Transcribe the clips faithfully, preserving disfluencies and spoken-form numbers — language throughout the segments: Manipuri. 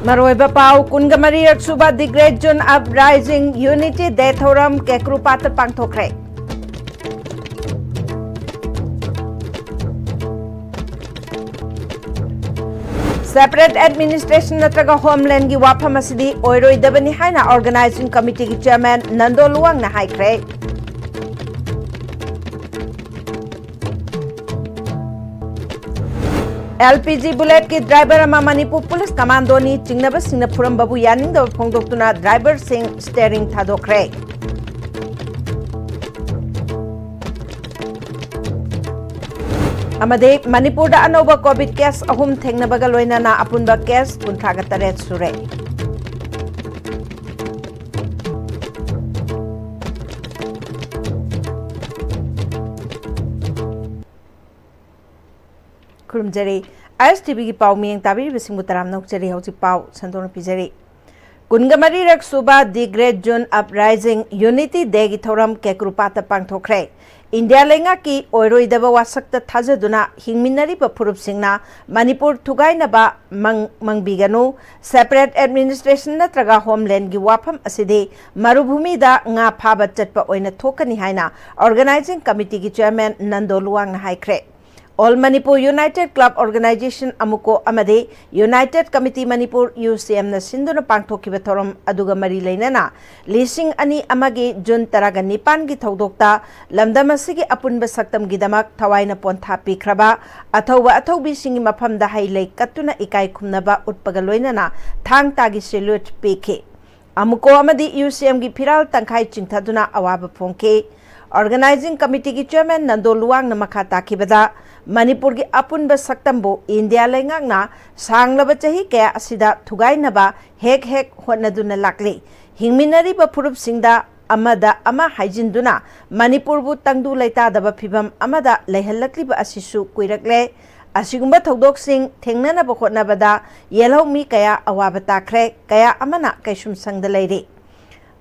ꯃꯔꯨꯑꯣꯏꯕ ꯄꯥꯎ: ꯀꯨꯟꯒ ꯃꯔꯤꯔꯛ ꯁꯨꯕ The Great June Uprising Unity Day ꯊꯧꯔꯝ ꯀꯦꯀ꯭ꯔꯨꯄꯥꯠꯇ ꯄꯥꯡꯊꯣꯛꯈ꯭ꯔꯦ꯫ Separate administration ꯅꯠꯇ꯭ꯔꯒ ꯍꯣꯝꯂꯦꯟꯒꯤ ꯋꯥꯐꯝ ꯑꯁꯤꯗꯤ ꯑꯣꯏꯔꯣꯏꯗꯕꯅꯤ ꯍꯥꯏꯅ organizing committeeꯒꯤ chairman ꯅꯟꯗꯣ ꯂꯨꯋꯥꯡꯅ ꯍꯥꯏꯈ꯭ꯔꯦ꯫ LPG bulletꯀꯤ driver ꯑꯃ ꯃꯅꯤꯄꯨꯔ police commandoꯅꯤ ꯆꯤꯡꯅꯕꯁꯤꯡꯅ ꯐꯨꯔꯝꯕꯕꯨ ꯌꯥꯅꯤꯡꯗꯕ ꯐꯣꯡꯗꯣꯛꯇꯨꯅ driverꯁꯤꯡ steering ꯊꯥꯗꯣꯛꯈ꯭ꯔꯦ꯫ ꯑꯃꯗꯤ ꯃꯅꯤꯄꯨꯔꯗ ꯑꯅꯧꯕ COVID case ꯑꯍꯨꯝ ꯊꯦꯡꯅꯕꯒ ꯂꯣꯏꯅꯅ ꯑꯄꯨꯟꯕ case ꯀꯨꯟꯊ꯭ꯔꯥꯒ ꯇꯔꯦꯠ ꯁꯨꯔꯦ꯫ ꯈꯨꯔꯨꯝꯖꯔꯤ꯫ ISTVꯒꯤ ꯄꯥꯎ ꯃꯤꯠꯌꯦꯡ ꯇꯥꯕꯤꯔꯤꯕꯁꯤꯡꯕꯨ ꯇꯔꯥꯝꯅ ꯑꯣꯛꯆꯔꯤ꯫ ꯍꯧꯖꯤꯛ ꯄꯥꯎ ꯁꯟꯗꯣꯛꯅ ꯄꯤꯖꯔꯤ꯫ ꯀꯨꯟꯒ ꯃꯔꯤꯔꯛ ꯁꯨꯕ The Great June Uprising Unity Dayꯒꯤ ꯊꯧꯔꯝ ꯀꯦꯀ꯭ꯔꯨꯄꯥꯠꯇ ꯄꯥꯡꯊꯣꯛꯈ꯭ꯔꯦ꯫ ꯏꯟꯗꯤꯌꯥ ꯂꯩꯉꯥꯛꯀꯤ ꯑꯣꯏꯔꯣꯏꯗꯕ ꯋꯥꯁꯛꯇ ꯊꯥꯖꯗꯨꯅ ꯍꯤꯡꯃꯤꯟꯅꯔꯤꯕ ꯐꯨꯔꯨꯞꯁꯤꯡꯅ ꯃꯅꯤꯄꯨꯔ ꯊꯨꯒꯥꯏꯅꯕ ꯃꯪ-, ꯃꯪꯕꯤꯒꯅꯨ, separate administration ꯅꯠꯇ꯭ꯔꯒ ꯍꯣꯝꯂꯦꯟꯒꯤ ꯋꯥꯐꯝ ꯑꯁꯤꯗꯤ ꯃꯔꯨꯚꯨꯃꯤꯗ ꯉꯥ ꯐꯥꯕ ꯆꯠꯄ ꯑꯣꯏꯅ ꯊꯣꯛꯀꯅꯤ ꯍꯥꯏꯅ organizing committeeꯒꯤ chairman ꯅꯟꯗꯣ ꯂꯨꯋꯥꯡꯅ ꯍꯥꯏꯈ꯭ꯔꯦ꯫ All Manipur United Club Organization, ꯑꯃꯨꯀꯣ, ꯑꯃꯗꯤ United Committee Manipur, UCMꯅ ꯁꯤꯟꯗꯨꯅ ꯄꯥꯡꯊꯣꯛꯈꯤꯕ ꯊꯧꯔꯝ ꯑꯗꯨꯒ ꯃꯔꯤ ꯂꯩꯅꯅ ꯂꯤꯁꯤꯡ ꯑꯅꯤ ꯑꯃꯒꯤ ꯖꯨꯟ ꯇꯔꯥꯒ ꯅꯤꯄꯥꯟꯒꯤ ꯊꯧꯗꯣꯛꯇ ꯂꯝꯗꯝ ꯑꯁꯤꯒꯤ ꯑꯄꯨꯟꯕ ꯁꯛꯇꯝꯒꯤꯗꯃꯛ ꯊꯋꯥꯏꯅ ꯄꯣꯟꯊꯥ ꯄꯤꯈ꯭ꯔꯕ ꯑꯊꯧꯕ ꯑꯊꯧꯕꯤꯁꯤꯡꯒꯤ ꯃꯐꯝꯗ ꯍꯩ ꯂꯩ ꯀꯠꯇꯨꯅ ꯏꯀꯥꯏ ꯈꯨꯝꯅꯕ ꯎꯠꯄꯒ ꯂꯣꯏꯅꯅ ꯊꯥꯡ ꯇꯥꯒꯤ salute ꯄꯤꯈꯤ꯫ ꯑꯃꯨꯀꯣ ꯑꯃꯗꯤ UCMꯒꯤ ꯐꯤꯔꯥꯜ ꯇꯪꯈꯥꯏ ꯆꯤꯡꯊꯗꯨꯅ ꯑꯋꯥꯕ ꯐꯣꯡꯈꯤ꯫ Organizing Committeeꯒꯤ chairman ꯅꯟꯗꯣ ꯂꯨꯋꯥꯡꯅ ꯃꯈꯥ ꯇꯥꯈꯤꯕꯗ, ꯃꯅꯤꯄꯨꯔꯒꯤ ꯑꯄꯨꯟꯕ ꯁꯛꯇꯝꯕꯨ ꯏꯟꯗꯤꯌꯥ ꯂꯩꯉꯥꯛꯅ ꯁꯥꯡꯂꯕ ꯆꯍꯤ ꯀꯌꯥ ꯑꯁꯤꯗ ꯊꯨꯒꯥꯏꯅꯕ ꯍꯦꯛ ꯍꯦꯛ ꯍꯣꯠꯅꯗꯨꯅ ꯂꯥꯛꯂꯤ꯫ ꯍꯤꯡꯃꯤꯟꯅꯔꯤꯕ ꯐꯨꯔꯨꯞꯁꯤꯡꯗ ꯑꯃꯗ ꯑꯃ ꯍꯥꯏꯖꯤꯟꯗꯨꯅ ꯃꯅꯤꯄꯨꯔꯕꯨ ꯇꯪꯗꯨ ꯂꯩꯇꯥꯗꯕ ꯐꯤꯚꯝ ꯑꯃꯗ ꯂꯩꯍꯜꯂꯛꯂꯤꯕ ꯑꯁꯤꯁꯨ ꯀꯨꯏꯔꯛꯂꯦ꯫ ꯑꯁꯤꯒꯨꯝꯕ ꯊꯧꯗꯣꯛꯁꯤꯡ ꯊꯦꯡꯅꯅꯕ ꯍꯣꯠꯅꯕꯗ ꯌꯦꯜꯍꯧꯃꯤ ꯀꯌꯥ ꯑꯋꯥꯕ ꯇꯥꯈ꯭ꯔꯦ, ꯀꯌꯥ ꯑꯃꯅ ꯀꯩꯁꯨꯝꯁꯪꯗ ꯂꯩꯔꯤ꯫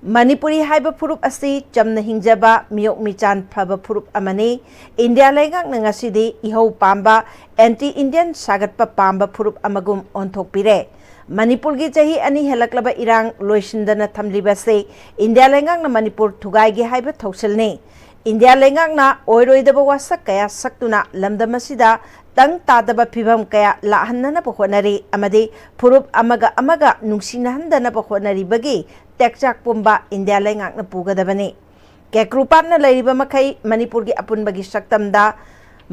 ꯃꯅꯤꯄꯨꯔꯤ ꯍꯥꯏꯕ ꯐꯨꯔꯨꯞ ꯑꯁꯤ ꯆꯝꯅ ꯍꯤꯡꯖꯕ, ꯃꯤꯑꯣꯛ ꯃꯤꯆꯥꯟ ꯐꯕ ꯐꯨꯔꯨꯞ ꯑꯃꯅꯤ꯫ ꯏꯟꯗꯤꯌꯥ ꯂꯩꯉꯥꯛꯅ ꯉꯁꯤꯗꯤ ꯏꯍꯧ ꯄꯥꯝꯕ, anti Indian ꯁꯥꯒꯠꯄ ꯄꯥꯝꯕ ꯐꯨꯔꯨꯞ ꯑꯃꯒꯨꯝ ꯑꯣꯟꯊꯣꯛꯄꯤꯔꯦ꯫ ꯃꯅꯤꯄꯨꯔꯒꯤ ꯆꯍꯤ ꯑꯅꯤ ꯍꯦꯜꯂꯛꯂꯕ ꯏꯔꯥꯡ ꯂꯣꯏꯁꯤꯟꯗꯅ ꯊꯝꯂꯤꯕꯁꯤ ꯏꯟꯗꯤꯌꯥ ꯂꯩꯉꯥꯛꯅ ꯃꯅꯤꯄꯨꯔ ꯊꯨꯒꯥꯏꯒꯦ ꯍꯥꯏꯕ ꯊꯧꯁꯤꯜꯅꯤ꯫ ꯏꯟꯗꯤꯌꯥ ꯂꯩꯉꯥꯛꯅ ꯑꯣꯏꯔꯣꯏꯗꯕ ꯋꯥꯁꯛ ꯀꯌꯥ ꯁꯛꯇꯨꯅ ꯂꯝꯗꯝ ꯑꯁꯤꯗ ꯇꯪ ꯇꯥꯗꯕ ꯐꯤꯚꯝ ꯀꯌꯥ ꯂꯥꯛꯍꯟꯅꯅꯕ ꯍꯣꯠꯅꯔꯤ ꯑꯃꯗꯤ ꯐꯨꯔꯨꯞ ꯑꯃꯒ ꯑꯃꯒ ꯅꯨꯡꯁꯤꯅꯍꯟꯗꯅꯕ ꯍꯣꯠꯅꯔꯤꯕꯒꯤ ꯇꯦꯛꯆꯥꯛ ꯄꯨꯝꯕ ꯏꯟꯗꯤꯌꯥ ꯂꯩꯉꯥꯛꯅ ꯄꯨꯒꯗꯕꯅꯤ꯫ ꯀꯦꯀ꯭ꯔꯨꯄꯥꯠꯅ ꯂꯩꯔꯤꯕ ꯃꯈꯩ ꯃꯅꯤꯄꯨꯔꯒꯤ ꯑꯄꯨꯟꯕꯒꯤ ꯁꯛꯇꯝꯗ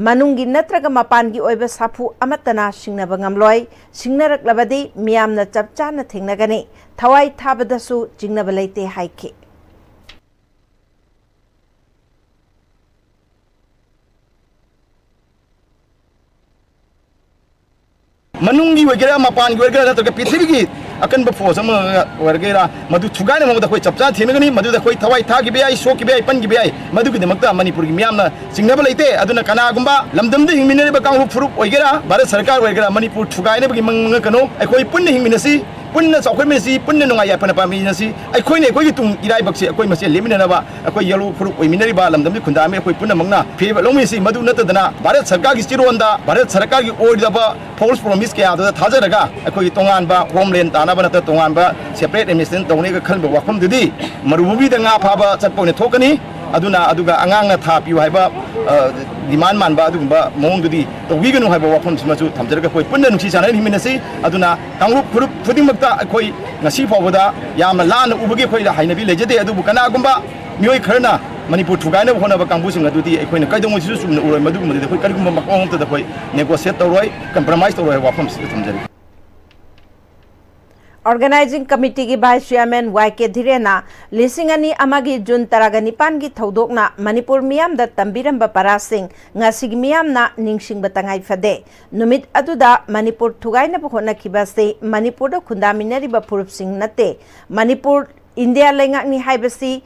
ꯃꯅꯨꯡꯒꯤ ꯅꯠꯇ꯭ꯔꯒ ꯃꯄꯥꯟꯒꯤ ꯑꯣꯏꯕ ꯁꯥꯐꯨ ꯑꯃꯠꯇꯅ ꯁꯤꯡꯅꯕ ꯉꯝꯂꯣꯏ꯫ ꯁꯤꯡꯅꯔꯛꯂꯕꯗꯤ ꯃꯤꯌꯥꯝꯅ ꯆꯞ ꯆꯥꯅ ꯊꯦꯡꯅꯒꯅꯤ꯫ ꯊꯋꯥꯏ ꯊꯥꯕꯗꯁꯨ ꯆꯤꯡꯅꯕ ꯂꯩꯇꯦ ꯍꯥꯏꯈꯤ꯫ ꯃꯅꯨꯡꯒꯤ ꯑꯣꯏꯒꯦꯔꯥ, ꯃꯄꯥꯟꯒꯤ ꯑꯣꯏꯒꯦꯔꯥ, ꯅꯠꯇ꯭ꯔꯒ ꯄ꯭ꯔꯤꯊꯤꯕꯤꯒꯤ ꯑꯀꯟꯕ ꯐꯣꯔꯁ ꯑꯃ ꯑꯣꯏꯔꯒꯦꯔꯥ, ꯃꯗꯨ ꯊꯨꯒꯥꯏꯅꯕ ꯃꯉꯣꯟꯗ ꯑꯩꯈꯣꯏ ꯆꯞ ꯆꯥꯅ ꯊꯦꯡꯅꯒꯅꯤ꯫ ꯃꯗꯨꯗ ꯑꯩꯈꯣꯏ ꯊꯋꯥꯏ ꯊꯥꯈꯤꯕ ꯌꯥꯏ, ꯁꯣꯛꯈꯤꯕ ꯌꯥꯏ, ꯄꯟꯈꯤꯕ ꯌꯥꯏ꯫ ꯃꯗꯨꯒꯤꯗꯃꯛꯇ ꯃꯅꯤꯄꯨꯔꯒꯤ ꯃꯤꯌꯥꯝꯅ ꯆꯤꯡꯅꯕ ꯂꯩꯇꯦ꯫ ꯑꯗꯨꯅ ꯀꯅꯥꯒꯨꯝꯕ ꯂꯝꯗꯝꯗ ꯍꯤꯡꯃꯤꯟꯅꯔꯤꯕ ꯀꯥꯡꯂꯨꯞ ꯐꯨꯔꯨꯞ ꯑꯣꯏꯒꯦꯔꯥ, ꯚꯥꯔꯠ ꯁꯔꯀꯥꯔ ꯑꯣꯏꯒꯦꯔꯥ, ꯃꯅꯤꯄꯨꯔ ꯊꯨꯒꯥꯏꯅꯕꯒꯤ ꯃꯪ ꯃꯪꯉꯛꯀꯅꯨ꯫ ꯑꯩꯈꯣꯏ ꯄꯨꯟꯅ ꯍꯤꯡꯃꯤꯟꯅꯁꯤ, ꯄꯨꯟꯅ ꯆꯥꯎꯈꯠꯃꯤꯟꯅꯁꯤ, ꯄꯨꯟꯅ ꯅꯨꯡꯉꯥꯏ ꯌꯥꯏꯐꯅ ꯄꯥꯟꯃꯤꯟꯅꯁꯤ꯫ ꯑꯩꯈꯣꯏꯅ ꯑꯩꯈꯣꯏꯒꯤ ꯇꯨꯡ ꯏꯔꯥꯏꯕꯛꯁꯤ ꯑꯩꯈꯣꯏ ꯃꯁꯦꯜ ꯂꯦꯞꯃꯤꯟꯅꯅꯕ ꯑꯩꯈꯣꯏ ꯌꯦꯂꯨ ꯐꯨꯔꯨꯞ ꯑꯣꯏꯃꯤꯟꯅꯔꯤꯕ ꯂꯝꯗꯝꯒꯤ ꯈꯨꯟꯗꯥꯃꯤ ꯑꯩꯈꯣꯏ ꯄꯨꯝꯅꯃꯛꯅ ꯐꯤꯔꯦꯞ ꯂꯧꯃꯤꯟꯅꯁꯤ꯫ ꯃꯗꯨ ꯅꯠꯇꯗꯅ ꯚꯥꯔꯠ ꯁꯔꯀꯥꯔꯒꯤ ꯆꯤꯔꯣꯟꯗ, ꯚꯥꯔꯠ ꯁꯔꯀꯥꯔꯒꯤ ꯑꯣꯏꯗꯕ false promise ꯀꯌꯥꯗꯨꯗ ꯊꯥꯖꯔꯒ ꯑꯩꯈꯣꯏꯒꯤ ꯇꯣꯉꯥꯟꯕ homeland ꯇꯥꯅꯕ ꯅꯠꯇ꯭ꯔ ꯇꯣꯉꯥꯟꯕ separate administration ꯇꯧꯅꯤꯒ ꯈꯟꯕ ꯋꯥꯐꯝꯗꯨꯗꯤ ꯃꯔꯨꯚꯨꯃꯤꯗ ꯉꯥ ꯐꯥꯕ ꯆꯠꯄ ꯑꯣꯏꯅ ꯊꯣꯛꯀꯅꯤ꯫ ꯑꯗꯨꯅ ꯑꯗꯨꯒ ꯑꯉꯥꯡꯅ ꯊꯥ ꯄꯤꯌꯨ ꯍꯥꯏꯕ, ꯑ, demand ꯃꯥꯟꯕ ꯑꯗꯨꯒꯨꯝꯕ ꯃꯑꯣꯡꯗꯨꯗꯤ ꯇꯧꯕꯤꯒꯅꯨ ꯍꯥꯏꯕ ꯋꯥꯐꯝꯁꯤꯃꯁꯨ ꯊꯝꯖꯔꯒ ꯑꯩꯈꯣꯏ ꯄꯨꯟꯅ ꯅꯨꯡꯁꯤ ꯆꯥꯟꯅꯅ ꯍꯤꯡꯃꯤꯟꯅꯁꯤ꯫ ꯑꯗꯨꯅ ꯀꯥꯡꯂꯨꯞ ꯐꯨꯔꯨꯞ ꯈꯨꯗꯤꯡꯃꯛꯇ ꯑꯩꯈꯣꯏ ꯉꯁꯤ ꯐꯥꯎꯕꯗ ꯌꯥꯝꯅ ꯂꯥꯟꯅ ꯎꯕꯒꯤ ꯑꯩꯈꯣꯏꯗ ꯍꯩꯅꯕꯤ ꯂꯩꯖꯗꯦ꯫ ꯑꯗꯨꯕꯨ ꯀꯅꯥꯒꯨꯝꯕ ꯃꯤꯑꯣꯏ ꯈꯔꯅ ꯃꯅꯤꯄꯨꯔ ꯊꯨꯒꯥꯏꯅꯕ ꯍꯣꯠꯅꯕ ꯀꯥꯡꯕꯨꯁꯤꯡ ꯑꯗꯨꯗꯤ ꯑꯩꯈꯣꯏꯅ ꯀꯩꯗꯧꯉꯩꯗꯁꯨ ꯆꯨꯝꯅ ꯎꯔꯣꯏ꯫ ꯃꯗꯨꯒꯨꯝꯕꯗꯨꯗꯤ ꯑꯩꯈꯣꯏ ꯀꯔꯤꯒꯨꯝꯕ ꯃꯑꯣꯡ ꯑꯃꯠꯇꯗ ꯑꯩꯈꯣꯏ negotiate ꯇꯧꯔꯣꯏ, compromise ꯇꯧꯔꯣꯏ ꯍꯥꯏꯕ ꯋꯥꯐꯝꯁꯤꯗ ꯊꯝꯖꯔꯤ꯫ Organizing Committeeꯒꯤ Vice Chairman ꯋꯥꯏ ꯀꯦ ꯙꯤꯔꯦꯟꯅ ꯂꯤꯁꯤꯡ ꯑꯅꯤ ꯑꯃꯒꯤ ꯖꯨꯟ ꯇꯔꯥꯒ ꯅꯤꯄꯥꯟꯒꯤ ꯊꯧꯗꯣꯛꯅ ꯃꯅꯤꯄꯨꯔ ꯃꯤꯌꯥꯝꯗ ꯇꯝꯕꯤꯔꯝꯕ ꯄꯔꯥꯁꯤꯡ ꯉꯁꯤꯒꯤ ꯃꯤꯌꯥꯝꯅ ꯅꯤꯡꯁꯤꯡꯕ ꯇꯉꯥꯏ ꯐꯗꯦ꯫ ꯅꯨꯃꯤꯠ ꯑꯗꯨꯗ ꯃꯅꯤꯄꯨꯔ ꯊꯨꯒꯥꯏꯅꯕ ꯍꯣꯠꯅꯈꯤꯕ ꯑꯁꯤ ꯃꯅꯤꯄꯨꯔꯗ ꯈꯨꯟꯗꯥꯃꯤꯟꯅꯔꯤꯕ ꯐꯨꯔꯨꯞꯁꯤꯡ ꯅꯠꯇꯦ, ꯃꯅꯤꯄꯨꯔ ꯏꯟꯗꯤꯌꯥ ꯂꯩꯉꯥꯛꯅꯤ ꯍꯥꯏꯕꯁꯤ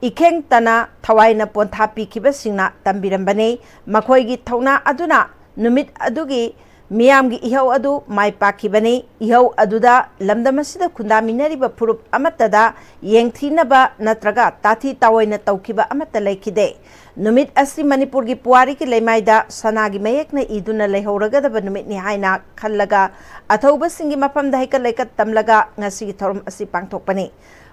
ꯏꯈꯦꯡ ꯇꯅ ꯊꯋꯥꯏꯅ ꯄꯣꯟꯊꯥ ꯄꯤꯈꯤꯕꯁꯤꯡꯅ ꯇꯝꯕꯤꯔꯝꯕꯅꯤ꯫ ꯃꯈꯣꯏꯒꯤ ꯊꯧꯅꯥ ꯑꯗꯨꯅ ꯅꯨꯃꯤꯠ ꯑꯗꯨꯒꯤ ꯃꯤꯌꯥꯝꯒꯤ ꯏꯍꯧ ꯑꯗꯨ ꯃꯥꯏ ꯄꯥꯛꯈꯤꯕꯅꯤ꯫ ꯏꯍꯧ ꯑꯗꯨꯗ ꯂꯝꯗꯝ ꯑꯁꯤꯗ ꯈꯨꯟꯗꯥꯃꯤꯟꯅꯔꯤꯕ ꯐꯨꯔꯨꯞ ꯑꯃꯠꯇꯗ ꯌꯦꯡꯊꯤꯅꯕ ꯅꯠꯇ꯭ꯔꯒ ꯇꯥꯊꯤ ꯇꯥꯑꯣꯏꯅ ꯇꯧꯈꯤꯕ ꯑꯃꯠꯇ ꯂꯩꯈꯤꯗꯦ꯫ ꯅꯨꯃꯤꯠ ꯑꯁꯤ ꯃꯅꯤꯄꯨꯔꯒꯤ ꯄꯨꯋꯥꯔꯤꯒꯤ ꯂꯩꯃꯥꯏꯗ ꯁꯅꯥꯒꯤ ꯃꯌꯦꯛꯅ ꯏꯗꯨꯅ ꯂꯩꯍꯧꯔꯒꯗꯕ ꯅꯨꯃꯤꯠꯅꯤ ꯍꯥꯏꯅ ꯈꯜꯂꯒ ꯑꯊꯧꯕꯁꯤꯡꯒꯤ ꯃꯐꯝꯗ ꯍꯩꯀꯠ ꯂꯩꯀꯠ ꯇꯝꯂꯒ ꯉꯁꯤꯒꯤ ꯊꯧꯔꯝ ꯑꯁꯤ ꯄꯥꯡꯊꯣꯛꯄꯅꯤ꯫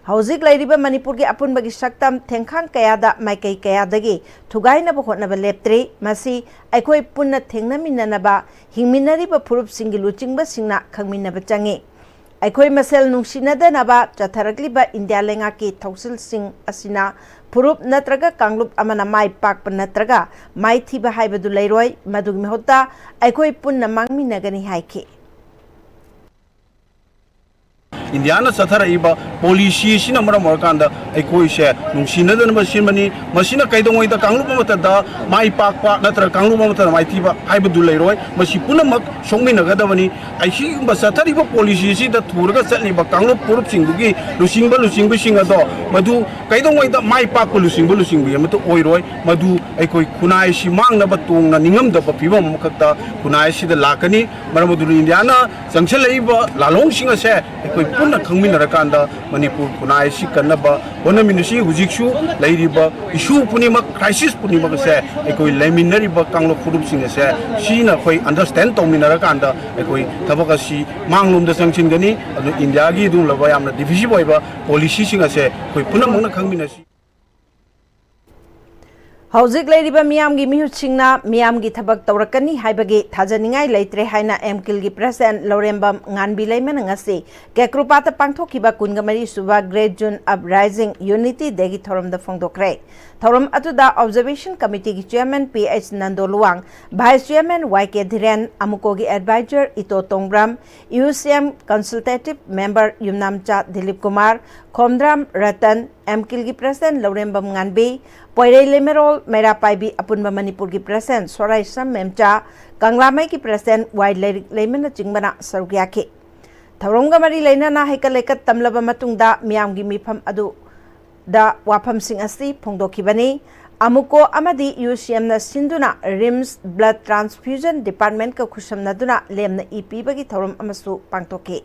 ꯍꯧꯖꯤꯛ ꯂꯩꯔꯤꯕ ꯃꯅꯤꯄꯨꯔꯒꯤ ꯑꯄꯨꯟꯕꯒꯤ ꯁꯛꯇꯝ ꯊꯦꯡꯈꯥꯡ ꯀꯌꯥꯗ ꯃꯥꯏꯀꯩ ꯀꯌꯥꯗꯒꯤ ꯊꯨꯒꯥꯏꯅꯕ ꯍꯣꯠꯅꯕ ꯂꯦꯞꯇ꯭ꯔꯤ꯫ ꯃꯁꯤ ꯑꯩꯈꯣꯏ ꯄꯨꯟꯅ ꯊꯦꯡꯅꯃꯤꯟꯅꯅꯕ, ꯍꯤꯡꯃꯤꯟꯅꯔꯤꯕ ꯐꯨꯔꯨꯞꯁꯤꯡꯒꯤ ꯂꯨꯆꯤꯡꯕꯁꯤꯡꯅ ꯈꯪꯃꯤꯟꯅꯕ ꯆꯪꯏ꯫ ꯑꯩꯈꯣꯏ ꯃꯁꯦꯜ ꯅꯨꯡꯁꯤꯅꯗꯅꯕ ꯆꯠꯊꯔꯛꯂꯤꯕ ꯏꯟꯗꯤꯌꯥ ꯂꯩꯉꯥꯛꯀꯤ ꯊꯧꯁꯤꯜꯁꯤꯡ ꯑꯁꯤꯅ ꯐꯨꯔꯨꯞ ꯅꯠꯇ꯭ꯔꯒ ꯀꯥꯡꯂꯨꯞ ꯑꯃꯅ ꯃꯥꯏ ꯄꯥꯛꯄ ꯅꯠꯇ꯭ꯔꯒ ꯃꯥꯏꯊꯤꯕ ꯍꯥꯏꯕꯗꯨ ꯂꯩꯔꯣꯏ꯫ ꯃꯗꯨꯒꯤ ꯃꯍꯨꯠꯇ ꯑꯩꯈꯣꯏ ꯄꯨꯟꯅ ꯃꯥꯡꯃꯤꯟꯅꯒꯅꯤ ꯍꯥꯏꯈꯤ꯫ ꯏꯟꯗꯤꯌꯥꯅ ꯆꯠꯊꯔꯛꯏꯕ ꯄꯣꯂꯤꯁꯤ ꯑꯁꯤꯅ ꯃꯔꯝ ꯑꯣꯏꯔꯀꯥꯟꯗ ꯑꯩꯈꯣꯏꯁꯦ ꯅꯨꯡꯁꯤꯅꯗꯅꯕ ꯁꯤꯟꯕꯅꯤ꯫ ꯃꯁꯤꯅ ꯀꯩꯗꯧꯉꯩꯗ ꯀꯥꯡꯂꯨꯞ ꯑꯃꯠꯇꯗ ꯃꯥꯏ ꯄꯥꯛꯄ ꯅꯠꯇ꯭ꯔꯒ ꯀꯥꯡꯂꯨꯞ ꯑꯃꯠꯇꯗ ꯃꯥꯏꯊꯤꯕ ꯍꯥꯏꯕꯗꯨ ꯂꯩꯔꯣꯏ꯫ ꯃꯁꯤ ꯄꯨꯝꯅꯃꯛ ꯁꯣꯛꯃꯤꯟꯅꯒꯗꯕꯅꯤ꯫ ꯑꯁꯤꯒꯨꯝꯕ ꯆꯠꯊꯔꯤꯕ ꯄꯣꯂꯤꯁꯤ ꯑꯁꯤꯗ ꯊꯨꯔꯒ ꯆꯠꯂꯤꯕ ꯀꯥꯡꯂꯨꯞ ꯐꯨꯔꯨꯞꯁꯤꯡꯗꯨꯒꯤ ꯂꯨꯆꯤꯡꯕ ꯂꯨꯆꯤꯡꯕꯤꯁꯤꯡ ꯑꯗꯣ ꯃꯗꯨ ꯀꯩꯗꯧꯉꯩꯗ ꯃꯥꯏ ꯄꯥꯛꯄ ꯂꯨꯆꯤꯡꯕ ꯂꯨꯆꯤꯡꯕꯤ ꯑꯃꯠꯇ ꯑꯣꯏꯔꯣꯏ꯫ ꯃꯗꯨ ꯑꯩꯈꯣꯏ ꯈꯨꯟꯅꯥꯏ ꯑꯁꯤ ꯃꯥꯡꯅꯕ ꯇꯣꯡꯅ ꯅꯤꯡꯉꯝꯗꯕ ꯐꯤꯕꯝ ꯑꯃꯈꯛꯇ ꯈꯨꯟꯅꯥꯏ ꯑꯁꯤꯗ ꯂꯥꯛꯀꯅꯤ꯫ ꯃꯔꯝ ꯑꯗꯨꯅ ꯏꯟꯗꯤꯌꯥꯅ ꯆꯪꯁꯤꯜꯂꯛꯏꯕ ꯂꯥꯜꯍꯧꯁꯤꯡ ꯑꯁꯦ ꯑꯩꯈꯣꯏ ꯄꯨꯟꯅ ꯈꯪꯃꯤꯟꯅꯔꯀꯥꯟꯗ ꯃꯅꯤꯄꯨꯔ ꯈꯨꯟꯅꯥꯏ ꯑꯁꯤ ꯀꯟꯅꯕ ꯍꯣꯠꯅꯃꯤꯟꯅꯁꯤ꯫ ꯍꯧꯖꯤꯛꯁꯨ ꯂꯩꯔꯤꯕ ꯏꯁꯨ ꯄꯨꯝꯅꯃꯛ, ꯀ꯭ꯔꯥꯏꯁꯤꯁ ꯄꯨꯝꯅꯃꯛ ꯑꯁꯦ ꯑꯩꯈꯣꯏ ꯂꯩꯃꯤꯟꯅꯔꯤꯕ ꯀꯥꯡꯂꯨꯞ ꯐꯨꯔꯨꯞꯁꯤꯡ ꯑꯁꯦ ꯁꯤꯅ ꯑꯩꯈꯣꯏ ꯑꯟꯗꯔꯁꯇꯦꯟ ꯇꯧꯃꯤꯟꯅꯔꯀꯥꯟꯗ ꯑꯩꯈꯣꯏ ꯊꯕꯛ ꯑꯁꯤ ꯃꯥꯡꯂꯣꯝꯗ ꯆꯪꯁꯤꯟꯒꯅꯤ꯫ ꯑꯗꯨ ꯏꯟꯗꯤꯌꯥꯒꯤ ꯑꯗꯨꯒꯨꯝꯂꯕ ꯌꯥꯝꯅ ꯗꯤꯚꯤꯖꯤꯚ ꯑꯣꯏꯕ ꯄꯣꯂꯤꯁꯤꯁꯤꯡ ꯑꯁꯦ ꯑꯩꯈꯣꯏ ꯄꯨꯝꯅꯃꯛꯅ ꯈꯪꯃꯤꯟꯅꯁꯤ꯫ ꯍꯧꯖꯤꯛ ꯂꯩꯔꯤꯕ ꯃꯤꯌꯥꯝꯒꯤ ꯃꯤꯍꯨꯠꯁꯤꯡꯅ ꯃꯤꯌꯥꯝꯒꯤ ꯊꯕꯛ ꯇꯧꯔꯛꯀꯅꯤ ꯍꯥꯏꯕꯒꯤ ꯊꯥꯖꯅꯤꯡꯉꯥꯏ ꯂꯩꯇ꯭ꯔꯦ ꯍꯥꯏꯅ ꯑꯦꯝꯀꯤꯜꯒꯤ ꯄ꯭ꯔꯦꯁꯤꯗꯦꯟꯠ ꯂꯧꯔꯦꯝꯕꯝ ꯉꯥꯟꯕꯤ ꯂꯩꯃꯅ ꯉꯁꯤ ꯀꯦꯀ꯭ꯔꯨꯄꯥꯠꯇ ꯄꯥꯡꯊꯣꯛꯈꯤꯕ ꯀꯨꯟꯒ ꯃꯔꯤ ꯁꯨꯕ Great June Uprising Unity Dayꯒꯤ ꯊꯧꯔꯝꯗ ꯐꯣꯡꯗꯣꯛꯈ꯭ꯔꯦ꯫ ꯊꯧꯔꯝ ꯑꯗꯨꯗ Observation Committeeꯒꯤ Chairman P H Nando Luwang, Vice Chairman Y K Dhiren, ꯑꯃꯨꯀꯣꯒꯤ Advisor Ito Tongbram, E U C Consultative Member Yumnamcha Dilip Kumar, Khomdram Ratan, ꯑꯦꯝꯀꯤꯜꯒꯤ ꯄ꯭ꯔꯦꯁꯤꯗꯦꯟꯠ ꯂꯧꯔꯦꯝꯕꯝ ꯉꯥꯟꯕꯤ, ꯄꯣꯏꯔꯩ ꯂꯩꯃꯔꯣꯜ ꯃꯩꯔꯥ ꯄꯥꯏꯕꯤ ꯑꯄꯨꯟꯕ ꯃꯅꯤꯄꯨꯔꯒꯤ ꯄ꯭ꯔꯦꯁꯤꯗꯦꯟꯠ ꯁꯣꯔꯥꯏꯁꯝ ꯃꯦꯝꯆꯥ, ꯀꯪꯂꯥꯃꯩꯒꯤ ꯄ꯭ꯔꯦꯁꯤꯗꯦꯟꯠ ꯋꯥꯏ ꯂꯩꯔꯤꯛ ꯂꯩꯃꯅꯆꯤꯡꯕꯅ ꯁꯔꯨꯛ ꯌꯥꯈꯤ꯫ ꯊꯧꯔꯝꯒ ꯃꯔꯤ ꯂꯩꯅꯅ ꯍꯩꯀꯠ ꯂꯩꯀꯠ ꯇꯝꯂꯕ ꯃꯇꯨꯡꯗ ꯃꯤꯌꯥꯝꯒꯤ ꯃꯤꯐꯝ ꯑꯗꯨꯗ ꯋꯥꯐꯝꯁꯤꯡ ꯑꯁꯤ ꯐꯣꯡꯗꯣꯛꯈꯤꯕꯅꯤ꯫ ꯑꯃꯨꯀꯣ ꯑꯃꯗꯤ ꯌꯨ ꯁꯤ ꯑꯦꯝꯅ ꯁꯤꯟꯗꯨꯅ ꯔꯤꯝꯁ ꯕ꯭ꯂꯗ ꯇ꯭ꯔꯥꯟꯁꯐ꯭ꯌꯨꯖꯟ ꯗꯤꯄꯥꯔꯠꯃꯦꯟꯠꯀ ꯈꯨꯠꯁꯝꯅꯗꯨꯅ ꯂꯦꯝꯅ ꯏ ꯄꯤꯕꯒꯤ ꯊꯧꯔꯝ ꯑꯃꯁꯨ ꯄꯥꯡꯊꯣꯛꯈꯤ꯫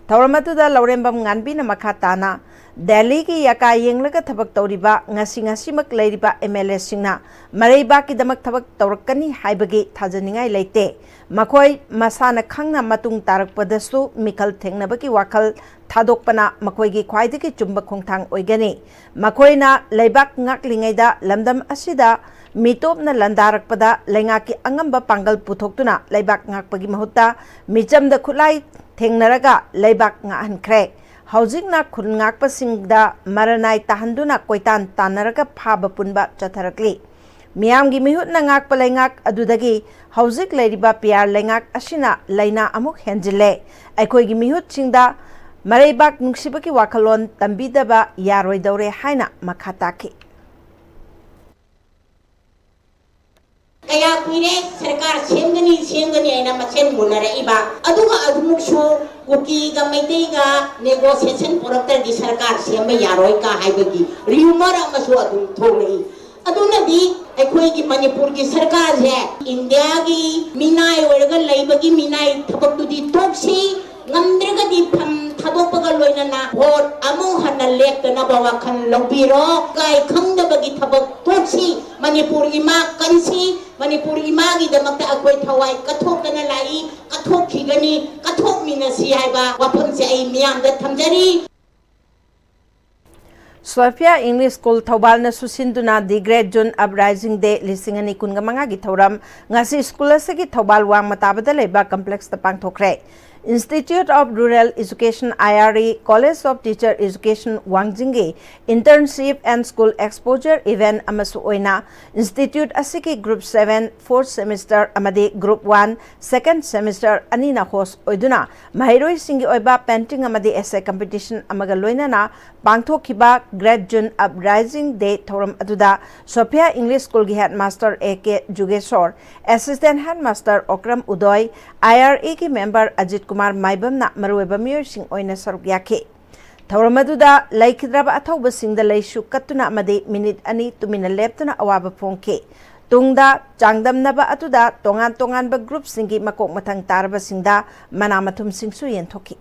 ꯊꯧꯔꯝ ꯑꯗꯨꯗ ꯂꯧꯔꯦꯝꯕꯝ ꯉꯥꯟꯕꯤꯅ ꯃꯈꯥ ꯇꯥꯅ, ꯗꯦꯜꯂꯤꯒꯤ ꯌꯥꯀꯥ ꯌꯦꯡꯂꯒ ꯊꯕꯛ ꯇꯧꯔꯤꯕ ꯉꯁꯤ ꯉꯁꯤꯃꯛ ꯂꯩꯔꯤꯕ ꯑꯦꯝ ꯑꯦꯜ ꯑꯦꯁꯤꯡꯅ ꯃꯔꯩꯕꯥꯛꯀꯤꯗꯃꯛ ꯊꯕꯛ ꯇꯧꯔꯛꯀꯅꯤ ꯍꯥꯏꯕꯒꯤ ꯊꯥꯖꯅꯤꯡꯉꯥꯏ ꯂꯩꯇꯦ꯫ ꯃꯈꯣꯏ ꯃꯁꯥꯅ ꯈꯪꯅ ꯃꯇꯨꯡ ꯇꯥꯔꯛꯄꯗꯁꯨ ꯃꯤꯈꯜ ꯊꯦꯡꯅꯕꯒꯤ ꯋꯥꯈꯜ ꯊꯥꯗꯣꯛꯄꯅ ꯃꯈꯣꯏꯒꯤ ꯈ꯭ꯋꯥꯏꯗꯒꯤ ꯆꯨꯝꯕ ꯈꯣꯡꯊꯥꯡ ꯑꯣꯏꯒꯅꯤ꯫ ꯃꯈꯣꯏꯅ ꯂꯩꯕꯥꯛ ꯉꯥꯛꯂꯤꯉꯩꯗ ꯂꯝꯗꯝ ꯑꯁꯤꯗ ꯃꯤꯇꯣꯞꯅ ꯂꯥꯟꯗꯥꯔꯛꯄꯗ ꯂꯩꯉꯥꯛꯀꯤ ꯑꯉꯝꯕ ꯄꯥꯡꯒꯜ ꯄꯨꯊꯣꯛꯇꯨꯅ ꯂꯩꯕꯥꯛ ꯉꯥꯛꯄꯒꯤ ꯃꯍꯨꯠꯇ ꯃꯤꯆꯝꯗ ꯈꯨꯠꯂꯥꯏ ꯊꯦꯡꯅꯔꯒ ꯂꯩꯕꯥꯛ ꯉꯥꯛꯍꯟꯈ꯭ꯔꯦ꯫ ꯍꯧꯖꯤꯛꯅ ꯈꯨꯟ ꯉꯥꯛꯄꯁꯤꯡꯗ ꯃꯔꯅꯥꯏ ꯇꯥꯍꯟꯗꯨꯅ ꯀꯣꯏꯇꯥꯟ ꯇꯥꯟꯅꯔꯒ ꯐꯥꯕ ꯄꯨꯟꯕ ꯆꯠꯊꯔꯛꯂꯤ꯫ ꯃꯤꯌꯥꯝꯒꯤ ꯃꯤꯍꯨꯠꯅ ꯉꯥꯛꯄ ꯂꯩꯉꯥꯛ ꯑꯗꯨꯗꯒꯤ ꯍꯧꯖꯤꯛ ꯂꯩꯔꯤꯕ ꯄꯤ ꯑꯥꯔ ꯂꯩꯉꯥꯛ ꯑꯁꯤꯅ ꯂꯥꯏꯅꯥ ꯑꯃꯨꯛ ꯍꯦꯟꯖꯤꯜꯂꯦ꯫ ꯑꯩꯈꯣꯏꯒꯤ ꯃꯤꯍꯨꯠꯁꯤꯡꯗ ꯃꯔꯩꯕꯥꯛ ꯅꯨꯡꯁꯤꯕꯒꯤ ꯋꯥꯈꯜꯂꯣꯟ ꯇꯝꯕꯤꯗꯕ ꯌꯥꯔꯣꯏꯗꯧꯔꯦ ꯍꯥꯏꯅ ꯃꯈꯥ ꯇꯥꯈꯤ꯫ ꯀꯌꯥ ꯀꯨꯏꯔꯦ ꯁꯔꯀꯥꯔ ꯁꯦꯝꯒꯅꯤ, ꯁꯦꯝꯒꯅꯤ ꯍꯥꯏꯅ ꯃꯁꯦꯟ ꯃꯨꯟꯅꯔꯛꯏꯕ, ꯑꯗꯨꯒ ꯑꯗꯨꯃꯛꯁꯨ ꯀꯨꯀꯤꯒ ꯃꯩꯇꯩꯒ ꯅꯦꯒꯣꯁꯤꯌꯦꯁꯟ ꯄꯨꯔꯛꯇ꯭ꯔꯗꯤ ꯁꯔꯀꯥꯔ ꯁꯦꯝꯕ ꯌꯥꯔꯣꯏ ꯀ ꯍꯥꯏꯕꯒꯤ ꯔꯤꯌꯨꯃꯔ ꯑꯃꯁꯨ ꯑꯗꯨꯝ ꯊꯣꯛꯂꯛꯏ꯫ ꯑꯗꯨꯅꯗꯤ ꯑꯩꯈꯣꯏꯒꯤ ꯃꯅꯤꯄꯨꯔꯒꯤ ꯁꯔꯀꯥꯔꯁꯦ ꯏꯟꯗꯤꯌꯥꯒꯤ ꯃꯤꯅꯥꯏ ꯑꯣꯏꯔꯒ ꯂꯩꯕꯒꯤ ꯃꯤꯅꯥꯏ ꯊꯕꯛꯇꯨꯗꯤ ꯇꯣꯛꯁꯤ, ꯉꯝꯗ꯭ꯔꯒꯗꯤ ꯐꯝ ꯊꯥꯗꯣꯛꯄꯒ ꯂꯣꯏꯅꯅ ꯚꯣꯠ ꯑꯃꯨꯛ ꯍꯟꯅ ꯂꯦꯞꯇꯅꯕ ꯋꯥꯈꯜ ꯂꯧꯕꯤꯔꯣ꯫ ꯏꯀꯥꯏ ꯈꯪꯗꯕꯒꯤ ꯊꯕꯛ ꯇꯣꯛꯁꯤ, ꯃꯅꯤꯄꯨꯔ ꯏꯃꯥ ꯀꯟꯁꯤ, ꯃꯅꯤꯄꯨꯔ ꯏꯃꯥꯒꯤꯗꯃꯛꯇ ꯑꯩꯈꯣꯏ ꯊꯋꯥꯏ ꯀꯠꯊꯣꯛꯇꯅ ꯂꯥꯛꯏ, ꯀꯠꯊꯣꯛꯈꯤꯒꯅꯤ, ꯀꯠꯊꯣꯛꯃꯤꯟꯅꯁꯤ ꯍꯥꯏꯕ ꯋꯥꯐꯝꯁꯦ ꯑꯩ ꯃꯤꯌꯥꯝꯗ ꯊꯝꯖꯔꯤ꯫ ꯁꯣꯐꯤꯌꯥ ꯏꯪꯂꯤꯁ ꯁ꯭ꯀꯨꯜ ꯊꯧꯕꯥꯜꯅ ꯁꯨꯁꯤꯟꯗꯨꯅ The Great June Uprising Day ꯂꯤꯁꯤꯡ ꯑꯅꯤ ꯀꯨꯟꯒ ꯃꯉꯥꯒꯤ ꯊꯧꯔꯝ ꯉꯁꯤ ꯁ꯭ꯀꯨꯜ ꯑꯁꯤꯒꯤ ꯊꯧꯕꯥꯜ ꯋꯥꯡꯃ ꯇꯥꯕꯗ ꯂꯩꯕ ꯀꯝꯄ꯭ꯂꯦꯛꯁꯇ ꯄꯥꯡꯊꯣꯛꯈ꯭ꯔꯦ꯫ Institute of Rural Education, I R E, College of Teacher Education, ꯋꯥꯡꯖꯤꯡꯒꯤ Internship and School Exposure Event ꯑꯃꯁꯨ ꯑꯣꯏꯅ institute ꯑꯁꯤꯒꯤ group seven fourth semester ꯑꯃꯗꯤ group one second semester ꯑꯅꯤꯅ host ꯑꯣꯏꯗꯨꯅ ꯃꯍꯩꯔꯣꯏꯁꯤꯡꯒꯤ ꯑꯣꯏꯕ painting ꯑꯃꯗꯤ essay competition ꯑꯃꯒ ꯂꯣꯏꯅꯅ ꯄꯥꯡꯊꯣꯛꯈꯤꯕ Great June Uprising Day ꯊꯧꯔꯝ ꯑꯗꯨꯗ ꯁꯣꯐꯤꯌꯥ ꯏꯪꯂꯤꯁ ꯁ꯭ꯀꯨꯜꯒꯤ headmaster A K Jugeshor, assistant headmaster Okram Udoi, I R E ꯒꯤ member ꯑꯖꯤꯠ ꯀꯨꯃꯥꯔ ꯃꯥꯏꯕꯝꯅ ꯃꯔꯨꯑꯣꯏꯕ ꯃꯤꯑꯣꯏꯁꯤꯡ ꯑꯣꯏꯅ ꯁꯔꯨꯛ ꯌꯥꯈꯤ꯫ ꯊꯧꯔꯝ ꯑꯗꯨꯗ ꯂꯩꯈꯤꯗ꯭ꯔꯕ ꯑꯊꯧꯕꯁꯤꯡꯗ ꯂꯩꯁꯨ ꯀꯠꯇꯨꯅ ꯑꯃꯗꯤ ꯃꯤꯅꯤꯠ ꯑꯅꯤ ꯇꯨꯃꯤꯟꯅ ꯂꯦꯞꯇꯨꯅ ꯑꯋꯥꯕ ꯐꯣꯡꯈꯤ꯫ ꯇꯨꯡꯗ ꯆꯥꯡꯗꯝꯅꯕ ꯑꯗꯨꯗ ꯇꯣꯉꯥꯟ ꯇꯣꯉꯥꯟꯕ ꯒ꯭ꯔꯨꯞꯁꯤꯡꯒꯤ ꯃꯀꯣꯛ ꯃꯊꯪ ꯇꯥꯔꯕꯁꯤꯡꯗ ꯃꯅꯥ ꯃꯊꯨꯝꯁꯤꯡꯁꯨ ꯌꯦꯟꯊꯣꯛꯈꯤ꯫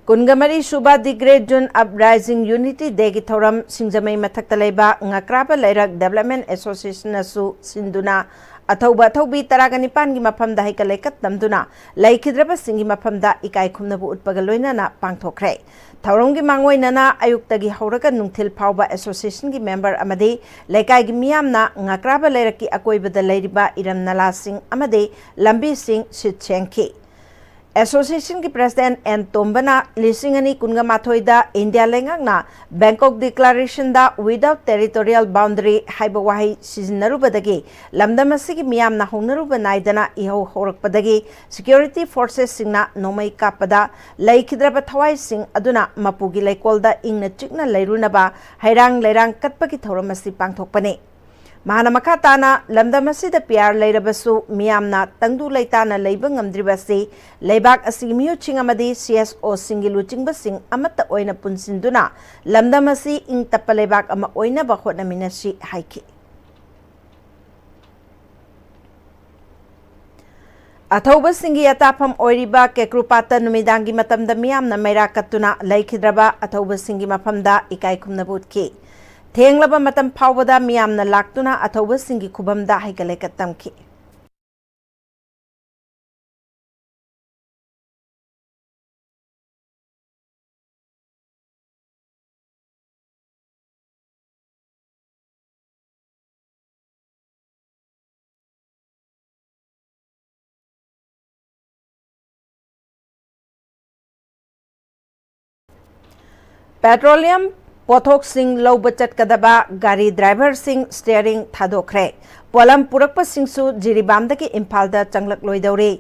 ꯀꯨꯟꯒ ꯃꯔꯤ ꯁꯨꯕ The Great June Uprising Unity Dayꯒꯤ ꯊꯧꯔꯝ ꯁꯤꯡꯖꯃꯩ ꯃꯊꯛꯇ ꯂꯩꯕ ꯉꯀ꯭ꯔꯥꯕ ꯂꯩꯔꯛ Development Associationꯅꯁꯨ ꯁꯤꯟꯗꯨꯅ ꯑꯊꯧꯕ ꯑꯊꯧꯕꯤ ꯇꯔꯥꯒ ꯅꯤꯄꯥꯟꯒꯤ ꯃꯐꯝꯗ ꯍꯩꯀꯠ ꯂꯩꯀꯠ ꯇꯝꯗꯨꯅ ꯂꯩꯈꯤꯗ꯭ꯔꯕꯁꯤꯡꯒꯤ ꯃꯐꯝꯗ ꯏꯀꯥꯏ ꯈꯨꯝꯅꯕ ꯎꯠꯄꯒ ꯂꯣꯏꯅꯅ ꯄꯥꯡꯊꯣꯛꯈ꯭ꯔꯦ꯫ ꯊꯧꯔꯝꯒꯤ ꯃꯥꯡꯑꯣꯏꯅꯅ ꯑꯌꯨꯛꯇꯒꯤ ꯍꯧꯔꯒ ꯅꯨꯡꯊꯤꯜ ꯐꯥꯎꯕ associationꯒꯤ member ꯑꯃꯗꯤ ꯂꯩꯀꯥꯏꯒꯤ ꯃꯤꯌꯥꯝꯅ ꯉꯀ꯭ꯔꯥꯕ ꯂꯩꯔꯛꯀꯤ ꯑꯀꯣꯏꯕꯗ ꯂꯩꯔꯤꯕ ꯏꯔꯝ ꯅꯂꯥꯁꯤꯡ ꯑꯃꯗꯤ ꯂꯝꯕꯤꯁꯤꯡ ꯁꯤꯠ ꯁꯦꯡꯈꯤ꯫ Associationꯒꯤ president ꯑꯦꯟ ꯇꯣꯝꯕꯅ ꯂꯤꯁꯤꯡ ꯑꯅꯤ ꯀꯨꯟꯒ ꯃꯥꯊꯣꯏꯗ ꯏꯟꯗꯤꯌꯥ ꯂꯩꯉꯥꯛꯅ Bangkok Declarationꯗ without territorial boundary ꯍꯥꯏꯕ ꯋꯥꯍꯩ ꯁꯤꯖꯤꯟꯅꯔꯨꯕꯗꯒꯤ ꯂꯝꯗꯝ ꯑꯁꯤꯒꯤ ꯃꯤꯌꯥꯝꯅ ꯍꯧꯅꯔꯨꯕ ꯅꯥꯏꯗꯅ ꯏꯍꯧ ꯍꯧꯔꯛꯄꯗꯒꯤ security forcesꯁꯤꯡꯅ ꯅꯣꯡꯃꯩ ꯀꯥꯞꯄꯗ ꯂꯩꯈꯤꯗ꯭ꯔꯕ ꯊꯋꯥꯏꯁꯤꯡ ꯑꯗꯨꯅ ꯃꯄꯨꯒꯤ ꯂꯩꯀꯣꯜꯗ ꯏꯪꯅ ꯆꯤꯛꯅ ꯂꯩꯔꯨꯅꯕ ꯍꯩꯔꯥꯡ ꯂꯩꯔꯥꯡ ꯀꯠꯄꯒꯤ ꯊꯧꯔꯝ ꯑꯁꯤ ꯄꯥꯡꯊꯣꯛꯄꯅꯤ꯫ ꯃꯍꯥꯛꯅ ꯃꯈꯥ ꯇꯥꯅ ꯂꯝꯗꯝ ꯑꯁꯤꯗ PR ꯂꯩꯔꯕꯁꯨ ꯃꯤꯌꯥꯝꯅ ꯇꯪꯗꯨ ꯂꯩꯇꯥꯅ ꯂꯩꯕ ꯉꯝꯗ꯭ꯔꯤꯕ ꯑꯁꯤ ꯂꯩꯕꯥꯛ ꯑꯁꯤꯒꯤ ꯃꯤꯍꯨꯠꯁꯤꯡ ꯑꯃꯗꯤ CSOꯁꯤꯡꯒꯤ ꯂꯨꯆꯤꯡꯕꯁꯤꯡ ꯑꯃꯠꯇ ꯑꯣꯏꯅ ꯄꯨꯟꯁꯤꯟꯗꯨꯅ ꯂꯝꯗꯝ ꯑꯁꯤ ꯏꯪ ꯇꯞꯄ ꯂꯩꯕꯥꯛ ꯑꯃ ꯑꯣꯏꯅꯕ ꯍꯣꯠꯅꯃꯤꯟꯅꯁꯤ ꯍꯥꯏꯈꯤ꯫ ꯑꯊꯧꯕꯁꯤꯡꯒꯤ ꯑꯇꯥꯐꯝ ꯑꯣꯏꯔꯤꯕ ꯀꯦꯀ꯭ꯔꯨꯄꯥꯠꯇ ꯅꯨꯃꯤꯗꯥꯡꯒꯤ ꯃꯇꯝꯗ ꯃꯤꯌꯥꯝꯅ ꯃꯩꯔꯥ ꯀꯠꯇꯨꯅ ꯂꯩꯈꯤꯗ꯭ꯔꯕ ꯑꯊꯧꯕꯁꯤꯡꯒꯤ ꯃꯐꯝꯗ ꯏꯀꯥꯏ ꯈꯨꯝꯅꯕ ꯎꯠꯈꯤ꯫ ꯊꯦꯡꯂꯕ ꯃꯇꯝ ꯐꯥꯎꯕꯗ ꯃꯤꯌꯥꯝꯅ ꯂꯥꯛꯇꯨꯅ ꯑꯊꯧꯕꯁꯤꯡꯒꯤ ꯈꯨꯕꯝꯗ ꯍꯩꯀꯠ ꯂꯩꯀꯠ ꯇꯝꯈꯤ꯫ Petroleum ꯄꯣꯠꯊꯣꯛꯁꯤꯡ ꯂꯧꯕ ꯆꯠꯀꯗꯕ ꯒꯥꯔꯤ driverꯁꯤꯡ steering ꯊꯥꯗꯣꯛꯈ꯭ꯔꯦ꯫ ꯄꯣꯠꯂꯝ ꯄꯨꯔꯛꯄꯁꯤꯡꯁꯨ ꯖꯤꯔꯤꯕꯥꯝꯗꯒꯤ ꯏꯝꯐꯥꯜꯗ ꯆꯪꯂꯛꯂꯣꯏꯗꯧꯔꯤ꯫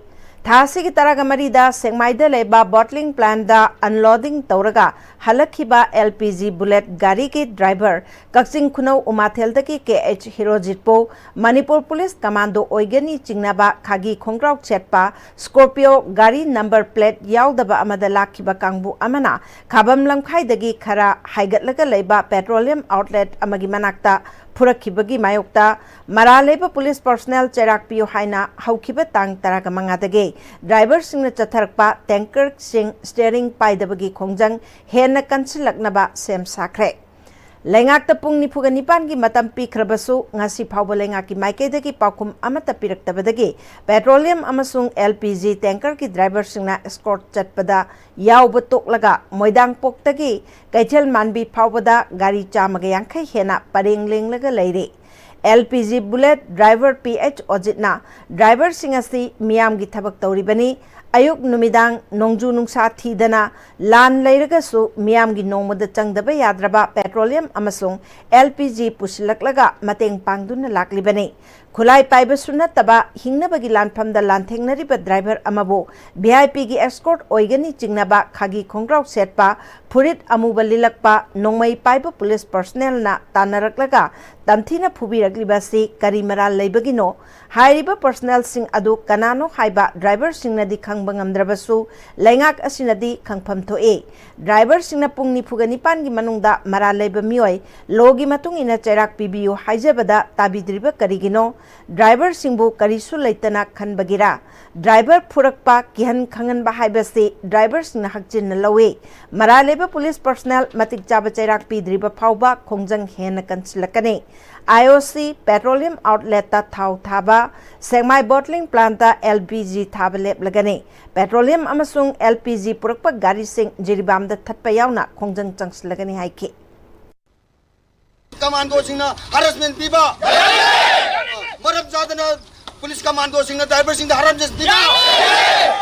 ꯊꯥ ꯑꯁꯤꯒꯤ ꯇꯔꯥꯒ ꯃꯔꯤꯗ ꯁꯦꯛꯃꯥꯏꯗ ꯂꯩꯕ ꯕꯣꯇ꯭ꯂꯤꯡ ꯄ꯭ꯂꯥꯟꯗ ꯑꯟꯂꯣꯗꯤꯡ ꯇꯧꯔꯒ ꯍꯜꯂꯛꯈꯤꯕ LPG bullet ꯒꯥꯔꯤꯒꯤ ꯗ꯭ꯔꯥꯏꯚꯔ, ꯀꯛꯆꯤꯡ ꯈꯨꯅꯧ ꯎꯃꯥꯊꯦꯜꯗꯒꯤ KH ꯍꯤꯔꯣꯖꯤꯠꯄꯨ ꯃꯅꯤꯄꯨꯔ ꯄꯨꯂꯤꯁ ꯀꯃꯥꯟꯗꯣ ꯑꯣꯏꯒꯅꯤ ꯆꯤꯡꯅꯕ ꯈꯥꯒꯤ ꯈꯣꯡꯒ꯭ꯔꯥꯎ ꯁꯦꯠꯄ Scorpio ꯒꯥꯔꯤ ꯅꯝꯕꯔ ꯄ꯭ꯂꯦꯠ ꯌꯥꯎꯗꯕ ꯑꯃꯗ ꯂꯥꯛꯈꯤꯕ ꯀꯥꯡꯕꯨ ꯑꯃꯅ ꯈꯥꯕꯝ ꯂꯝꯈꯥꯏꯗꯒꯤ ꯈꯔ ꯍꯥꯏꯒꯠꯂꯒ ꯂꯩꯕ petroleum outlet ꯑꯃꯒꯤ ꯃꯅꯥꯛꯇ ꯐꯨꯔꯛꯈꯤꯕꯒꯤ ꯃꯥꯌꯣꯛꯇ ꯃꯔꯥꯜ ꯂꯩꯕ ꯄꯨꯂꯤꯁ ꯄꯔꯁꯣꯅꯦꯜ ꯆꯩꯔꯥꯛ ꯄꯤꯌꯨ ꯍꯥꯏꯅ ꯍꯧꯈꯤꯕ ꯇꯥꯡ ꯇꯔꯥꯒ ꯃꯉꯥꯗꯒꯤ ꯗ꯭ꯔꯥꯏꯚꯔꯁꯤꯡꯅ ꯆꯠꯊꯔꯛꯄ ꯇꯦꯡꯀꯔꯁꯤꯡ ꯁ꯭ꯇꯤꯌꯔꯤꯡ ꯄꯥꯏꯗꯕꯒꯤ ꯈꯣꯡꯖꯪ ꯍꯦꯟꯅ ꯀꯟꯁꯤꯜꯂꯛꯅꯕ ꯁꯦꯝ ꯁꯥꯈ꯭ꯔꯦ꯫ ꯂꯩꯉꯥꯛꯇ ꯄꯨꯡ ꯅꯤꯐꯨꯒ ꯅꯤꯄꯥꯟꯒꯤ ꯃꯇꯝ ꯄꯤꯈ꯭ꯔꯕꯁꯨ, ꯉꯁꯤ ꯐꯥꯎꯕ ꯂꯩꯉꯥꯛꯀꯤ ꯃꯥꯏꯀꯩꯗꯒꯤ ꯄꯥꯎꯈꯨꯝ ꯑꯃꯠꯇ ꯄꯤꯔꯛꯇꯕꯗꯒꯤ petroleum ꯑꯃꯁꯨꯡ LPG ꯇꯦꯡꯀꯔꯒꯤ ꯗ꯭ꯔꯥꯏꯚꯔꯁꯤꯡꯅ escort ꯆꯠꯄꯗ ꯌꯥꯎꯕ ꯇꯣꯛꯂꯒ, ꯃꯣꯏꯗꯥꯡꯄꯣꯛꯇꯒꯤ ꯀꯩꯊꯦꯜ ꯃꯥꯟꯕꯤ ꯐꯥꯎꯕꯗ ꯒꯥꯔꯤ ꯆꯥꯝꯃꯒ ꯌꯥꯡꯈꯩ ꯍꯦꯟꯅ ꯄꯔꯦꯡ ꯂꯦꯡꯂꯒ ꯂꯩꯔꯦ꯫ LPG bullet driver PH ꯑꯣꯖꯤꯠꯅ ꯗ꯭ꯔꯥꯏꯚꯔꯁꯤꯡ ꯑꯁꯤ ꯃꯤꯌꯥꯝꯒꯤ ꯊꯕꯛ ꯇꯧꯔꯤꯕꯅꯤ, ꯑꯌꯨꯛ ꯅꯨꯃꯤꯗꯥꯡ ꯅꯣꯡꯖꯨ ꯅꯨꯡꯁꯥ ꯊꯤꯗꯅ ꯂꯥꯟ ꯂꯩꯔꯒꯁꯨ ꯃꯤꯌꯥꯝꯒꯤ ꯅꯣꯡꯃꯗ ꯆꯪꯗꯕ ꯌꯥꯗ꯭ꯔꯕ petroleum ꯑꯃꯁꯨꯡ LPG ꯄꯨꯁꯤꯜꯂꯛꯂꯒ ꯃꯇꯦꯡ ꯄꯥꯡꯗꯨꯅ ꯂꯥꯛꯂꯤꯕꯅꯤ꯫ ꯈꯨꯠꯂꯥꯏ ꯄꯥꯏꯕꯁꯨ ꯅꯠꯇꯕ ꯍꯤꯡꯅꯕꯒꯤ ꯂꯥꯟꯐꯝꯗ ꯂꯥꯟꯊꯦꯡꯅꯔꯤꯕ ꯗ꯭ꯔꯥꯏꯚꯔ ꯑꯃꯕꯨ VIPꯒꯤ escort ꯑꯣꯏꯒꯅꯤ ꯆꯤꯡꯅꯕ ꯈꯥꯒꯤ ꯈꯣꯡꯒ꯭ꯔꯥꯎ ꯁꯦꯠꯄ, ꯐꯨꯔꯤꯠ ꯑꯃꯨꯕ ꯂꯤꯠꯂꯛꯄ ꯅꯣꯡꯃꯩ ꯄꯥꯏꯕ ꯄꯨꯂꯤꯁ ꯄꯔꯁꯣꯅꯦꯜꯅ ꯇꯥꯟꯅꯔꯛꯂꯒ ꯇꯝꯊꯤꯅ ꯐꯨꯕꯤꯔꯛꯂꯤꯕ ꯑꯁꯤ ꯀꯔꯤ ꯃꯔꯥꯜ ꯂꯩꯕꯒꯤꯅꯣ? ꯍꯥꯏꯔꯤꯕ ꯄꯔꯁꯣꯅꯦꯜꯁꯤꯡ ꯑꯗꯨ ꯀꯅꯥꯅꯣ ꯍꯥꯏꯕ ꯗ꯭ꯔꯥꯏꯚꯔꯁꯤꯡꯅꯗꯤ ꯈꯪꯕ ꯉꯝꯗ꯭ꯔꯕꯁꯨ, ꯂꯩꯉꯥꯛ ꯑꯁꯤꯅꯗꯤ ꯈꯪꯐꯝ ꯊꯣꯛꯏ꯫ ꯗ꯭ꯔꯥꯏꯚꯔꯁꯤꯡꯅ ꯄꯨꯡ ꯅꯤꯐꯨꯒ ꯅꯤꯄꯥꯟꯒꯤ ꯃꯅꯨꯡꯗ ꯃꯔꯥꯜ ꯂꯩꯕ ꯃꯤꯑꯣꯏ, ꯂꯣꯒꯤ ꯃꯇꯨꯡ ꯏꯟꯅ ꯆꯩꯔꯥꯛ ꯄꯤꯕꯤꯌꯨ ꯍꯥꯏꯖꯕꯗ ꯇꯥꯕꯤꯗ꯭ꯔꯤꯕ ꯀꯔꯤꯒꯤꯅꯣ? ꯗ꯭ꯔꯥꯏꯚꯔꯁꯤꯡꯕꯨ ꯀꯔꯤꯁꯨ ꯂꯩꯇꯅ ꯈꯟꯕꯒꯤꯔꯥ? ꯗ꯭ꯔꯥꯏꯚꯔ ꯐꯨꯔꯛꯄ, ꯀꯤꯍꯟ ꯈꯪꯍꯟꯕ ꯍꯥꯏꯕꯁꯤ ꯗ꯭ꯔꯥꯏꯚꯔꯁꯤꯡꯅ ꯍꯛꯆꯤꯟꯅ ꯂꯧꯏ꯫ ꯃꯔꯥꯜ ꯂꯩꯕ ꯄꯨꯂꯤꯁ ꯄꯔꯁꯣꯅꯦꯜ ꯃꯇꯤꯛ ꯆꯥꯕ ꯆꯩꯔꯥꯛ ꯄꯤꯗ꯭ꯔꯤꯕ ꯐꯥꯎꯕ ꯈꯣꯡꯖꯪ ꯍꯦꯟꯅ ꯀꯟꯁꯤꯜꯂꯛꯀꯅꯤ꯫ IOC petroleum outletꯇ ꯊꯥꯎ ꯊꯥꯕ, ꯁꯦꯛꯃꯥꯏ bottling plantꯇ LPG ꯊꯥꯕ ꯂꯦꯞꯂꯒꯅꯤ꯫ Petroleum ꯑꯃꯁꯨꯡ LPG ꯄꯨꯔꯛꯄ ꯒꯥꯔꯤꯁꯤꯡ ꯖꯤꯔꯤꯕꯥꯝꯗ ꯊꯠꯄ ꯌꯥꯎꯅ ꯈꯣꯡꯖꯪ ꯆꯪꯁꯤꯜꯂꯒꯅꯤ ꯍꯥꯏꯈꯤ꯫ ꯀꯃꯥꯟꯗꯣꯁꯤꯡꯅ harassment ꯄꯤꯕ, ꯃꯔꯝ ꯆꯥꯗꯅ ꯄꯨꯂꯤꯁ ꯀꯃꯥꯟꯗꯣꯁꯤꯡꯅ ꯗ꯭ꯔꯥꯏꯚꯔꯁꯤꯡꯗ harassment ꯄꯤꯕ,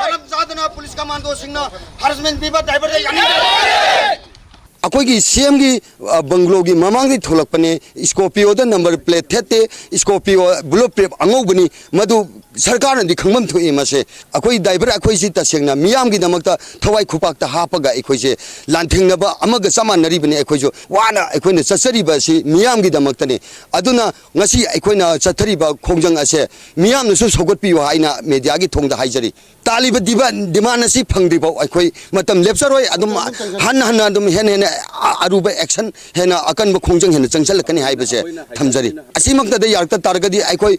ꯃꯔꯝ ꯆꯥꯗꯅ ꯄꯨꯂꯤꯁ ꯀꯃꯥꯟꯗꯣꯁꯤꯡꯅ harassment ꯄꯤꯕ ꯗ꯭ꯔꯥꯏꯚꯔꯗ ꯌꯥꯅꯤꯡꯗꯦ꯫ ꯑꯩꯈꯣꯏꯒꯤ ꯁꯤ ꯑꯦꯝꯒꯤ ꯕꯪꯒ꯭ꯂꯣꯒꯤ ꯃꯃꯥꯡꯗꯒꯤ ꯊꯣꯛꯂꯛꯄꯅꯦ꯫ ꯁ꯭ꯀꯣꯔꯄꯤꯌꯣꯗ ꯅꯝꯕꯔ ꯄ꯭ꯂꯦꯠ ꯊꯦꯠꯇꯦ, ꯁ꯭ꯀꯣꯔꯄꯤꯌꯣ ꯕꯨꯂꯦꯠ ꯄ꯭ꯔꯨꯐ ꯑꯉꯧꯕꯅꯤ꯫ ꯃꯗꯨ ꯁꯔꯀꯥꯔꯅꯗꯤ ꯈꯪꯐꯝ ꯊꯣꯛꯏ꯫ ꯃꯁꯦ ꯑꯩꯈꯣꯏ ꯗ꯭ꯔꯥꯏꯚꯔ ꯑꯩꯈꯣꯏꯁꯤ ꯇꯁꯦꯡꯅ ꯃꯤꯌꯥꯝꯒꯤꯗꯃꯛꯇ ꯊꯋꯥꯏ ꯈꯨꯄꯥꯛꯇ ꯍꯥꯞꯄꯒ ꯑꯩꯈꯣꯏꯁꯦ ꯂꯥꯟꯊꯦꯡꯅꯕ ꯑꯃꯒ ꯆꯞ ꯃꯥꯟꯅꯔꯤꯕꯅꯤ꯫ ꯑꯩꯈꯣꯏꯁꯨ ꯋꯥꯅ ꯑꯩꯈꯣꯏꯅ ꯆꯠꯆꯔꯤꯕ ꯑꯁꯤ ꯃꯤꯌꯥꯝꯒꯤꯗꯃꯛꯇꯅꯤ꯫ ꯑꯗꯨꯅ ꯉꯁꯤ ꯑꯩꯈꯣꯏꯅ ꯆꯠꯊꯔꯤꯕ ꯈꯣꯡꯖꯪ ꯑꯁꯦ ꯃꯤꯌꯥꯝꯅꯁꯨ ꯁꯧꯒꯠꯄꯤꯌꯨ ꯍꯥꯏꯅ ꯃꯦꯗꯤꯌꯥꯒꯤ ꯊꯣꯡꯗ ꯍꯥꯏꯖꯔꯤ꯫ ꯇꯥꯜꯂꯤꯕ ꯗꯤꯃꯥꯟ ꯑꯁꯤ ꯐꯪꯗ꯭ꯔꯤꯐꯥꯎ ꯑꯩꯈꯣꯏ ꯃꯇꯝ ꯂꯦꯞꯆꯔꯣꯏ꯫ ꯑꯗꯨꯝ ꯍꯟꯅ ꯍꯟꯅ ꯑꯗꯨꯝ ꯍꯦꯟꯅ ꯍꯦꯟꯅ ꯑ-, ꯑꯔꯨꯕ ꯑꯦꯛꯁꯟ, ꯍꯦꯟꯅ ꯑꯀꯟꯕ ꯈꯣꯡꯖꯪ ꯍꯦꯟꯅ ꯆꯪꯁꯤꯜꯂꯛꯀꯅꯤ ꯍꯥꯏꯕꯁꯦ ꯊꯝꯖꯔꯤ꯫ ꯑꯁꯤꯃꯛꯇꯗ ꯌꯥꯔꯛꯇ ꯇꯥꯔꯒꯗꯤ ꯑꯩꯈꯣꯏ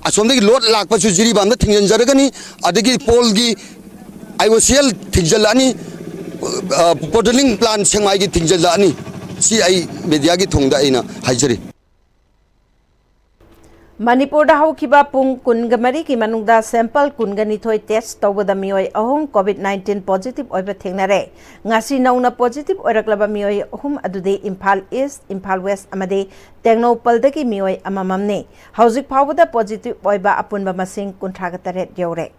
ꯑꯁꯣꯝꯗꯒꯤ ꯂꯣꯠ ꯂꯥꯛꯄꯁꯨ ꯖꯤꯔꯤꯕꯥꯝꯗ ꯊꯤꯡꯖꯤꯟꯖꯔꯒꯅꯤ꯫ ꯑꯗꯒꯤ ꯄꯣꯜꯒꯤ ꯑꯥꯏ ꯑꯣ ꯁꯤ ꯑꯦꯜ ꯊꯤꯡꯖꯤꯜꯂꯛꯑꯅꯤ, ꯑ, ꯄꯣꯇꯣꯂꯤꯡ ꯄ꯭ꯂꯥꯟ ꯁꯦꯛꯃꯥꯏꯒꯤ ꯊꯤꯡꯖꯤꯜꯂꯛꯑꯅꯤ꯫ ꯁꯤ ꯑꯩ ꯃꯦꯗꯤꯌꯥꯒꯤ ꯊꯣꯡꯗ ꯑꯩꯅ ꯍꯥꯏꯖꯔꯤ꯫ ꯃꯅꯤꯄꯨꯔꯗ ꯍꯧꯈꯤꯕ ꯄꯨꯡ ꯀꯨꯟꯒ ꯃꯔꯤꯒꯤ ꯃꯅꯨꯡꯗ ꯁꯦꯝꯄꯜ ꯀꯨꯟꯒ ꯅꯤꯊꯣꯏ ꯇꯦꯁ ꯇꯧꯕꯗ ꯃꯤꯑꯣꯏ ꯑꯍꯨꯝ ꯀꯣꯚꯤꯗ ꯅꯥꯏꯟꯇꯤꯟ ꯄꯣꯖꯤꯇꯤꯚ ꯑꯣꯏꯕ ꯊꯦꯡꯅꯔꯦ꯫ ꯉꯁꯤ ꯅꯧꯅ ꯄꯣꯖꯤꯇꯤꯚ ꯑꯣꯏꯔꯛꯂꯕ ꯃꯤꯑꯣꯏ ꯑꯍꯨꯝ ꯑꯗꯨꯗꯤ ꯏꯝꯐꯥꯜ ꯏꯁ, ꯏꯝꯐꯥꯜ ꯋꯦꯁ ꯑꯃꯗꯤ ꯇꯦꯡꯅꯧꯄꯜꯗꯒꯤ ꯃꯤꯑꯣꯏ ꯑꯃꯃꯝꯅꯤ꯫ ꯍꯧꯖꯤꯛ ꯐꯥꯎꯕꯗ ꯄꯣꯖꯤꯇꯤꯚ ꯑꯣꯏꯕ ꯑꯄꯨꯟꯕ ꯃꯁꯤꯡ ꯀꯨꯟꯊ꯭ꯔꯥꯒ ꯇꯔꯦꯠ ꯌꯧꯔꯦ꯫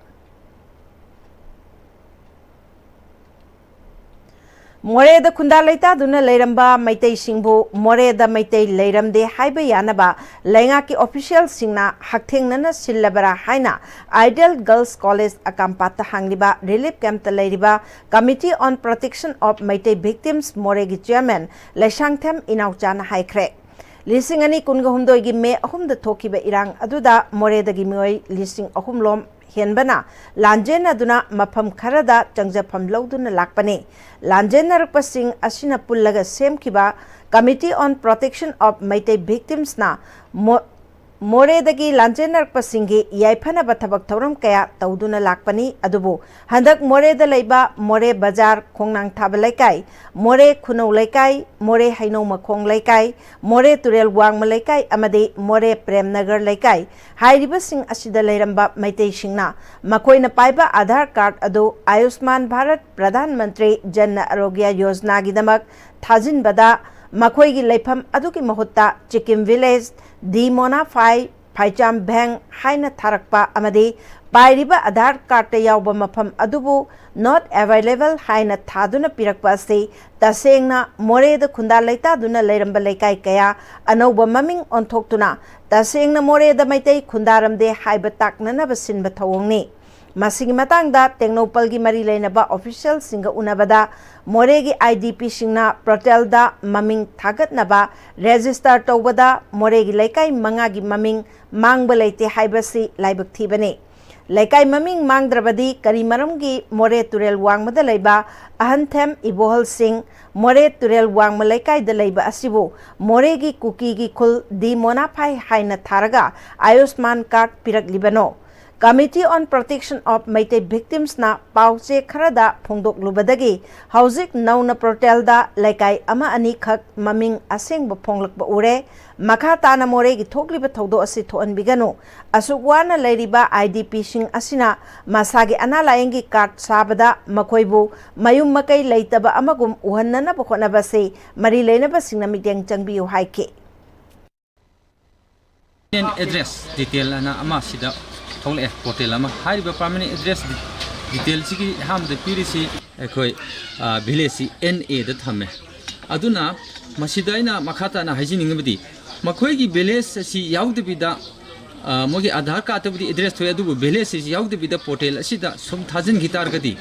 ꯃꯣꯔꯦꯗ ꯈꯨꯟꯗꯥ ꯂꯩꯇꯥꯗꯨꯅ ꯂꯩꯔꯝꯕ ꯃꯩꯇꯩꯁꯤꯡꯕꯨ ꯃꯣꯔꯦꯗ ꯃꯩꯇꯩ ꯂꯩꯔꯝꯗꯦ ꯍꯥꯏꯕ ꯌꯥꯅꯕ ꯂꯩꯉꯥꯛꯀꯤ ꯑꯣꯐꯤꯁꯤꯌꯦꯜꯁꯤꯡꯅ ꯍꯛꯊꯦꯡꯅꯅ ꯁꯤꯜꯂꯕꯔꯥ ꯍꯥꯏꯅ ꯑꯥꯏꯗꯤꯌꯦꯜ ꯒꯔꯜꯁ ꯀꯣꯂꯦꯖ ꯑꯀꯥꯝꯄꯥꯠꯇ ꯍꯥꯡꯂꯤꯕ ꯔꯤꯂꯤꯐ ꯀꯦꯝꯞꯇ ꯂꯩꯔꯤꯕ Committee on Protection of Meitei Victims ꯃꯣꯔꯦꯒꯤ ꯆꯤꯌꯔꯃꯦꯟ ꯂꯩꯁꯥꯡꯊꯦꯝ ꯏꯅꯥꯎꯆꯥꯅ ꯍꯥꯏꯈ꯭ꯔꯦ꯫ ꯂꯤꯁꯤꯡ ꯑꯅꯤ ꯀꯨꯟꯒ ꯍꯨꯝꯗꯣꯏꯒꯤ ꯃꯦ ꯑꯍꯨꯝꯗ ꯊꯣꯛꯈꯤꯕ ꯏꯔꯥꯡ ꯑꯗꯨꯗ ꯃꯣꯔꯦꯗꯒꯤ ꯃꯤꯑꯣꯏ ꯂꯤꯁꯤꯡ ꯑꯍꯨꯝ ꯂꯣꯝ ꯍꯦꯟꯕꯅ ꯂꯥꯟꯖꯦꯟꯅꯗꯨꯅ ꯃꯐꯝ ꯈꯔꯗ ꯆꯪꯖꯐꯝ ꯂꯧꯗꯨꯅ ꯂꯥꯛꯄꯅꯤ꯫ ꯂꯥꯟꯖꯦꯟꯅꯔꯛꯄꯁꯤꯡ ꯑꯁꯤꯅ ꯄꯨꯜꯂꯒ ꯁꯦꯝꯈꯤꯕ Committee on Protection of Meitei Victims ꯅ ꯃꯣ-, ꯃꯣꯔꯦꯗꯒꯤ ꯂꯥꯟꯖꯦꯟꯅꯔꯛꯄꯁꯤꯡꯒꯤ ꯌꯥꯏꯐꯅꯕ ꯊꯕꯛ ꯊꯧꯔꯝ ꯀꯌꯥ ꯇꯧꯗꯨꯅ ꯂꯥꯛꯄꯅꯤ꯫ ꯑꯗꯨꯕꯨ ꯍꯟꯗꯛ ꯃꯣꯔꯦꯗ ꯂꯩꯕ ꯃꯣꯔꯦ ꯕꯖꯥꯔ, ꯈꯣꯡꯅꯥꯡꯊꯥꯕ ꯂꯩꯀꯥꯏ, ꯃꯣꯔꯦ ꯈꯨꯅꯧ ꯂꯩꯀꯥꯏ, ꯃꯣꯔꯦ ꯍꯩꯅꯧ ꯃꯈꯣꯡ ꯂꯩꯀꯥꯏ, ꯃꯣꯔꯦ ꯇꯨꯔꯦꯜ ꯋꯥꯡꯃ ꯂꯩꯀꯥꯏ ꯑꯃꯗꯤ ꯃꯣꯔꯦ ꯄ꯭ꯔꯦꯝꯅꯒꯔ ꯂꯩꯀꯥꯏ ꯍꯥꯏꯔꯤꯕꯁꯤꯡ ꯑꯁꯤꯗ ꯂꯩꯔꯝꯕ ꯃꯩꯇꯩꯁꯤꯡꯅ ꯃꯈꯣꯏꯅ ꯄꯥꯏꯕ ꯑꯥꯙꯥꯔ ꯀꯥꯔꯗ ꯑꯗꯨ ꯑꯌꯨꯁꯃꯥꯟ ꯚꯥꯔꯠ ꯄ꯭ꯔꯙꯥꯟ ꯃꯟꯇ꯭ꯔꯤ ꯖꯟ ꯑꯔꯣꯒ꯭ꯌ ꯌꯣꯖꯅꯥꯒꯤꯗꯃꯛ ꯊꯥꯖꯤꯟꯕꯗ ꯃꯈꯣꯏꯒꯤ ꯂꯩꯐꯝ ꯑꯗꯨꯒꯤ ꯃꯍꯨꯠꯇ ꯆꯤꯀꯤꯝ ꯚꯤꯂꯦꯖ, ꯗꯤ ꯃꯣꯅꯥꯐꯥꯏ, ꯐꯥꯏꯆꯥꯝ ꯚꯦꯡ ꯍꯥꯏꯅ ꯊꯥꯔꯛꯄ ꯑꯃꯗꯤ ꯄꯥꯏꯔꯤꯕ ꯑꯥꯙꯥꯔ ꯀꯥꯔꯗꯇ ꯌꯥꯎꯕ ꯃꯐꯝ ꯑꯗꯨꯕꯨ not available ꯍꯥꯏꯅ ꯊꯥꯗꯨꯅ ꯄꯤꯔꯛꯄ ꯑꯁꯤ ꯇꯁꯦꯡꯅ ꯃꯣꯔꯦꯗ ꯈꯨꯟꯗꯥ ꯂꯩꯇꯥꯗꯨꯅ ꯂꯩꯔꯝꯕ ꯂꯩꯀꯥꯏ ꯀꯌꯥ ꯑꯅꯧꯕ ꯃꯃꯤꯡ ꯑꯣꯟꯊꯣꯛꯇꯨꯅ ꯇꯁꯦꯡꯅ ꯃꯣꯔꯦꯗ ꯃꯩꯇꯩ ꯈꯨꯟꯗꯥꯔꯝꯗꯦ ꯍꯥꯏꯕ ꯇꯥꯛꯅꯅꯕ ꯁꯤꯟꯕ ꯊꯧꯑꯣꯡꯅꯤ꯫ ꯃꯁꯤꯒꯤ ꯃꯇꯥꯡꯗ ꯇꯦꯡꯅꯧꯄꯜꯒꯤ ꯃꯔꯤ ꯂꯩꯅꯕ ꯑꯣꯐꯤꯁꯤꯌꯦꯜꯁꯤꯡꯒ ꯎꯅꯕꯗ ꯃꯣꯔꯦꯒꯤ ꯑꯥꯏ ꯗꯤ ꯄꯤꯁꯤꯡꯅ ꯄꯣꯔꯇꯦꯜꯗ ꯃꯃꯤꯡ ꯊꯥꯒꯠꯅꯕ ꯔꯦꯖꯤꯁꯇꯔ ꯇꯧꯕꯗ ꯃꯣꯔꯦꯒꯤ ꯂꯩꯀꯥꯏ ꯃꯉꯥꯒꯤ ꯃꯃꯤꯡ ꯃꯥꯡꯕ ꯂꯩꯇꯦ ꯍꯥꯏꯕꯁꯤ ꯂꯥꯏꯕꯛ ꯊꯤꯕꯅꯤ꯫ ꯂꯩꯀꯥꯏ ꯃꯃꯤꯡ ꯃꯥꯡꯗ꯭ꯔꯕꯗꯤ ꯀꯔꯤ ꯃꯔꯝꯒꯤ ꯃꯣꯔꯦ ꯇꯨꯔꯦꯜ ꯋꯥꯡꯃꯗ ꯂꯩꯕ ꯑꯍꯟꯊꯦꯝ ꯏꯕꯣꯍꯜꯁꯤꯡ, ꯃꯣꯔꯦ ꯇꯨꯔꯦꯜ ꯋꯥꯡꯃ ꯂꯩꯀꯥꯏꯗ ꯂꯩꯕ ꯑꯁꯤꯕꯨ ꯃꯣꯔꯦꯒꯤ ꯀꯨꯀꯤꯒꯤ ꯈꯨꯜ ꯗꯤ ꯃꯣꯅꯥꯐꯥꯏ ꯍꯥꯏꯅ ꯊꯥꯔꯒ ꯑꯌꯨꯁꯃꯥꯟ ꯀꯥꯔꯗ ꯄꯤꯔꯛꯂꯤꯕꯅꯣ? Committee on Protection of Meitei Victimsꯅ ꯄꯥꯎ ꯆꯦ ꯈꯔꯗ ꯐꯣꯡꯗꯣꯛꯂꯨꯕꯗꯒꯤ ꯍꯧꯖꯤꯛ ꯅꯧꯅ ꯄꯣꯔꯇꯦꯜꯗ ꯂꯩꯀꯥꯏ ꯑꯃ ꯑꯅꯤꯈꯛ ꯃꯃꯤꯡ ꯑꯁꯦꯡꯕ ꯐꯣꯡꯂꯛꯄ ꯎꯔꯦ꯫ ꯃꯈꯥ ꯇꯥꯅ ꯃꯣꯔꯦꯒꯤ ꯊꯣꯛꯂꯤꯕ ꯊꯧꯗꯣꯛ ꯑꯁꯤ ꯊꯣꯛꯍꯟꯕꯤꯒꯅꯨ꯫ ꯑꯁꯨꯛ ꯋꯥꯅ ꯂꯩꯔꯤꯕ ꯑꯥꯏ ꯗꯤ ꯄꯤꯁꯤꯡ ꯑꯁꯤꯅ ꯃꯁꯥꯒꯤ ꯑꯅꯥ ꯂꯥꯌꯦꯡꯒꯤ ꯀꯥꯔꯗ ꯁꯥꯕꯗ ꯃꯈꯣꯏꯕꯨ ꯃꯌꯨꯝ ꯃꯀꯩ ꯂꯩꯇꯕ ꯑꯃꯒꯨꯝ ꯎꯍꯟꯅꯅꯕ ꯍꯣꯠꯅꯕꯁꯤ ꯃꯔꯤ ꯂꯩꯅꯕꯁꯤꯡꯅ ꯃꯤꯠꯌꯦꯡ ꯆꯪꯕꯤꯌꯨ ꯍꯥꯏꯈꯤ꯫ Permanent address detail ꯑꯅ ꯑꯃ ꯁꯤꯗ ꯊꯣꯛꯂꯛꯑꯦ, ꯄꯣꯔꯇꯦꯜ ꯑꯃ꯫ ꯍꯥꯏꯔꯤꯕ permanent address detailꯁꯤꯒꯤ ꯑꯍꯥꯟꯕꯗ ꯄꯤꯔꯤꯁꯤ ꯑꯩꯈꯣꯏ ꯚꯤꯂꯦꯖꯁꯤ ꯑꯦꯟ ꯑꯦꯗ ꯊꯝꯃꯦ꯫ ꯑꯗꯨꯅ ꯃꯁꯤꯗ ꯑꯩꯅ ꯃꯈꯥ ꯇꯥꯅ ꯍꯥꯏꯖꯅꯤꯡꯉꯕꯗꯤ, ꯃꯈꯣꯏꯒꯤ ꯚꯤꯂꯦꯖ ꯑꯁꯤ ꯌꯥꯎꯗꯕꯤꯗ, ꯑ, ꯃꯣꯏꯒꯤ ꯑꯥꯙꯥꯔ ꯀꯥꯔꯠꯇꯕꯨꯗꯤ ꯑꯦꯗ꯭ꯔꯦꯁ ꯊꯣꯛꯑꯦ, ꯑꯗꯨꯕꯨ ꯚꯤꯂꯦꯖ ꯑꯁꯤ ꯌꯥꯎꯗꯕꯤꯗ ꯄꯣꯔꯇꯦꯜ ꯑꯁꯤꯗ ꯁꯨꯝ ꯊꯥꯖꯤꯟꯈꯤ ꯇꯥꯔꯒꯗꯤ,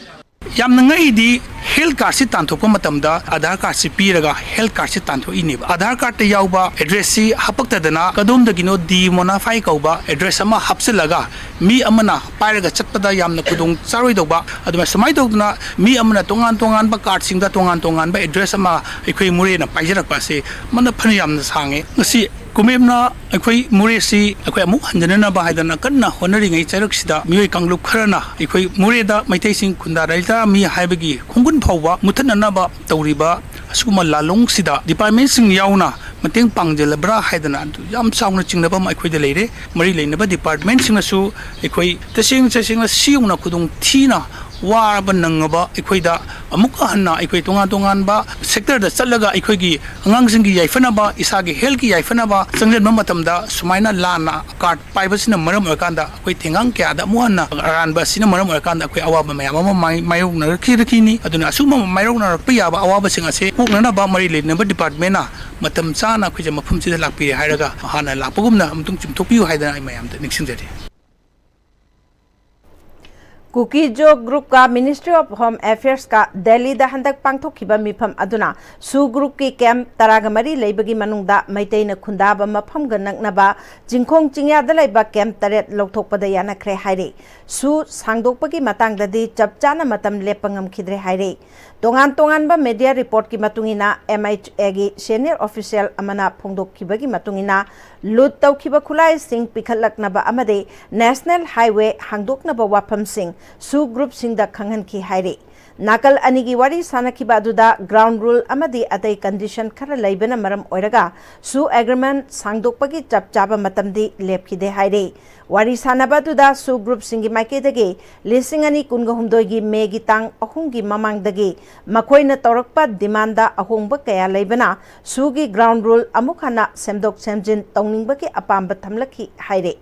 ꯌꯥꯝꯅ ꯉꯛꯏꯗꯤ, ꯍꯦꯜꯊ ꯀꯥꯔꯗꯁꯤ ꯇꯥꯟꯊꯣꯛꯄ ꯃꯇꯝꯗ ꯑꯥꯙꯥꯔ ꯀꯥꯔꯗꯁꯤ ꯄꯤꯔꯒ ꯍꯦꯜꯊ ꯀꯥꯔꯗꯁꯤ ꯇꯥꯟꯊꯣꯛꯏꯅꯦꯕ꯫ ꯑꯥꯙꯥꯔ ꯀꯥꯔꯗꯇ ꯌꯥꯎꯕ ꯑꯦꯗ꯭ꯔꯦꯁꯁꯤ ꯍꯥꯄꯛꯇꯗꯅ ꯀꯗꯣꯝꯗꯒꯤꯅꯣ ꯗꯤ ꯃꯣꯅꯥꯐꯥꯏ ꯀꯧꯕ ꯑꯦꯗ꯭ꯔꯦꯁ ꯑꯃ ꯍꯥꯞꯆꯤꯜꯂꯒ ꯃꯤ ꯑꯃꯅ ꯄꯥꯏꯔꯒ ꯆꯠꯄꯗ ꯌꯥꯝꯅ ꯈꯨꯗꯣꯡ ꯆꯥꯔꯣꯏꯗꯧꯕ, ꯑꯗꯨꯃꯥꯏꯅ ꯁꯨꯃꯥꯏꯅ ꯇꯧꯗꯅ ꯃꯤ ꯑꯃꯅ ꯇꯣꯉꯥꯟ ꯇꯣꯉꯥꯟꯕ ꯀꯥꯔꯗꯁꯤꯡꯗ ꯇꯣꯉꯥꯟ ꯇꯣꯉꯥꯟꯕ ꯑꯦꯗ꯭ꯔꯦꯁ ꯑꯃ ꯑꯩꯈꯣꯏ ꯃꯣꯔꯦꯅ ꯄꯥꯏꯖꯔꯛꯄ ꯑꯁꯤ ꯃꯗꯨ ꯐꯅ ꯌꯥꯝꯅ ꯁꯥꯡꯉꯦ꯫ ꯉꯁꯤ ꯀꯨꯃꯦꯝꯅ ꯑꯩꯈꯣꯏ ꯃꯣꯔꯦꯁꯤ ꯑꯩꯈꯣꯏ ꯑꯃꯨꯛ ꯍꯟꯖꯅꯅꯕ ꯍꯥꯏꯗꯅ ꯀꯟꯅ ꯍꯣꯠꯅꯔꯤꯉꯩ ꯆꯩꯔꯛꯁꯤꯗ ꯃꯤꯑꯣꯏ ꯀꯥꯡꯂꯨꯞ ꯈꯔꯅ ꯑꯩꯈꯣꯏ ꯃꯣꯔꯦꯗ ꯃꯩꯇꯩꯁꯤꯡ ꯈꯨꯟꯗꯥ ꯂꯩꯇꯥꯔꯝꯃꯤ ꯍꯥꯏꯕꯒꯤ ꯈꯣꯡꯒꯨꯟ ꯐꯥꯎꯕ ꯃꯨꯊꯠꯅꯅꯕ ꯇꯧꯔꯤꯕ ꯑꯁꯤꯒꯨꯝꯕ ꯂꯥꯂꯣꯡꯁꯤꯗ ꯗꯤꯄꯥꯔꯠꯃꯦꯟꯁꯤꯡ ꯌꯥꯎꯅ ꯃꯇꯦꯡ ꯄꯥꯡꯖꯜꯂꯕ꯭ꯔꯥ ꯍꯥꯏꯗꯅ ꯑꯗꯨ ꯌꯥꯝ ꯆꯥꯎꯅ ꯆꯤꯡꯅꯕ ꯑꯃ ꯑꯩꯈꯣꯏꯗ ꯂꯩꯔꯦ꯫ ꯃꯔꯤ ꯂꯩꯅꯕ ꯗꯤꯄꯥꯔꯠꯃꯦꯟꯁꯤꯡꯅꯁꯨ ꯑꯩꯈꯣꯏ ꯇꯁꯦꯡ ꯇꯁꯦꯡꯅ ꯁꯤ ꯌꯧꯅ ꯈꯨꯗꯣꯡ ꯊꯤꯅ ꯋꯥꯔꯕ ꯅꯪꯉꯕ ꯑꯩꯈꯣꯏꯗ ꯑꯃꯨꯛꯀ ꯍꯟꯅ ꯑꯩꯈꯣꯏ ꯇꯣꯉꯥꯟ ꯇꯣꯉꯥꯟꯕ ꯁꯦꯛꯇꯔꯗ ꯆꯠꯂꯒ ꯑꯩꯈꯣꯏꯒꯤ ꯑꯉꯥꯡꯁꯤꯡꯒꯤ ꯌꯥꯏꯐꯅꯕ, ꯏꯁꯥꯒꯤ ꯍꯦꯜꯊꯀꯤ ꯌꯥꯏꯐꯅꯕ ꯆꯪꯁꯤꯟꯕ ꯃꯇꯝꯗ ꯁꯨꯃꯥꯏꯅ ꯂꯥꯟꯅ ꯀꯥꯔꯗ ꯄꯥꯏꯕꯁꯤꯅ ꯃꯔꯝ ꯑꯣꯏꯔꯀꯥꯟꯗ ꯑꯩꯈꯣꯏ ꯊꯦꯡꯒꯥꯡ ꯀꯌꯥꯗ ꯑꯃꯨꯛ ꯍꯟꯅ ꯑꯔꯥꯟꯕ ꯑꯁꯤꯅ ꯃꯔꯝ ꯑꯣꯏꯔꯀꯥꯟꯗ ꯑꯩꯈꯣꯏ ꯑꯋꯥꯕ ꯃꯌꯥꯝ ꯑꯃ ꯃꯥꯏ-, ꯃꯥꯌꯣꯛꯅꯔꯛꯈꯤꯔꯛꯈꯤꯅꯤ꯫ ꯑꯗꯨꯅ ꯑꯁꯨꯝꯕ ꯃꯥꯌꯣꯛꯅꯔꯛꯄ ꯌꯥꯕ ꯑꯋꯥꯕꯁꯤꯡ ꯑꯁꯦ ꯀꯣꯛꯅꯅꯕ ꯃꯔꯤ ꯂꯩꯅꯕ ꯗꯤꯄꯥꯔꯠꯃꯦꯟꯅ ꯃꯇꯝ ꯆꯥꯅ ꯑꯩꯈꯣꯏꯁꯦ ꯃꯐꯝꯁꯤꯗ ꯂꯥꯛꯄꯤꯔꯦ ꯍꯥꯏꯔꯒ ꯍꯥꯟꯅ ꯂꯥꯛꯄꯒꯨꯝꯅ ꯑꯃꯨꯛꯇꯪ ꯆꯨꯝꯊꯣꯛꯄꯤꯌꯨ ꯍꯥꯏꯗꯅ ꯑꯩ ꯃꯌꯥꯝꯗ ꯅꯤꯡꯁꯤꯡꯖꯔꯤ꯫ ꯀꯨꯀꯤꯖꯣ ꯒ꯭ꯔꯨꯞꯀ Ministry of Home Affairsꯀ ꯗꯦꯜꯂꯤꯗ ꯍꯟꯗꯛ ꯄꯥꯡꯊꯣꯛꯈꯤꯕ ꯃꯤꯐꯝ ꯑꯗꯨꯅ ꯁꯨ ꯒ꯭ꯔꯨꯞꯀꯤ ꯀꯦꯝꯞ ꯇꯔꯥꯒ ꯃꯔꯤ ꯂꯩꯕꯒꯤ ꯃꯅꯨꯡꯗ ꯃꯩꯇꯩꯅ ꯈꯨꯟꯗꯥꯕ ꯃꯐꯝꯒ ꯅꯛꯅꯕ ꯆꯤꯡꯈꯣꯡ ꯆꯤꯡꯌꯥꯗ ꯂꯩꯕ ꯀꯦꯝꯞ ꯇꯔꯦꯠ ꯂꯧꯊꯣꯛꯄꯗ ꯌꯥꯅꯈ꯭ꯔꯦ ꯍꯥꯏꯔꯤ꯫ ꯁꯨ ꯁꯥꯡꯗꯣꯛꯄꯒꯤ ꯃꯇꯥꯡꯗꯗꯤ ꯆꯞ ꯆꯥꯅ ꯃꯇꯝ ꯂꯦꯞꯄ ꯉꯝꯈꯤꯗ꯭ꯔꯦ ꯍꯥꯏꯔꯤ꯫ ꯇꯣꯉꯥꯟ ꯇꯣꯉꯥꯟꯕ media reportꯀꯤ ꯃꯇꯨꯡ ꯏꯟꯅ, MHAꯒꯤ senior official ꯑꯃꯅ ꯐꯣꯡꯗꯣꯛꯈꯤꯕꯒꯤ ꯃꯇꯨꯡ ꯏꯟꯅ, ꯂꯨꯠ ꯇꯧꯈꯤꯕ ꯈꯨꯠꯂꯥꯏꯁꯤꯡ ꯄꯤꯈꯠꯂꯛꯅꯕ ꯑꯃꯗꯤ National Highway ꯍꯥꯡꯗꯣꯛꯅꯕ ꯋꯥꯐꯝꯁꯤꯡ ꯁꯨ ꯒ꯭ꯔꯨꯞꯁꯤꯡꯗ ꯈꯪꯍꯟꯈꯤ ꯍꯥꯏꯔꯤ꯫ ꯅꯥꯀꯜ ꯑꯅꯤꯒꯤ ꯋꯥꯔꯤ ꯁꯥꯅꯈꯤꯕ ꯑꯗꯨꯗ ground rule ꯑꯃꯗꯤ ꯑꯇꯩ condition ꯈꯔ ꯂꯩꯕꯅ ꯃꯔꯝ ꯑꯣꯏꯔꯒ ꯁꯨ agreement ꯁꯥꯡꯗꯣꯛꯄꯒꯤ ꯆꯞ ꯆꯥꯕ ꯃꯇꯝꯗꯤ ꯂꯦꯞꯈꯤꯗꯦ ꯍꯥꯏꯔꯤ꯫ ꯋꯥꯔꯤ ꯁꯥꯅꯕ ꯑꯗꯨꯗ ꯁꯨ ꯒ꯭ꯔꯨꯞꯁꯤꯡꯒꯤ ꯃꯥꯏꯀꯩꯗꯒꯤ ꯂꯤꯁꯤꯡ ꯑꯅꯤ ꯀꯨꯟꯒ ꯍꯨꯝꯗꯣꯏꯒꯤ ꯃꯦꯒꯤ ꯇꯥꯡ ꯑꯍꯨꯝꯒꯤ ꯃꯃꯥꯡꯗꯒꯤ ꯃꯈꯣꯏꯅ ꯇꯧꯔꯛꯄ demandꯗ ꯑꯍꯣꯡꯕ ꯀꯌꯥ ꯂꯩꯕꯅ ꯁꯨꯒꯤ ground rule ꯑꯃꯨꯛ ꯍꯟꯅ ꯁꯦꯝꯗꯣꯛ ꯁꯦꯝꯖꯤꯟ ꯇꯧꯅꯤꯡꯕꯒꯤ ꯑꯄꯥꯝꯕ ꯊꯝꯂꯛꯈꯤ ꯍꯥꯏꯔꯤ꯫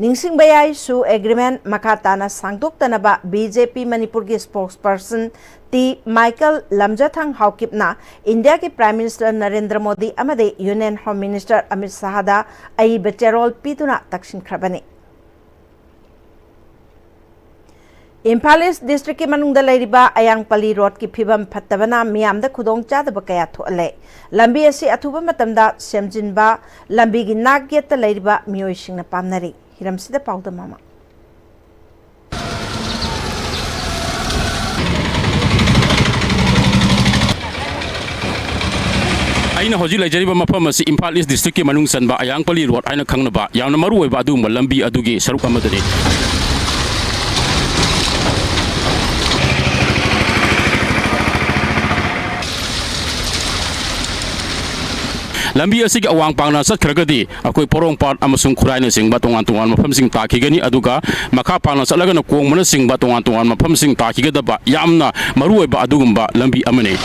ꯅꯤꯡꯁꯤꯡꯕ ꯌꯥꯏ, ꯁꯨ agreement ꯃꯈꯥ ꯇꯥꯅ ꯁꯥꯡꯗꯣꯛꯇꯅꯕ BJP ꯃꯅꯤꯄꯨꯔꯒꯤ spokesperson ꯇꯤ ꯃꯥꯏꯀꯦꯜ ꯂꯝꯖꯥꯊꯥꯡ ꯍꯥꯎꯀꯤꯞꯅ ꯏꯟꯗꯤꯌꯥꯒꯤ Prime Minister ꯅꯔꯦꯟꯗ꯭ꯔ ꯃꯣꯗꯤ ꯑꯃꯗꯤ Union Home Minister ꯑꯃꯤꯠ ꯁꯥꯍꯗ ꯑꯏꯕ ꯆꯦꯔꯣꯜ ꯄꯤꯗꯨꯅ ꯇꯛꯁꯤꯟꯈ꯭ꯔꯕꯅꯤ꯫ ꯏꯝꯐꯥꯜ ꯏꯁ ꯗꯤꯁꯇ꯭ꯔꯤꯛꯀꯤ ꯃꯅꯨꯡꯗ ꯂꯩꯔꯤꯕ ꯑꯌꯥꯡꯄꯜꯂꯤ ꯔꯣꯗꯀꯤ ꯐꯤꯕꯝ ꯐꯠꯇꯕꯅ ꯃꯤꯌꯥꯝꯗ ꯈꯨꯗꯣꯡꯆꯥꯗꯕ ꯀꯌꯥ ꯊꯣꯛꯍꯜꯂꯦ꯫ ꯂꯝꯕꯤ ꯑꯁꯤ ꯑꯊꯨꯕ ꯃꯇꯝꯗ ꯁꯦꯝꯖꯤꯟꯕ ꯂꯝꯕꯤꯒꯤ ꯅꯥꯛ ꯌꯦꯠꯇ ꯂꯩꯔꯤꯕ ꯃꯤꯑꯣꯏꯁꯤꯡꯅ ꯄꯥꯝꯅꯔꯤ꯫ ꯍꯤꯔꯝꯁꯤꯗ ꯄꯥꯎꯗꯝ ꯑꯃ꯫ ꯑꯩꯅ ꯍꯧꯖꯤꯛ ꯂꯩꯖꯔꯤꯕ ꯃꯐꯝ ꯑꯁꯤ ꯏꯝꯐꯥꯜ ꯏꯁ ꯗꯤꯁꯇ꯭ꯔꯤꯛꯀꯤ ꯃꯅꯨꯡ ꯆꯟꯕ ꯑꯌꯥꯡꯄꯜꯂꯤ ꯔꯣꯗ ꯍꯥꯏꯅ ꯈꯪꯅꯕ ꯌꯥꯝꯅ ꯃꯔꯨ ꯑꯣꯏꯕ ꯑꯗꯨꯒꯨꯝꯕ ꯂꯝꯕꯤ ꯑꯗꯨꯒꯤ ꯁꯔꯨꯛ ꯑꯃꯗꯅꯤ꯫ ꯂꯝꯕꯤ ꯑꯁꯤꯒꯤ ꯑꯋꯥꯡ ꯄꯥꯡꯅ ꯆꯠꯈ꯭ꯔꯒꯗꯤ ꯑꯩꯈꯣꯏ ꯄꯣꯔꯣꯝꯄꯥꯠ ꯑꯃꯁꯨꯡ ꯈꯨꯔꯥꯏꯅꯆꯤꯡꯕ ꯇꯣꯉꯥꯟ ꯇꯣꯉꯥꯟꯕ ꯃꯐꯝꯁꯤꯡ ꯇꯥꯈꯤꯒꯅꯤ, ꯑꯗꯨꯒ ꯃꯈꯥ ꯄꯥꯡꯅ ꯆꯠꯂꯒꯅ ꯀꯣꯡꯕꯅꯆꯤꯡꯕ ꯇꯣꯉꯥꯟ ꯇꯣꯉꯥꯟꯕ ꯃꯐꯝꯁꯤꯡ ꯇꯥꯈꯤꯒꯗꯕ ꯌꯥꯝꯅ ꯃꯔꯨꯑꯣꯏꯕ ꯑꯗꯨꯒꯨꯝꯕ ꯂꯝꯕꯤ ꯑꯃꯅꯤ꯫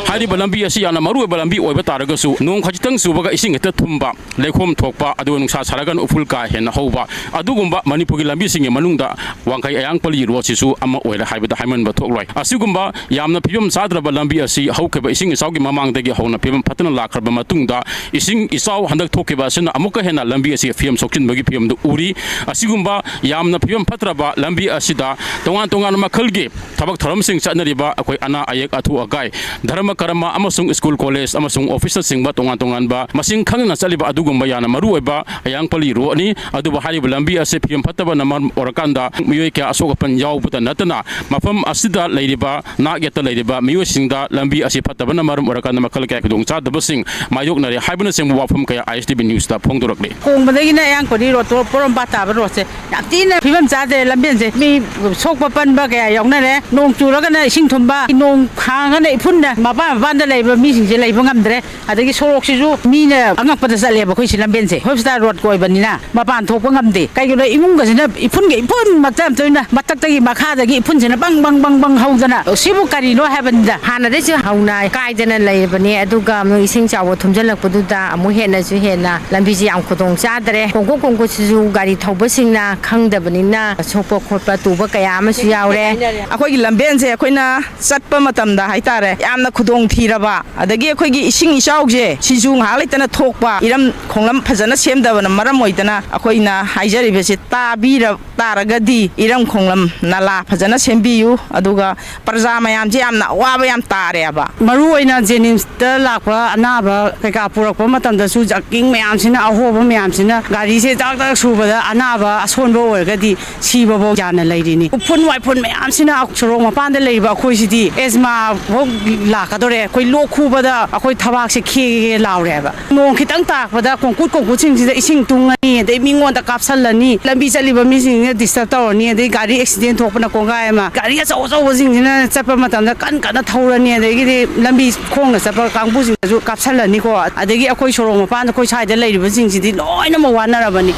ꯍꯥꯏꯔꯤꯕ ꯂꯝꯕꯤ ꯑꯁꯤ ꯌꯥꯝꯅ ꯃꯔꯨꯑꯣꯏꯕ ꯂꯝꯕꯤ ꯑꯣꯏꯕ ꯇꯥꯔꯒꯁꯨ, ꯅꯣꯡ ꯈꯖꯤꯛꯇꯪ ꯆꯨꯕꯒ ꯏꯁꯤꯡ ꯍꯦꯛꯇ ꯊꯨꯝꯕ, ꯂꯩꯈꯣꯝ ꯊꯣꯛꯄ, ꯑꯗꯨꯒ ꯅꯨꯡꯁꯥ ꯁꯥꯔꯒꯅ ꯎꯐꯨꯜ ꯀꯥ ꯍꯦꯟꯅ ꯍꯧꯕ, ꯑꯗꯨꯒꯨꯝꯕ ꯃꯅꯤꯄꯨꯔꯒꯤ ꯂꯝꯕꯤꯁꯤꯡꯒꯤ ꯃꯅꯨꯡꯗ ꯋꯥꯡꯈꯩ ꯑꯌꯥꯡꯄꯜꯂꯤ ꯔꯣꯗꯁꯤꯁꯨ ꯑꯃ ꯑꯣꯏꯔꯦ ꯍꯥꯏꯕꯗ ꯍꯥꯏꯃꯟꯕ ꯊꯣꯛꯂꯣꯏ꯫ ꯑꯁꯤꯒꯨꯝꯕ ꯌꯥꯝꯅ ꯐꯤꯕꯝ ꯆꯥꯗ꯭ꯔꯕ ꯂꯝꯕꯤ ꯑꯁꯤ ꯍꯧꯈꯤꯕ ꯏꯁꯤꯡ ꯏꯆꯥꯎꯒꯤ ꯃꯃꯥꯡꯗꯒꯤ ꯍꯧꯅ ꯐꯤꯕꯝ ꯐꯠꯇꯅ ꯂꯥꯛꯈ꯭ꯔꯕ ꯃꯇꯨꯡꯗ, ꯏꯁꯤꯡ ꯏꯆꯥꯎ ꯍꯟꯗꯛ ꯊꯣꯛꯈꯤꯕ ꯑꯁꯤꯅ ꯑꯃꯨꯛꯀ ꯍꯦꯟꯅ ꯂꯝꯕꯤ ꯑꯁꯤ ꯐꯤꯕꯝ ꯁꯣꯛꯆꯤꯟꯕꯒꯤ ꯐꯤꯕꯝꯗꯨ ꯎꯔꯤ꯫ ꯑꯁꯤꯒꯨꯝꯕ ꯌꯥꯝꯅ ꯐꯤꯕꯝ ꯐꯠꯇ꯭ꯔꯕ ꯂꯝꯕꯤ ꯑꯁꯤꯗ ꯇꯣꯉꯥꯟ ꯇꯣꯉꯥꯟꯕ ꯃꯈꯜꯒꯤ ꯊꯕꯛ ꯊꯧꯔꯝꯁꯤꯡ ꯆꯠꯅꯔꯤꯕ ꯑꯩꯈꯣꯏ ꯑꯅꯥ ꯑꯌꯦꯛ, ꯑꯊꯨ ꯑꯀꯥꯏ, ꯙꯔꯃ ꯀꯔꯃ ꯑꯃꯁꯨꯡ ꯁ꯭ꯀꯨꯜ, ꯀꯣꯂꯦꯖ ꯑꯃꯁꯨꯡ ꯑꯣꯐꯤꯁꯅꯆꯤꯡꯕ ꯇꯣꯉꯥꯟ ꯇꯣꯉꯥꯟꯕ ꯃꯁꯤꯡ ꯈꯪꯗꯅ ꯆꯠꯂꯤꯕ ꯑꯗꯨꯒꯨꯝꯕ ꯌꯥꯝꯅ ꯃꯔꯨꯑꯣꯏꯕ ꯑꯌꯥꯡꯄꯜꯂꯤ ꯔꯣꯗꯅꯤ꯫ ꯑꯗꯨꯕꯨ ꯍꯥꯏꯔꯤꯕ ꯂꯝꯕꯤ ꯑꯁꯤ ꯐꯤꯕꯝ ꯐꯠꯇꯕꯅ ꯃꯔꯝ ꯑꯣꯏꯔꯀꯥꯟꯗ ꯃꯤꯑꯣꯏ ꯀꯌꯥ ꯑꯁꯣꯛ ꯑꯄꯟ ꯌꯥꯎꯕꯇ ꯅꯠꯇꯅ, ꯃꯐꯝ ꯑꯁꯤꯗ ꯂꯩꯔꯤꯕ, ꯅꯥꯛ ꯌꯦꯠꯇ ꯂꯩꯔꯤꯕ ꯃꯤꯑꯣꯏꯁꯤꯡꯗ ꯂꯝꯕꯤ ꯑꯁꯤ ꯐꯠꯇꯕꯅ ꯃꯔꯝ ꯑꯣꯏꯔꯀꯥꯟꯗ ꯃꯈꯜ ꯀꯌꯥ ꯈꯨꯗꯣꯡꯆꯥꯗꯕꯁꯤꯡ ꯃꯥꯌꯣꯛꯅꯔꯦ ꯍꯥꯏꯕꯅꯆꯤꯡꯕ ꯋꯥꯐꯝ ꯀꯌꯥ ISTV Newsꯇ ꯐꯣꯡꯗꯣꯔꯛꯂꯤ꯫ ꯀꯣꯡꯕꯗꯒꯤꯅ ꯑꯌꯥꯡꯄꯜꯂꯤ ꯔꯣꯗꯇꯣ ꯄꯣꯔꯣꯝꯄꯥꯠ ꯇꯥꯕ ꯔꯣꯗꯁꯦ ꯌꯥꯝ ꯊꯤꯅ ꯐꯤꯕꯝ ꯆꯥꯗ꯭ꯔꯦ ꯂꯝꯕꯦꯟꯁꯦ꯫ ꯃꯤ ꯁꯣꯛꯄ ꯄꯟꯕ ꯀꯌꯥ ꯌꯥꯎꯅꯔꯦ꯫ ꯅꯣꯡ ꯆꯨꯔꯒꯅ ꯏꯁꯤꯡ ꯊꯨꯝꯕ, ꯅꯣꯡ ꯍꯥꯡꯉꯒꯅ ꯏꯐꯨꯟꯅ ꯃꯄꯥꯟ ꯃꯄꯥꯟꯗ ꯂꯩꯕ ꯃꯤꯁꯤꯡꯁꯦ ꯂꯩꯕ ꯉꯝꯗ꯭ꯔꯦ꯫ ꯑꯗꯒꯤ ꯁꯣꯔꯣꯛꯁꯤꯁꯨ ꯃꯤꯅ ꯑꯉꯛꯄꯗ ꯆꯠꯂꯦꯕ ꯑꯩꯈꯣꯏ ꯁꯤ ꯂꯝꯕꯦꯟꯁꯦ꯫ ꯍꯣꯁꯄꯤꯇꯥꯜ ꯔꯣꯗꯀ ꯑꯣꯏꯕꯅꯤꯅ ꯃꯄꯥꯟ ꯊꯣꯛꯄ ꯉꯝꯗꯦ꯫ ꯀꯩꯒꯤꯅꯣ? ꯏꯃꯨꯡꯒꯁꯤꯅ ꯏꯐꯨꯟꯒ ꯏꯐꯨꯟ ꯃꯛꯇ ꯑꯝꯇ ꯑꯣꯏꯅ ꯃꯊꯛꯇꯒꯤ ꯃꯈꯥꯗꯒꯤ ꯏꯐꯨꯟꯁꯤꯅ ꯕꯪ ꯕꯪ ꯕꯪ ꯕꯪ ꯍꯧꯗꯅ ꯁꯤꯕꯨ ꯀꯔꯤꯅꯣ ꯍꯥꯏꯕꯅꯤꯗ꯫ ꯍꯥꯟꯅꯗꯩꯁꯨ ꯍꯧꯅ ꯀꯥꯏꯗꯅ ꯂꯩꯔꯕꯅꯤ, ꯑꯗꯨꯒ ꯑꯃꯨꯛ ꯏꯁꯤꯡ ꯆꯥꯎꯕ ꯊꯨꯝꯖꯤꯜꯂꯛꯄꯗꯨꯗ ꯑꯃꯨꯛ ꯍꯦꯟꯅꯁꯨ ꯍꯦꯟꯅ ꯂꯝꯕꯤꯁꯤ ꯌꯥꯝ ꯈꯨꯗꯣꯡ ꯆꯥꯗ꯭ꯔꯦ꯫ ꯀꯣꯡꯀꯨꯠ ꯀꯣꯡꯀꯨꯠꯁꯤꯁꯨ ꯒꯥꯔꯤ ꯊꯧꯕꯁꯤꯡꯅ ꯈꯪꯗꯕꯅꯤꯅ ꯁꯣꯛꯄ ꯈꯣꯠꯄ ꯇꯨꯕ ꯀꯌꯥ ꯑꯃꯁꯨ ꯌꯥꯎꯔꯦ꯫ ꯑꯩꯈꯣꯏꯒꯤ ꯂꯝꯕꯦꯟꯁꯦ ꯑꯩꯈꯣꯏꯅ ꯆꯠꯄ ꯃꯇꯝꯗ ꯍꯥꯏꯇꯥꯔꯦ, ꯌꯥꯝꯅ ꯈꯨꯗꯣꯡ ꯊꯤꯔꯕ, ꯑꯗꯒꯤ ꯑꯩꯈꯣꯏꯒꯤ ꯏꯁꯤꯡ ꯏꯆꯥꯎꯁꯦ ꯁꯤꯁꯨ ꯉꯥꯏꯍꯥꯛ ꯂꯩꯇꯅ ꯊꯣꯛꯄ, ꯏꯔꯝ ꯈꯣꯡꯂꯝ ꯐꯖꯅ ꯁꯦꯝꯗꯕꯅ ꯃꯔꯝ ꯑꯣꯏꯗꯅ ꯑꯩꯈꯣꯏꯅ ꯍꯥꯏꯖꯔꯤꯕꯁꯤ ꯇꯥꯕꯤꯔ ꯇꯥꯔꯒꯗꯤ ꯏꯔꯝ ꯈꯣꯡꯂꯝ ꯅꯂꯥ ꯐꯖꯅ ꯁꯦꯝꯕꯤꯌꯨ꯫ ꯑꯗꯨꯒ ꯄ꯭ꯔꯖꯥ ꯃꯌꯥꯝꯁꯦ ꯌꯥꯝꯅ ꯑꯋꯥꯕ ꯌꯥꯝ ꯇꯥꯔꯦꯕ꯫ ꯃꯔꯨꯑꯣꯏꯅ ꯖꯦꯅꯤꯝꯁꯇ ꯂꯥꯛꯄ ꯑꯅꯥꯕ ꯀꯩꯀꯥ ꯄꯨꯔꯛꯄ ꯃꯇꯝꯗꯁꯨ ꯖꯛꯀꯤꯡ ꯃꯌꯥꯝꯁꯤꯅ, ꯑꯍꯣꯕ ꯃꯌꯥꯝꯁꯤꯅ ꯒꯥꯔꯤꯁꯦ ꯇꯛ ꯇꯛ ꯁꯨꯕꯗ ꯑꯅꯥꯕ ꯑꯁꯣꯟꯕ ꯑꯣꯏꯔꯒꯗꯤ ꯁꯤꯕꯐꯧ ꯌꯥꯅ ꯂꯩꯔꯤꯅꯤ꯫ ꯎꯐꯨꯟ ꯋꯥꯏꯐꯨꯟ ꯃꯌꯥꯝꯁꯤꯅ ꯁꯣꯔꯣꯛ ꯃꯄꯥꯟꯗ ꯂꯩꯔꯤꯕ ꯑꯩꯈꯣꯏꯁꯤꯗꯤ ꯑꯦꯖꯃꯥ ꯐꯧ ꯂꯥꯛꯀꯗꯧꯔꯦ꯫ ꯑꯩꯈꯣꯏ ꯂꯣꯛ ꯈꯨꯕꯗ ꯑꯩꯈꯣꯏ ꯊꯕꯥꯛꯁꯦ ꯈꯦꯒꯦ ꯂꯥꯎꯔꯦꯕ꯫ ꯅꯣꯡ ꯈꯤꯇꯪ ꯇꯥꯔꯛꯄꯗ ꯀꯣꯡꯀꯨꯠ ꯀꯣꯡꯀꯨꯠꯁꯤꯡꯁꯤꯗ ꯏꯁꯤꯡ ꯇꯨꯡꯉꯅꯤ, ꯑꯗꯩ ꯃꯤꯉꯣꯟꯗ ꯀꯥꯞꯁꯜꯂꯅꯤ꯫ ꯂꯝꯕꯤ ꯆꯠꯂꯤꯕ ꯃꯤꯁꯤꯡ ꯗꯤꯁꯇꯔꯕ ꯇꯧꯔꯅꯤ, ꯑꯗꯩ ꯒꯥꯔꯤ ꯑꯦꯛꯁꯤꯗꯦꯟ ꯊꯣꯛꯄꯅ ꯀꯣꯡꯒꯥꯏ ꯑꯃ, ꯒꯥꯔꯤ ꯑꯆꯧ ꯑꯆꯧꯕꯁꯤꯡꯁꯤꯅ ꯆꯠꯄ ꯃꯇꯝꯗ ꯀꯟ ꯀꯟꯅ ꯊꯧꯔꯅꯤ, ꯑꯗꯒꯤꯗꯤ ꯂꯝꯕꯤ ꯈꯣꯡꯅ ꯆꯠꯄ ꯀꯥꯡꯕꯨꯁꯤꯡꯗꯁꯨ ꯀꯥꯞꯁꯜꯂꯅꯤꯀꯣ, ꯑꯗꯒꯤ ꯑꯩꯈꯣꯏ ꯁꯣꯔꯣꯛ ꯃꯄꯥꯟꯗ ꯑꯩꯈꯣꯏ ꯁ꯭ꯋꯥꯏꯗ ꯂꯩꯔꯤꯕꯁꯤꯡꯁꯤꯗꯤ ꯂꯣꯏꯅꯃꯛ ꯋꯥꯅꯔꯕꯅꯤ꯫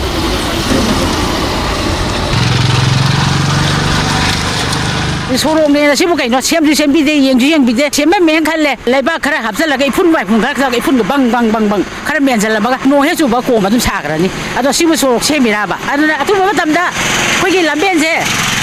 ꯁꯣꯔꯣꯛꯅꯦꯅ ꯁꯤꯕꯨ ꯀꯩꯅꯣ, ꯁꯦꯝꯁꯨ ꯁꯦꯝꯕꯤꯗꯦ, ꯌꯦꯡꯁꯨ ꯌꯦꯡꯕꯤꯗꯦ, ꯁꯦꯝꯃꯝꯃꯦꯅ ꯈꯜꯂꯦ, ꯂꯩꯕꯥꯛ ꯈꯔ ꯍꯥꯞꯆꯤꯜꯂꯒ ꯏꯐꯨꯟ ꯋꯥꯏꯐꯨꯟ ꯈꯔ ꯇꯧꯔꯒ ꯏꯐꯨꯟꯗꯣ ꯕꯪ ꯕꯪ ꯕꯪ ꯕꯪ ꯈꯔ ꯃꯦꯟꯁꯤꯜꯂꯝꯃꯒ ꯅꯣꯡ ꯍꯦꯛ ꯆꯨꯕ ꯀꯣꯝ ꯑꯗꯨꯝ ꯁꯥꯈ꯭ꯔꯅꯤ꯫ ꯑꯗꯣ ꯁꯤꯕꯨ ꯁꯣꯔꯣꯛ ꯁꯦꯝꯃꯤꯔꯕ? ꯑꯗꯨꯅ ꯑꯊꯨꯕ ꯃꯇꯝꯗ ꯑꯩꯈꯣꯏꯒꯤ ꯂꯝꯕꯦꯟꯁꯦ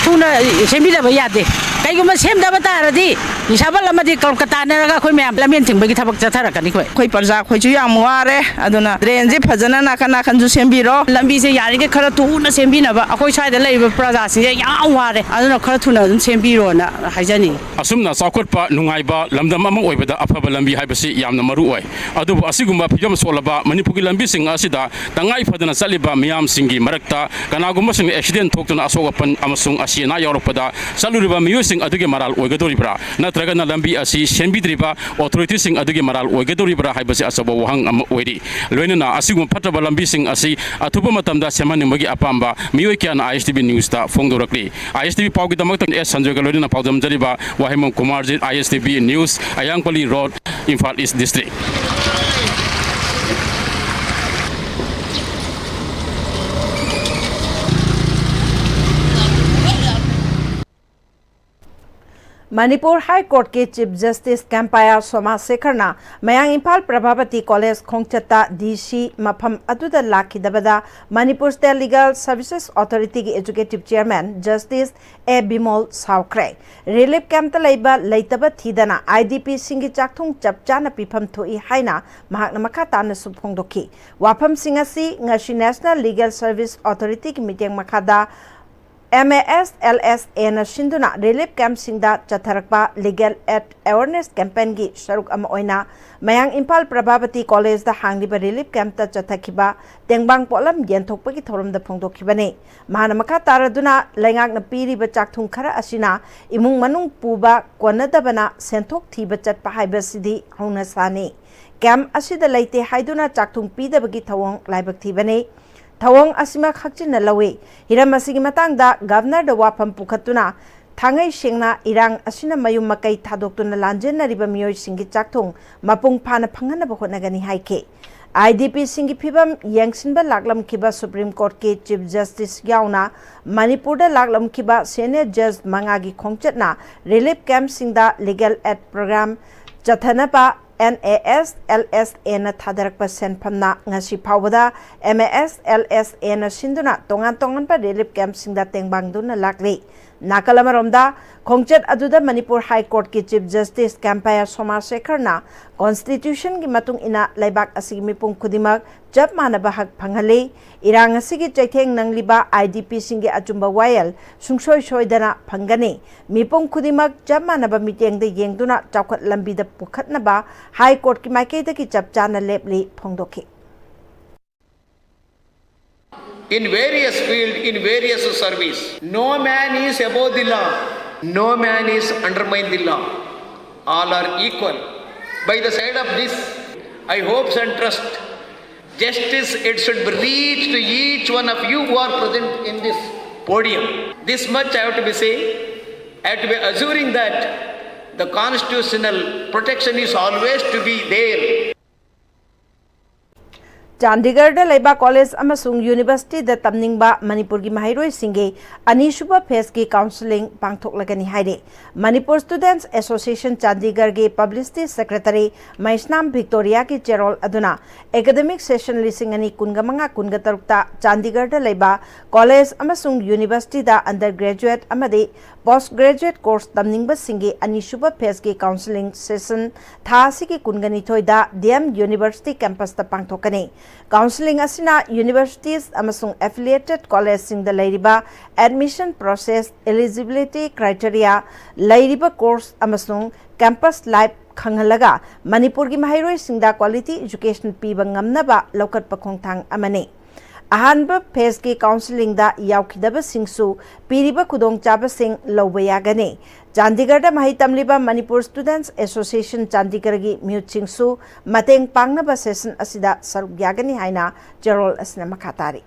ꯊꯨꯅ ꯁꯦꯝꯕꯤꯗꯕ ꯌꯥꯗꯦ꯫ ꯀꯩꯒꯨꯝꯕ ꯁꯦꯝꯗꯕ ꯇꯥꯔꯗꯤ ꯅꯤꯁꯥꯕꯜ ꯑꯃꯗꯤ ꯀꯣꯜꯀꯇꯥꯅꯔꯒ ꯑꯩꯈꯣꯏ ꯃꯌꯥꯝ ꯂꯝꯕꯦꯟ ꯊꯤꯡꯕꯒꯤ ꯊꯕꯛ ꯆꯠꯊꯔꯛꯀꯅꯤ ꯑꯩꯈꯣꯏ꯫ ꯑꯩꯈꯣꯏ ꯄ꯭ꯔꯖꯥ ꯑꯩꯈꯣꯏꯁꯨ ꯌꯥꯝ ꯋꯥꯔꯦ, ꯑꯗꯨꯅ ꯗ꯭ꯔꯦꯟꯁꯦ ꯐꯖꯅ ꯅꯥꯀꯟ ꯅꯥꯀꯟꯁꯨ ꯁꯦꯝꯕꯤꯔꯣ꯫ ꯂꯝꯕꯤꯁꯦ ꯌꯥꯔꯤꯈꯩ ꯈꯔ ꯊꯨꯅ ꯁꯦꯝꯕꯤꯅꯕ, ꯑꯩꯈꯣꯏ ꯁ꯭ꯋꯥꯏꯗ ꯂꯩꯔꯤꯕ ꯄ꯭ꯔꯖꯥꯁꯤꯡꯁꯦ ꯌꯥꯝ ꯋꯥꯔꯦ, ꯑꯗꯨꯅ ꯈꯔ ꯊꯨꯅ ꯑꯗꯨꯝ ꯁꯦꯝꯕꯤꯔꯣꯅ ꯍꯥꯏꯖꯅꯤꯡꯉꯤ꯫ ꯑꯁꯨꯝꯅ ꯆꯥꯎꯈꯠꯄ ꯅꯨꯡꯉꯥꯏꯕ ꯂꯝꯗꯝ ꯑꯃ ꯑꯣꯏꯕꯗ ꯑꯐꯕ ꯂꯝꯕꯤ ꯍꯥꯏꯕꯁꯤ ꯌꯥꯝꯅ ꯃꯔꯨ ꯑꯣꯏ꯫ ꯑꯗꯨꯕꯨ ꯑꯁꯤꯒꯨꯝꯕ ꯐꯤꯕꯝ ꯁꯣꯛꯂꯕ ꯃꯅꯤꯄꯨꯔꯒꯤ ꯂꯝꯕꯤꯁꯤꯡ ꯑꯁꯤꯗ ꯇꯉꯥꯏ ꯐꯗꯅ ꯆꯠꯂꯤꯕ ꯃꯤꯌꯥꯝꯁꯤꯡꯒꯤ ꯃꯔꯛꯇ ꯀꯅꯥꯒꯨꯝꯕꯁꯤꯡꯅ ꯑꯦꯛꯁꯤꯗꯦꯟ ꯊꯣꯛꯇꯨꯅ ꯑꯁꯣꯛ ꯑꯄꯟ ꯑꯃꯁꯨꯡ ꯑꯁꯤ ꯑꯅꯥ ꯌꯥꯎꯔꯛꯄꯗ ꯆꯠꯂꯨꯔꯤꯕ ꯃꯤꯑꯣꯏꯁꯤꯡ ꯑꯗꯨꯒꯤ ꯃꯔꯥꯜ ꯑꯣꯏꯒꯗꯧꯔꯤꯕ꯭ꯔꯥ, ꯅꯠꯇ꯭ꯔꯒꯅ ꯂꯝꯕꯤ ꯑꯁꯤ ꯁꯦꯝꯕꯤꯗ꯭ꯔꯤꯕ ꯑꯣꯊꯣꯔꯤꯇꯤꯁꯤꯡ ꯑꯗꯨꯒꯤ ꯃꯔꯥꯜ ꯑꯣꯏꯒꯗꯧꯔꯤꯕ꯭ꯔꯥ ꯍꯥꯏꯕꯁꯤ ꯑꯆꯧꯕ ꯋꯥꯍꯪ ꯑꯃ ꯑꯣꯏꯔꯤ꯫ ꯂꯣꯏꯅꯅ ꯑꯁꯤꯒꯨꯝꯕ ꯐꯠꯇꯕ ꯂꯝꯕꯤꯁꯤꯡ ꯑꯁꯤ ꯑꯊꯨꯕ ꯃꯇꯝꯗ ꯁꯦꯝꯍꯟꯅꯤꯡꯕꯒꯤ ꯑꯄꯥꯝꯕ ꯃꯤꯑꯣꯏ ꯀꯌꯥꯅ ISTV Newsꯇ ꯐꯣꯡꯗꯣꯔꯛꯂꯤ꯫ ISTV ꯄꯥꯎꯒꯤꯗꯃꯛꯇ S Sanjoyꯒ ꯂꯣꯏꯅꯅ ꯄꯥꯎꯗꯝꯖꯔꯤꯕ Wahengbam Kumarjit, ISTV News, Ayangpalli Road, Imphal East District꯫ Manipur high ꯀꯣꯔꯠꯀꯤ ꯆꯤꯐ ꯖꯁꯇꯤꯁ ꯀꯦꯝꯄꯥꯌꯔ ꯁꯣꯃꯥ ꯁꯦꯈꯔꯅ ꯃꯌꯥꯡ ꯏꯝꯐꯥꯜ ꯄ꯭ꯔꯚꯥꯕꯇꯤ ꯀꯣꯂꯦꯖ ꯈꯣꯡꯆꯠꯇ DC ꯃꯐꯝ ꯑꯗꯨꯗ ꯂꯥꯛꯈꯤꯗꯕꯗ ꯃꯅꯤꯄꯨꯔ ꯁ꯭ꯇꯦꯠ ꯂꯤꯒꯦꯜ ꯁꯔꯚꯤꯁꯦꯁ ꯑꯣꯊꯣꯔꯤꯇꯤꯒꯤ executive chairman justice A Bimol ꯁꯥꯎꯈ꯭ꯔꯦ꯫ ꯔꯤꯂꯤꯐ ꯀꯦꯝꯞꯇ ꯂꯩꯕ ꯂꯩꯇꯕ ꯊꯤꯗꯅ IDPꯁꯤꯡꯒꯤ ꯆꯥꯛꯊꯨꯡ ꯆꯞ ꯆꯥꯅ ꯄꯤꯐꯝ ꯊꯣꯛꯏ ꯍꯥꯏꯅ ꯃꯍꯥꯛꯅ ꯃꯈꯥ ꯇꯥꯅꯁꯨ ꯐꯣꯡꯗꯣꯛꯈꯤ꯫ ꯋꯥꯐꯝꯁꯤꯡ ꯑꯁꯤ ꯉꯁꯤ ꯅꯦꯁꯅꯦꯜ ꯂꯤꯒꯦꯜ ꯁꯔꯚꯤꯁ ꯑꯣꯊꯣꯔꯤꯇꯤꯒꯤ ꯃꯤꯠꯌꯦꯡ ꯃꯈꯥꯗ MASLSAꯅ ꯁꯤꯟꯗꯨꯅ ꯔꯤꯂꯤꯐ ꯀꯦꯝꯞꯁꯤꯡꯗ ꯆꯠꯊꯔꯛꯄ ꯂꯤꯒꯦꯜ ꯑꯦꯗ ꯑꯦꯋꯥꯔꯅꯦꯁ ꯀꯦꯝꯄꯦꯟꯒꯤ ꯁꯔꯨꯛ ꯑꯃ ꯑꯣꯏꯅ ꯃꯌꯥꯡ ꯏꯝꯐꯥꯜ ꯄ꯭ꯔꯚꯥꯕꯇꯤ ꯀꯣꯂꯦꯖꯗ ꯍꯥꯡꯂꯤꯕ ꯔꯤꯂꯤꯐ ꯀꯦꯝꯞꯇ ꯆꯠꯊꯈꯤꯕ ꯇꯦꯡꯕꯥꯡ ꯄꯣꯠꯂꯝ ꯌꯦꯟꯊꯣꯛꯄꯒꯤ ꯊꯧꯔꯝꯗ ꯐꯣꯡꯗꯣꯛꯈꯤꯕꯅꯤ꯫ ꯃꯍꯥꯛꯅ ꯃꯈꯥ ꯇꯥꯔꯗꯨꯅ ꯂꯩꯉꯥꯛꯅ ꯄꯤꯔꯤꯕ ꯆꯥꯛꯊꯨꯡ ꯈꯔ ꯑꯁꯤꯅ ꯏꯃꯨꯡ ꯃꯅꯨꯡ ꯄꯨꯕ ꯀꯣꯟꯅꯗꯕꯅ ꯁꯦꯟꯊꯣꯛ ꯊꯤꯕ ꯆꯠꯄ ꯍꯥꯏꯕꯁꯤꯗꯤ ꯍꯧꯅꯁꯥꯅꯤ꯫ ꯀꯦꯝꯞ ꯑꯁꯤꯗ ꯂꯩꯇꯦ ꯍꯥꯏꯗꯨꯅ ꯆꯥꯛꯊꯨꯡ ꯄꯤꯗꯕꯒꯤ ꯊꯧꯑꯣꯡ ꯂꯥꯏꯕꯛ ꯊꯤꯕꯅꯤ꯫ ꯊꯧꯑꯣꯡ ꯑꯁꯤꯃꯛ ꯍꯛꯆꯤꯟꯅ ꯂꯧꯏ꯫ ꯍꯤꯔꯝ ꯑꯁꯤꯒꯤ ꯃꯇꯥꯡꯗ ꯒꯚꯔꯅꯔꯗ ꯋꯥꯐꯝ ꯄꯨꯈꯠꯇꯨꯅ ꯊꯥꯡꯉꯩ ꯁꯦꯡꯅ ꯏꯔꯥꯡ ꯑꯁꯤꯅ ꯃꯌꯨꯝ ꯃꯀꯩ ꯊꯥꯗꯣꯛꯇꯨꯅ ꯂꯥꯟꯖꯦꯟꯅꯔꯤꯕ ꯃꯤꯑꯣꯏꯁꯤꯡꯒꯤ ꯆꯥꯛꯊꯨꯡ ꯃꯄꯨꯡ ꯐꯥꯅ ꯐꯪꯍꯟꯅꯕ ꯍꯣꯠꯅꯒꯅꯤ ꯍꯥꯏꯈꯤ꯫ ꯑꯥꯏ ꯗꯤ ꯄꯤꯁꯤꯡꯒꯤ ꯐꯤꯕꯝ ꯌꯦꯡꯁꯤꯟꯕ ꯂꯥꯛꯂꯝꯈꯤꯕ ꯁꯨꯄ꯭ꯔꯤꯝ ꯀꯣꯔꯠꯀꯤ ꯆꯤꯐ ꯖꯁꯇꯤꯁ ꯌꯥꯎꯅ ꯃꯅꯤꯄꯨꯔꯗ ꯂꯥꯛꯂꯝꯈꯤꯕ ꯁꯦꯅꯤꯌꯔ ꯖꯁ ꯃꯉꯥꯒꯤ ꯈꯣꯡꯆꯠꯅ ꯔꯤꯂꯤꯐ ꯀꯦꯝꯞꯁꯤꯡꯗ ꯂꯤꯒꯦꯜ ꯑꯦꯗ ꯄ꯭ꯔꯣꯒ꯭ꯔꯥꯝ ꯆꯠꯊꯅꯕ ꯑꯦꯟ ꯑꯦ ꯑꯦꯁ ꯑꯦꯜ ꯑꯦꯁ ꯑꯦꯅ ꯊꯥꯗꯔꯛꯄ ꯁꯦꯟꯐꯝꯅ ꯉꯁꯤ ꯐꯥꯎꯕꯗ ꯑꯦꯝ ꯑꯦ ꯑꯦꯁ ꯑꯦꯜ ꯑꯦꯁ ꯑꯦꯅ ꯁꯤꯟꯗꯨꯅ ꯇꯣꯉꯥꯟ ꯇꯣꯉꯥꯟꯕ ꯔꯤꯂꯤꯐ ꯀꯦꯝꯞꯁꯤꯡꯗ ꯇꯦꯡꯕꯥꯡꯗꯨꯅ ꯂꯥꯛꯂꯤ꯫ ꯅꯥꯀꯜ ꯑꯃꯔꯣꯝꯗ, ꯈꯣꯡꯆꯠ ꯑꯗꯨꯗ ꯃꯅꯤꯄꯨꯔ ꯍꯥꯏ ꯀꯣꯔꯠꯀꯤ ꯆꯤꯐ ꯖꯁꯇꯤꯁ ꯀꯦꯝꯄꯥꯌꯔ ꯁꯣꯃꯥꯁꯦꯈꯔꯅ ꯀꯣꯟꯁꯇꯤꯇ꯭ꯌꯨꯁꯟꯒꯤ ꯃꯇꯨꯡ ꯏꯟꯅ ꯂꯩꯕꯥꯛ ꯑꯁꯤꯒꯤ ꯃꯤꯄꯨꯝ ꯈꯨꯗꯤꯡꯃꯛ ꯆꯞ ꯃꯥꯟꯅꯕ ꯍꯛ ꯐꯪꯍꯜꯂꯤ꯫ ꯏꯔꯥꯡ ꯑꯁꯤꯒꯤ ꯆꯩꯊꯦꯡ ꯅꯪꯂꯤꯕ ꯑꯥꯏ ꯗꯤ ꯄꯤꯁꯤꯡꯒꯤ ꯑꯆꯨꯝꯕ ꯋꯥꯌꯦꯜ ꯁꯨꯡꯁꯣꯏ ꯁꯣꯏꯗꯅ ꯐꯪꯒꯅꯤ꯫ ꯃꯤꯄꯨꯝ ꯈꯨꯗꯤꯡꯃꯛ ꯆꯞ ꯃꯥꯟꯅꯕ ꯃꯤꯠꯌꯦꯡꯗ ꯌꯦꯡꯗꯨꯅ ꯆꯥꯎꯈꯠ ꯂꯝꯕꯤꯗ ꯄꯨꯈꯠꯅꯕ ꯍꯥꯏ ꯀꯣꯔꯠꯀꯤ ꯃꯥꯏꯀꯩꯗꯒꯤ ꯆꯞ ꯆꯥꯅ ꯂꯦꯞꯂꯤ ꯐꯣꯡꯗꯣꯛꯈꯤ꯫ In various field, in various service, no man is above the law, no man is undermine the law. All are equal. By the side of this, I hopes and trust justice, it should be reached to each one of you who are present in this podium. This much I have to be say, I have to be assuring that the constitutional protection is always to be there. ꯆꯥꯟꯗꯤꯒꯔꯗ ꯂꯩꯕ ꯀꯣꯂꯦꯖ ꯑꯃꯁꯨꯡ ꯌꯨꯅꯤꯚꯔꯁꯤꯇꯤꯗ ꯇꯝꯅꯤꯡꯕ ꯃꯅꯤꯄꯨꯔꯒꯤ ꯃꯍꯩꯔꯣꯏꯁꯤꯡꯒꯤ ꯑꯅꯤꯁꯨꯕ ꯐꯦꯁꯀꯤ ꯀꯥꯎꯟꯁꯤꯂꯤꯡ ꯄꯥꯡꯊꯣꯛꯂꯒꯅꯤ ꯍꯥꯏꯔꯤ꯫ ꯃꯅꯤꯄꯨꯔ ꯁ꯭ꯇꯨꯗꯦꯟꯠꯁ ꯑꯦꯁꯣꯁꯤꯌꯦꯁꯟ ꯆꯥꯟꯗꯤꯒꯔꯒꯤ ꯄꯕ꯭ꯂꯤꯁꯤꯇꯤ ꯁꯦꯀ꯭ꯔꯦꯇꯔꯤ ꯃꯍꯦꯁꯅꯥꯝ ꯚꯤꯛꯇꯣꯔꯤꯌꯥꯒꯤ ꯆꯦꯔꯣꯜ ꯑꯗꯨꯅ ꯑꯦꯀꯥꯗꯦꯃꯤꯛ ꯁꯦꯁꯟ ꯂꯤꯁꯤꯡ ꯑꯅꯤ ꯀꯨꯟꯒ ꯃꯉꯥ ꯀꯨꯟꯒ ꯇꯔꯨꯛꯇ ꯆꯥꯟꯗꯤꯒꯔꯗ ꯂꯩꯕ ꯀꯣꯂꯦꯖ ꯑꯃꯁꯨꯡ ꯌꯨꯅꯤꯚꯔꯁꯤꯇꯤꯗ ꯑꯟꯗꯔ ꯒ꯭ꯔꯦꯖꯨꯑꯦꯠ ꯑꯃꯗꯤ ꯄꯣꯁꯠ ꯒ꯭ꯔꯦꯖꯨꯑꯦꯠ ꯀꯣꯔꯁ ꯇꯝꯅꯤꯡꯕꯁꯤꯡꯒꯤ ꯑꯅꯤꯁꯨꯕ ꯐꯦꯁꯀꯤ ꯀꯥꯎꯟꯁꯤꯂꯤꯡ ꯁꯦꯁꯟ ꯊꯥ ꯑꯁꯤꯒꯤ ꯀꯨꯟꯒꯅꯤꯊꯣꯏꯗ ꯗꯤ ꯑꯦꯝ ꯌꯨꯅꯤꯚꯔꯁꯤꯇꯤ ꯀꯦꯝꯄꯁꯇ ꯄꯥꯡꯊꯣꯛꯀꯅꯤ꯫ ꯀꯥꯎꯟꯁꯤꯂꯤꯡ ꯑꯁꯤꯅ ꯌꯨꯅꯤꯚꯔꯁꯤꯇꯤꯁ ꯑꯃꯁꯨꯡ ꯑꯦꯐꯤꯂꯤꯌꯦꯇꯦꯗ ꯀꯣꯂꯦꯖꯁꯤꯡꯗ ꯂꯩꯔꯤꯕ ꯑꯦꯗꯃꯤꯁꯟ ꯄ꯭ꯔꯣꯁꯦꯁ, eligibility criteria, ꯂꯩꯔꯤꯕ ꯀꯣꯔꯁ ꯑꯃꯁꯨꯡ ꯀꯦꯝꯄꯁ ꯂꯥꯏꯐ ꯈꯪꯍꯜꯂꯒ ꯃꯅꯤꯄꯨꯔꯒꯤ ꯃꯍꯩꯔꯣꯏꯁꯤꯡꯗ ꯀ꯭ꯋꯥꯂꯤꯇꯤ ꯑꯦꯖꯨꯀꯦꯁꯟ ꯄꯤꯕ ꯉꯝꯅꯕ ꯂꯧꯈꯠꯄ ꯈꯣꯡꯊꯥꯡ ꯑꯃꯅꯤ꯫ ꯑꯍꯥꯟꯕ ꯐꯦꯖꯀꯤ ꯀꯥꯎꯟꯁꯤꯂꯤꯡꯗ ꯌꯥꯎꯈꯤꯗꯕꯁꯤꯡꯁꯨ ꯄꯤꯔꯤꯕ ꯈꯨꯗꯣꯡꯆꯥꯕꯁꯤꯡ ꯂꯧꯕ ꯌꯥꯒꯅꯤ꯫ ꯆꯥꯟꯗꯤꯒꯔꯗ ꯃꯍꯩ ꯇꯝꯂꯤꯕ ꯃꯅꯤꯄꯨꯔ ꯁ꯭ꯇꯨꯗꯦꯟꯠꯁ ꯑꯦꯁꯣꯁꯤꯌꯦꯁꯟ ꯆꯥꯟꯗꯤꯒꯔꯒꯤ ꯃꯤꯍꯨꯠꯁꯤꯡꯁꯨ ꯃꯇꯦꯡ ꯄꯥꯡꯅꯕ ꯁꯦꯁꯟ ꯑꯁꯤꯗ ꯁꯔꯨꯛ ꯌꯥꯒꯅꯤ ꯍꯥꯏꯅ ꯆꯦꯔꯣꯜ ꯑꯁꯤꯅ ꯃꯈꯥ ꯇꯥꯔꯤ꯫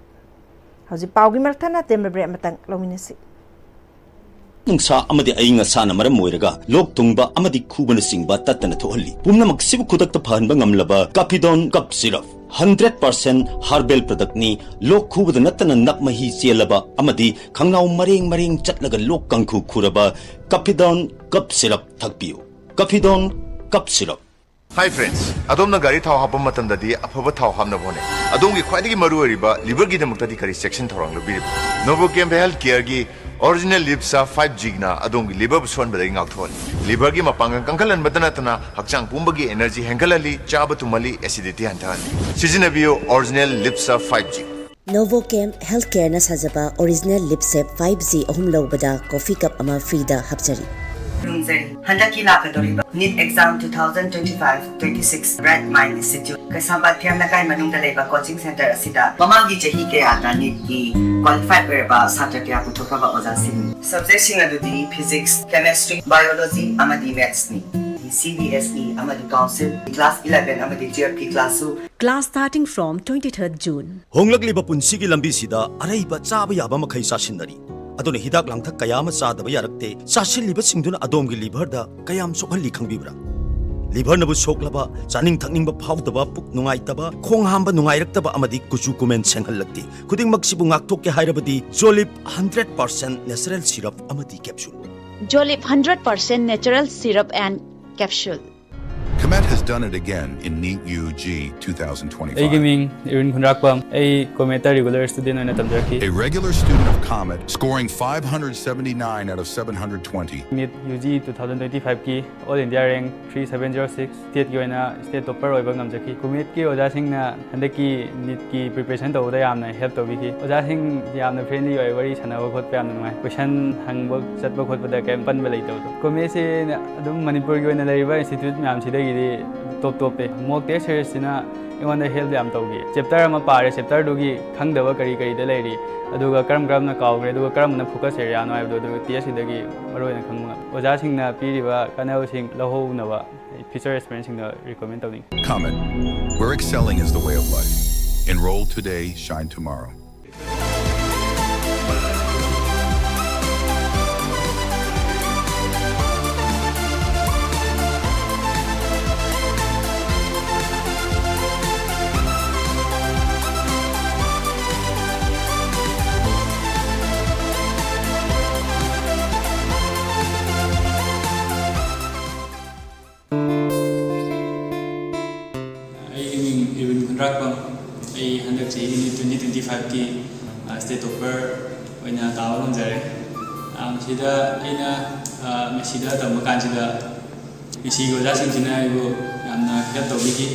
ꯍꯧꯖꯤꯛ ꯄꯥꯎꯒꯤ ꯃꯔꯛ ꯊꯠꯅ ꯇꯦꯟꯕ ꯕ꯭ꯔꯦꯛ ꯑꯃꯇꯪ ꯂꯧꯃꯤꯟꯅꯁꯤ꯫ ꯅꯨꯡꯁꯥ ꯑꯃꯗꯤ ꯑꯏꯪ ꯑꯁꯥꯅ ꯃꯔꯝ ꯑꯣꯏꯔꯒ ꯂꯣꯛ ꯊꯨꯡꯕ ꯑꯃꯗꯤ ꯈꯨꯕꯅꯆꯤꯡꯕ ꯇꯠꯇꯅ ꯊꯣꯛꯍꯜꯂꯤ꯫ ꯄꯨꯝꯅꯃꯛꯁꯤꯕꯨ ꯈꯨꯗꯛꯇ ꯐꯍꯟꯕ ꯉꯝꯂꯕ ꯀꯥꯐꯤꯗꯣꯟ ꯀꯞ ꯁꯤꯔꯞ, ꯍꯟꯗ꯭ꯔꯦꯠ ꯄꯥꯔꯁꯦꯟ ꯍꯥꯔꯕꯦꯜ ꯄ꯭ꯔꯗꯛꯅꯤ꯫ ꯂꯣꯛ ꯈꯨꯕꯗ ꯅꯠꯇꯅ ꯅꯞ ꯃꯍꯤ ꯆꯦꯜꯂꯕ ꯑꯃꯗꯤ ꯈꯪꯅꯥꯎ ꯃꯔꯦꯡ ꯃꯔꯦꯡ ꯆꯠꯂꯒ ꯂꯣꯛ ꯀꯥꯡꯈꯨ ꯈꯨꯔꯕ ꯀꯥꯐꯤꯗꯣꯟ ꯀꯞ ꯁꯤꯔꯞ ꯊꯛꯄꯤꯌꯨ꯫ ꯀꯥꯐꯤꯗꯣꯟ ꯀꯞ ꯁꯤꯔꯞ꯫ Hi friends, ꯑꯗꯣꯝꯅ ꯒꯥꯔꯤ ꯊꯥꯎ ꯍꯥꯞꯄ ꯃꯇꯝꯗꯗꯤ ꯑꯐꯕ ꯊꯥꯎ ꯍꯥꯞꯅꯕ ꯍꯣꯠꯅꯩ꯫ ꯑꯗꯣꯝꯒꯤ ꯈ꯭ꯋꯥꯏꯗꯒꯤ ꯃꯔꯨ ꯑꯣꯏꯔꯤꯕ ꯂꯤꯚꯔꯒꯤꯗꯃꯛꯇꯗꯤ ꯀꯔꯤ ꯆꯦꯛꯁꯤꯟ ꯊꯧꯔꯥꯡ ꯂꯧꯕꯤꯔꯤꯕ? ꯅꯣꯕꯣꯀꯦꯝ ꯍꯦꯜꯊ ꯀꯦꯌꯔꯒꯤ ꯑꯣꯔꯤꯖꯤꯅꯦꯜ ꯂꯤꯞꯁꯥ ꯐꯥꯏꯚ ꯖꯤꯅ ꯑꯗꯣꯝꯒꯤ ꯂꯤꯚꯔꯕꯨ ꯁꯣꯟꯕꯗꯒꯤ ꯉꯥꯛꯊꯣꯛꯍꯜꯂꯤ꯫ ꯂꯤꯚꯔꯒꯤ ꯃꯄꯥꯡꯒꯜ ꯀꯟꯈꯠꯍꯟꯕꯇ ꯅꯠꯇꯅ ꯍꯛꯆꯥꯡ ꯄꯨꯝꯕꯒꯤ ꯑꯦꯅꯔꯖꯤ ꯍꯦꯟꯒꯠꯍꯜꯂꯤ, ꯆꯥꯕ ꯇꯨꯝꯍꯜꯂꯤ, ꯑꯦꯁꯤꯗꯤꯇꯤ ꯍꯟꯊꯍꯜꯂꯤ꯫ ꯁꯤꯖꯤꯟꯅꯕꯤꯌꯨ ꯑꯣꯔꯤꯖꯤꯅꯦꯜ ꯂꯤꯞꯁꯥ ꯐꯥꯏꯚ ꯖꯤ꯫ ꯅꯣꯕꯣꯀꯦꯝ ꯍꯦꯜꯊ ꯀꯦꯌꯔꯅ ꯁꯥꯖꯕ ꯑꯣꯔꯤꯖꯤꯅꯦꯜ ꯂꯤꯞꯁꯦꯞ ꯐꯥꯏꯚ ꯖꯤ ꯑꯍꯨꯝ ꯂꯧꯕꯗ ꯀꯣꯐꯤ ꯀꯞ ꯑꯃ ꯐ꯭ꯔꯤꯗ ꯍꯥꯞꯆꯔꯤ꯫ ꯈꯨꯔꯨꯝꯖꯔꯤ꯫ ꯍꯟꯗꯛꯀꯤ ꯂꯥꯛꯀꯗꯧꯔꯤꯕ NEET exam two thousand twenty five twenty six bright mind institute, Keishampat ꯊꯦꯝ ꯂꯩꯀꯥꯏ ꯃꯅꯨꯡꯗ ꯂꯩꯕ ꯀꯣꯆꯤꯡ ꯁꯦꯟꯇꯔ ꯑꯁꯤꯗ ꯃꯃꯥꯡꯒꯤ ꯆꯍꯤ ꯀꯌꯥꯗ ꯅꯤꯠꯀꯤ ꯀ꯭ꯋꯥꯂꯤꯐꯥꯏꯗ ꯑꯣꯏꯔꯕ ꯁꯥꯇ꯭ꯔ ꯀꯌꯥ ꯄꯨꯊꯣꯛꯈ꯭ꯔꯕ ꯑꯣꯖꯥꯁꯤꯡ? ꯁꯕꯖꯦꯛꯁꯤꯡ ꯑꯗꯨꯗꯤ ꯐꯤꯖꯤꯛꯁ, ꯀꯦꯃꯦꯁꯇ꯭ꯔꯤ, ꯕꯥꯏꯑꯣꯂꯣꯖꯤ ꯑꯃꯗꯤ ꯃꯦꯊꯁꯅꯤ꯫ ꯁꯤ ꯕꯤ ꯑꯦꯁ ꯏ ꯑꯃꯗꯤ ꯀꯥꯎꯟꯁꯤꯜ, ꯀ꯭ꯂꯥꯁ ꯏꯂꯦꯚꯦꯟ ꯑꯃꯗꯤ ꯇꯨꯌꯦꯜꯐꯀꯤ ꯀ꯭ꯂꯥꯁꯁꯨ Class starting from twenty-third June. ꯍꯣꯡꯂꯛꯂꯤꯕ ꯄꯨꯟꯁꯤꯒꯤ ꯂꯝꯕꯤꯁꯤꯗ ꯑꯔꯩꯕ ꯆꯥꯕ ꯌꯥꯕ ꯃꯈꯩ ꯆꯥꯁꯤꯟꯅꯔꯤ꯫ ꯑꯗꯨꯅ ꯍꯤꯗꯥꯛ ꯂꯥꯡꯊꯛ ꯀꯌꯥ ꯑꯃ ꯆꯥꯗꯕ ꯌꯥꯔꯛꯇꯦ꯫ ꯆꯥꯁꯤꯜꯂꯤꯕꯁꯤꯡꯗꯨꯅ ꯑꯗꯣꯝꯒꯤ ꯂꯤꯚꯔꯗ ꯀꯌꯥꯝ ꯁꯣꯛꯍꯜꯂꯤ ꯈꯪꯕꯤꯕ꯭ꯔꯥ? ꯂꯤꯚꯔꯅꯕꯨ ꯁꯣꯛꯂꯕ, ꯆꯥꯅꯤꯡ ꯊꯛꯅꯤꯡꯕ ꯐꯥꯎꯗꯕ, ꯄꯨꯛ ꯅꯨꯡꯉꯥꯏꯇꯕ, ꯈꯣꯡ ꯍꯥꯝꯕ ꯅꯨꯡꯉꯥꯏꯔꯛꯇꯕ ꯑꯃꯗꯤ ꯀꯨꯆꯨ ꯀꯨꯃꯦꯟ ꯁꯦꯡꯍꯜꯂꯛꯇꯦ꯫ ꯈꯨꯗꯤꯡꯃꯛꯁꯤꯕꯨ ꯉꯥꯛꯊꯣꯛꯀꯦ ꯍꯥꯏꯔꯕꯗꯤ ꯖꯣꯂꯤꯞ ꯍꯟꯗ꯭ꯔꯦꯠ ꯄꯥꯔꯁꯦꯟ ꯅꯦꯆꯔꯦꯜ ꯁꯤꯔꯞ ꯑꯃꯗꯤ capsule. Jolip hundred percent natural syrup and capsule. Comet has done it again in NEET U G ꯑꯩꯒꯤ two thousand twenty-five. ꯃꯤꯡ ꯏꯔꯨꯟ ꯈꯨꯟꯗ꯭ꯔꯥꯛꯄꯝ꯫ ꯑꯩ ꯀꯣꯃꯦꯠꯇ ꯔꯤꯒꯨꯂꯔ ꯁ꯭ꯇꯨꯗꯦꯟ ꯑꯣꯏꯅ ꯇꯝꯖꯔꯛꯈꯤ꯫ A regular student of Comet, scoring five hundred seventy-nine out of seven hundred twenty. NEET U G two thousand twenty ꯐꯥꯏꯚꯀꯤ all India rank three seven zero six, ꯁ꯭ꯇꯦꯠꯀꯤ ꯑꯣꯏꯅ ꯁ꯭ꯇꯦꯠ ꯇꯣꯞꯄꯔ ꯑꯣꯏꯕ ꯉꯝꯖꯈꯤ꯫ ꯀꯣꯃꯦꯠꯀꯤ ꯑꯣꯖꯥꯁꯤꯡꯅ ꯍꯟꯗꯛꯀꯤ ꯅꯤꯠꯀꯤ ꯄ꯭ꯔꯤꯄꯦꯔꯦꯁꯟ ꯇꯧꯕꯗ ꯌꯥꯝꯅ ꯍꯦꯜꯞ ꯇꯧꯕꯤꯈꯤ꯫ ꯑꯣꯖꯥꯁꯤꯡ ꯌꯥꯝꯅ ꯐ꯭ꯔꯦꯟꯂꯤ ꯑꯣꯏ, ꯋꯥꯔꯤ ꯁꯥꯟꯅꯕ ꯈꯣꯠꯄ ꯌꯥꯝꯅ ꯅꯨꯡꯉꯥꯏ꯫ ꯀꯣꯏꯁꯟ ꯍꯪꯕ ꯆꯠꯄ ꯈꯣꯠꯄꯗ ꯀꯔꯤꯝ ꯄꯟꯕ ꯂꯩꯇꯕꯗꯣ꯫ ꯀꯣꯃꯦꯠꯁꯦ ꯑꯗꯨꯝ ꯃꯅꯤꯄꯨꯔꯒꯤ ꯑꯣꯏꯅ ꯂꯩꯔꯤꯕ ꯏꯟꯁꯇꯤꯇ꯭ꯌꯨꯠ ꯃꯌꯥꯝꯁꯤꯗꯒꯤ ꯍꯥꯏꯗꯤ ꯇꯣꯞ ꯇꯣꯞꯄꯦ꯫ Mock test series ꯁꯤꯅ ꯑꯩꯉꯣꯟꯗ help ꯌꯥꯝ ꯇꯧꯈꯤ꯫ Chapter ꯑꯃ ꯄꯥꯔꯦ, chapter ꯗꯨꯒꯤ ꯈꯪꯗꯕ ꯀꯔꯤ ꯀꯔꯤꯗ ꯂꯩꯔꯤ, ꯑꯗꯨꯒ ꯀꯔꯝ ꯀꯔꯝꯅ ꯀꯥꯎꯈ꯭ꯔꯦ, ꯑꯗꯨꯒ ꯀꯔꯝꯕꯅ focus area ꯅꯣ ꯍꯥꯏꯕꯗꯣ, ꯑꯗꯨ test ꯁꯤꯗꯒꯤ ꯃꯔꯨꯑꯣꯏꯅ ꯈꯪꯕ ꯉꯝꯃꯤ꯫ ꯑꯣꯖꯥꯁꯤꯡꯅ ꯄꯤꯔꯤꯕ ꯀꯥꯟꯅꯕꯁꯤꯡ ꯂꯧꯍꯧꯅꯕ future aspirant ꯁꯤꯡꯗ recommend ꯇꯧꯅꯤꯡꯉꯤ꯫ Comet, where excelling is the way of life. Enroll today, shine tomorrow. ꯑꯩꯒꯤ ꯃꯤꯡ ꯏꯔꯋꯤꯟ ꯈꯨꯟꯗ꯭ꯔꯥꯛꯄꯝ꯫ ꯑꯩ ꯍꯟꯗꯛ ꯆꯍꯤꯒꯤ ꯅꯤꯠ twenty twenty five ꯀꯤ state topper ꯑꯣꯏꯅ ꯇꯥꯕ ꯉꯝꯖꯔꯦ꯫ ꯑ, ꯃꯁꯤꯗ ꯑꯩꯅ, ꯑ, ꯃꯦꯁꯤꯗ ꯇꯝꯕ ꯀꯥꯟꯁꯤꯗ ꯃꯦꯁꯤꯒꯤ ꯑꯣꯖꯥꯁꯤꯡꯁꯤꯅ ꯑꯩꯕꯨ ꯌꯥꯝꯅ help ꯇꯧꯕꯤꯈꯤ꯫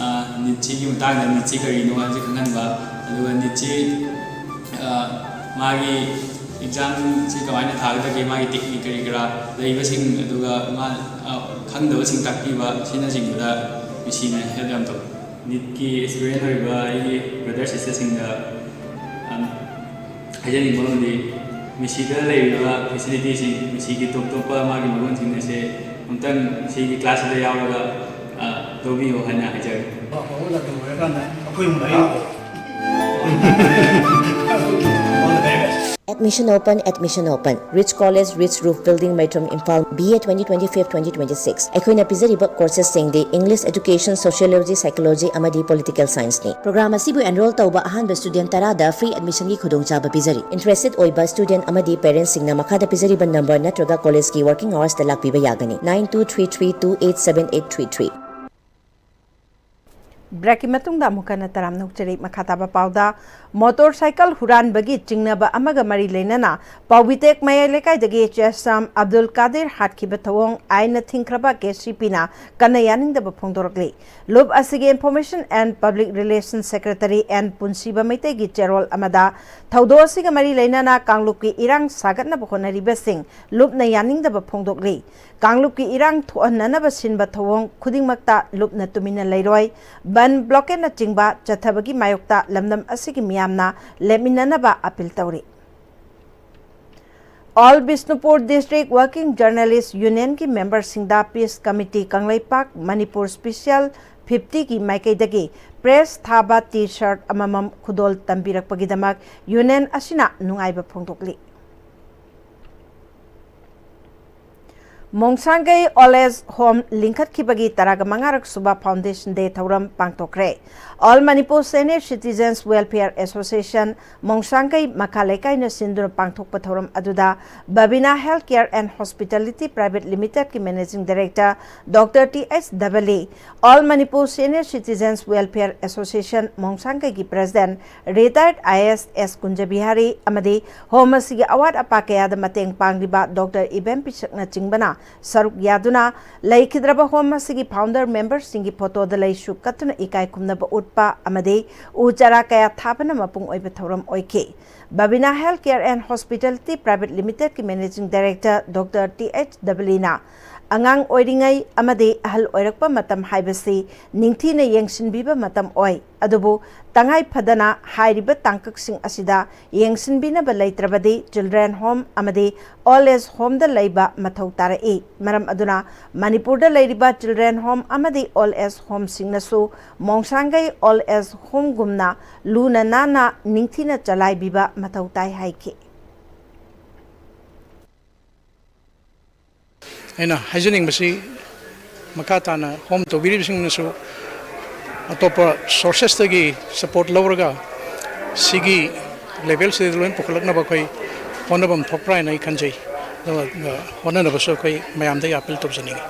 ꯑ, ꯅꯤꯠꯁꯤꯒꯤ ꯃꯇꯥꯡꯗ, ꯅꯤꯠꯁꯤ ꯀꯔꯤꯅꯣ ꯍꯥꯏꯕꯁꯤ ꯈꯪꯍꯟꯕ, ꯑꯗꯨꯒ ꯅꯤꯠꯁꯤ, ꯑ, ꯃꯥꯒꯤ exam ꯁꯤ ꯀꯃꯥꯏꯅ ꯊꯥꯒꯗꯒꯦ, ꯃꯥꯒꯤ technique ꯀꯔꯤ ꯀꯔꯥ ꯂꯩꯕꯁꯤꯡ, ꯑꯗꯨꯒ ꯃꯥ, ꯑ, ꯈꯪꯗꯕꯁꯤꯡ ꯇꯥꯛꯄꯤꯕ, ꯑꯁꯤꯅꯆꯤꯡꯕꯗ ꯃꯦꯁꯤꯅ help ꯌꯥꯝ ꯇꯧꯏ꯫ ꯅꯤꯠꯀꯤ aspirant ꯑꯣꯏꯔꯤꯕ ꯑꯩꯒꯤ brother sister ꯁꯤꯡꯗ, ꯑ, ꯍꯥꯏꯖꯅꯤꯡꯕ ꯑꯃꯗꯤ, ꯃꯦꯁꯤꯗ ꯂꯩꯔꯤꯕ facility ꯁꯤꯡ, ꯃꯦꯁꯤꯒꯤ ꯇꯣꯞ ꯇꯣꯞꯄ ꯃꯥꯒꯤ ꯃꯒꯨꯟꯁꯤꯡ ꯑꯁꯦ ꯑꯃꯨꯛꯇꯪ ꯁꯤꯒꯤ class ꯁꯤꯗ ꯌꯥꯎꯔꯒ, ꯑ, ꯂꯧꯕꯤꯌꯨ ꯍꯥꯏꯅ ꯍꯥꯏꯖꯔꯤ꯫ ꯑꯐꯕ ꯂꯝꯗꯝ ꯑꯣꯏꯔꯀꯥꯟꯗ ꯑꯩꯈꯣꯏ ꯑꯃꯨꯛ ꯂꯥꯛꯏ꯫ All the very best. Admission open, admission open. Ridge College, Ridge Roof Building, Maitram, Imphal, B A twenty twenty-five twenty twenty-six꯫ ꯑꯩꯈꯣꯏꯅ ꯄꯤꯖꯔꯤꯕ courses ꯁꯤꯡꯗꯤ English Education, Sociology, Psychology ꯑꯃꯗꯤ Political Science ꯅꯤ꯫ Program ꯑꯁꯤꯕꯨ enroll ꯇꯧꯕ ꯑꯍꯥꯟꯕ student ꯇꯔꯥꯗ free admission ꯒꯤ ꯈꯨꯗꯣꯡꯆꯥꯕ ꯄꯤꯖꯔꯤ꯫ Interested ꯑꯣꯏꯕ student ꯑꯃꯗꯤ parents ꯁꯤꯡꯅ ꯃꯈꯥꯗ ꯄꯤꯖꯔꯤꯕ number ꯅꯠꯇ꯭ꯔꯒ college ꯀꯤ working hours ꯇ ꯂꯥꯛꯄꯤꯕ ꯌꯥꯒꯅꯤ, nine two three three two eight seven eight three three꯫ ꯕ꯭ꯔꯦꯛꯀꯤ ꯃꯇꯨꯡꯗ ꯑꯃꯨꯛ ꯍꯟꯅ ꯇꯔꯥꯝꯅ ꯑꯣꯛꯆꯔꯤ꯫ ꯃꯈꯥ ꯇꯥꯕ ꯄꯥꯎꯗ, ꯃꯣꯇꯣꯔ ꯁꯥꯏꯀꯜ ꯍꯨꯔꯥꯟꯕꯒꯤ ꯆꯤꯡꯅꯕ ꯑꯃꯒ ꯃꯔꯤ ꯂꯩꯅꯅ ꯄꯥꯎꯕꯤꯇꯦꯛ ꯃꯌꯥꯏ ꯂꯩꯀꯥꯏꯗꯒꯤ ꯆꯦꯁꯥꯝ ꯑꯕꯗꯨꯜ ꯀꯥꯗꯤꯔ ꯍꯥꯠꯈꯤꯕ ꯊꯧꯑꯣꯡ ꯑꯥꯏꯟꯅ ꯊꯤꯡꯈ꯭ꯔꯕ ꯀꯦ ꯁꯤ ꯄꯤꯅ ꯀꯟꯅ ꯌꯥꯅꯤꯡꯗꯕ ꯐꯣꯡꯗꯣꯔꯛꯂꯤ꯫ ꯂꯨꯞ ꯑꯁꯤꯒꯤ Information and Public Relation Secretary N Punshiba ꯃꯩꯇꯩꯒꯤ ꯆꯦꯔꯣꯜ ꯑꯃꯗ, ꯊꯧꯗꯣꯛ ꯑꯁꯤꯒ ꯃꯔꯤ ꯂꯩꯅꯅ ꯀꯥꯡꯂꯨꯞꯀꯤ ꯏꯔꯥꯡ ꯁꯥꯒꯠꯅꯕ ꯍꯣꯠꯅꯔꯤꯕꯁꯤꯡ ꯂꯨꯞꯅ ꯌꯥꯅꯤꯡꯗꯕ ꯐꯣꯡꯗꯣꯛꯂꯤ꯫ ꯀꯥꯡꯂꯨꯞꯀꯤ ꯏꯔꯥꯡ ꯊꯣꯛꯍꯟꯅꯅꯕ ꯁꯤꯟꯕ ꯊꯧꯑꯣꯡ ꯈꯨꯗꯤꯡꯃꯛꯇ ꯂꯨꯞꯅ ꯇꯨꯃꯤꯟꯅ ꯂꯩꯔꯣꯏ꯫ ꯕꯟ, ꯕ꯭ꯂꯣꯀꯦꯠꯅꯆꯤꯡꯕ ꯆꯠꯊꯕꯒꯤ ꯃꯥꯌꯣꯛꯇ ꯂꯝꯗꯝ ꯑꯁꯤꯒꯤ ꯃꯤꯌꯥꯝꯅ ꯂꯦꯞꯃꯤꯟꯅꯅꯕ ꯑꯄꯤꯜ ꯇꯧꯔꯤ꯫ All Bishnupur District Working Journalist Unionꯒꯤ memberꯁꯤꯡꯗ Peace Committee Kangleipak Manipur Special fiftyꯒꯤ ꯃꯥꯏꯀꯩꯗꯒꯤ press ꯊꯥꯕ T-shirt ꯑꯃꯃꯝ ꯈꯨꯗꯣꯜ ꯇꯝꯕꯤꯔꯛꯄꯒꯤꯗꯃꯛ union ꯑꯁꯤꯅ ꯅꯨꯡꯉꯥꯏꯕ ꯐꯣꯡꯗꯣꯛꯂꯤ꯫ ꯃꯣꯡꯁꯥꯡꯒꯩ Old Age Home ꯂꯤꯡꯈꯠꯈꯤꯕꯒꯤ ꯇꯔꯥꯒ ꯃꯉꯥꯔꯛ ꯁꯨꯕ Foundation Day ꯊꯧꯔꯝ ꯄꯥꯡꯊꯣꯛꯈ꯭ꯔꯦ꯫ All Manipur Senior Citizens Welfare Association ꯃꯣꯡꯁꯥꯡꯒꯩ ꯃꯈꯥ ꯂꯩꯀꯥꯏꯅ ꯁꯤꯟꯗꯨꯅ ꯄꯥꯡꯊꯣꯛꯄ ꯊꯧꯔꯝ ꯑꯗꯨꯗ Babina Health Care and Hospitality Private Limitedꯀꯤ Managing Director Doctor T H Dabali, All Manipur Senior Citizens Welfare Association ꯃꯣꯡꯁꯥꯡꯒꯩꯒꯤ President Retired I A S S ꯀꯨꯟꯖꯕꯤꯍꯥꯔꯤ ꯑꯃꯗꯤ home ꯑꯁꯤꯒꯤ ꯑꯋꯥꯠ ꯑꯄꯥ ꯀꯌꯥꯗ ꯃꯇꯦꯡ ꯄꯥꯡꯂꯤꯕ Doctor ꯏꯕꯦꯝ ꯄꯤꯁꯛꯅꯆꯤꯡꯕꯅ ꯁꯔꯨꯛ ꯌꯥꯗꯨꯅ ꯂꯩꯈꯤꯗ꯭ꯔꯕ home ꯑꯁꯤꯒꯤ founder memberꯁꯤꯡꯒꯤ photoꯗ ꯂꯩꯁꯨ ꯀꯠꯇꯨꯅ ꯏꯀꯥꯏ ꯈꯨꯝꯅꯕ ꯎꯠꯄ ꯑꯃꯗꯤ ꯎ ꯆꯥꯔꯥ ꯀꯌꯥ ꯊꯥꯕꯅ ꯃꯄꯨꯡ ꯑꯣꯏꯕ ꯊꯧꯔꯝ ꯑꯣꯏꯈꯤ꯫ Babina Health Care and Hospitality Private Limitedꯀꯤ Managing Director Doctor T H Dabaliꯅ, "ꯑꯉꯥꯡ ꯑꯣꯏꯔꯤꯉꯩ ꯑꯃꯗꯤ ꯑꯍꯜ ꯑꯣꯏꯔꯛꯄ ꯃꯇꯝ ꯍꯥꯏꯕꯁꯤ ꯅꯤꯡꯊꯤꯅ ꯌꯦꯡꯁꯤꯟꯕꯤꯕ ꯃꯇꯝ ꯑꯣꯏ, ꯑꯗꯨꯕꯨ ꯇꯉꯥꯏ ꯐꯗꯅ ꯍꯥꯏꯔꯤꯕ ꯇꯥꯡꯀꯛꯁꯤꯡ ꯑꯁꯤꯗ ꯌꯦꯡꯁꯤꯟꯕꯤꯅꯕ ꯂꯩꯇ꯭ꯔꯕꯗꯤ children home ꯑꯃꯗꯤ old age homeꯗ ꯂꯩꯕ ꯃꯊꯧ ꯇꯥꯔꯛꯏ꯫ ꯃꯔꯝ ꯑꯗꯨꯅ ꯃꯅꯤꯄꯨꯔꯗ ꯂꯩꯔꯤꯕ children home ꯑꯃꯗꯤ old age homeꯁꯤꯡꯅꯁꯨ ꯃꯣꯡꯁꯥꯡꯒꯩ old age homeꯒꯨꯝꯅ ꯂꯨꯅ ꯅꯥꯟꯅ ꯅꯤꯡꯊꯤꯅ ꯆꯂꯥꯏꯕꯤꯕ ꯃꯊꯧ ꯇꯥꯏ" ꯍꯥꯏꯈꯤ꯫ ꯑꯩꯅ ꯍꯥꯏꯖꯅꯤꯡꯕꯁꯤ, ꯃꯈꯥ ꯇꯥꯅ home ꯇꯧꯕꯤꯔꯤꯕꯁꯤꯡꯅꯁꯨ ꯑꯇꯣꯞꯄ sourcesꯇꯒꯤ support ꯂꯧꯔꯒ ꯁꯤꯒꯤ levelꯁꯤꯗ ꯂꯣꯏꯅ ꯄꯨꯈꯠꯂꯛꯅꯕ ꯑꯩꯈꯣꯏ ꯍꯣꯠꯅꯐꯝ ꯊꯣꯛꯄ꯭ꯔꯥ ꯍꯥꯏꯅ ꯑꯩ ꯈꯟꯖꯩ꯫ ꯑꯗꯨꯒ ꯍꯣꯠꯅꯅꯕꯁꯨ ꯑꯩꯈꯣꯏ ꯃꯌꯥꯝꯗ ꯑꯩ appeal ꯇꯧꯖꯅꯤꯡꯉꯤ꯫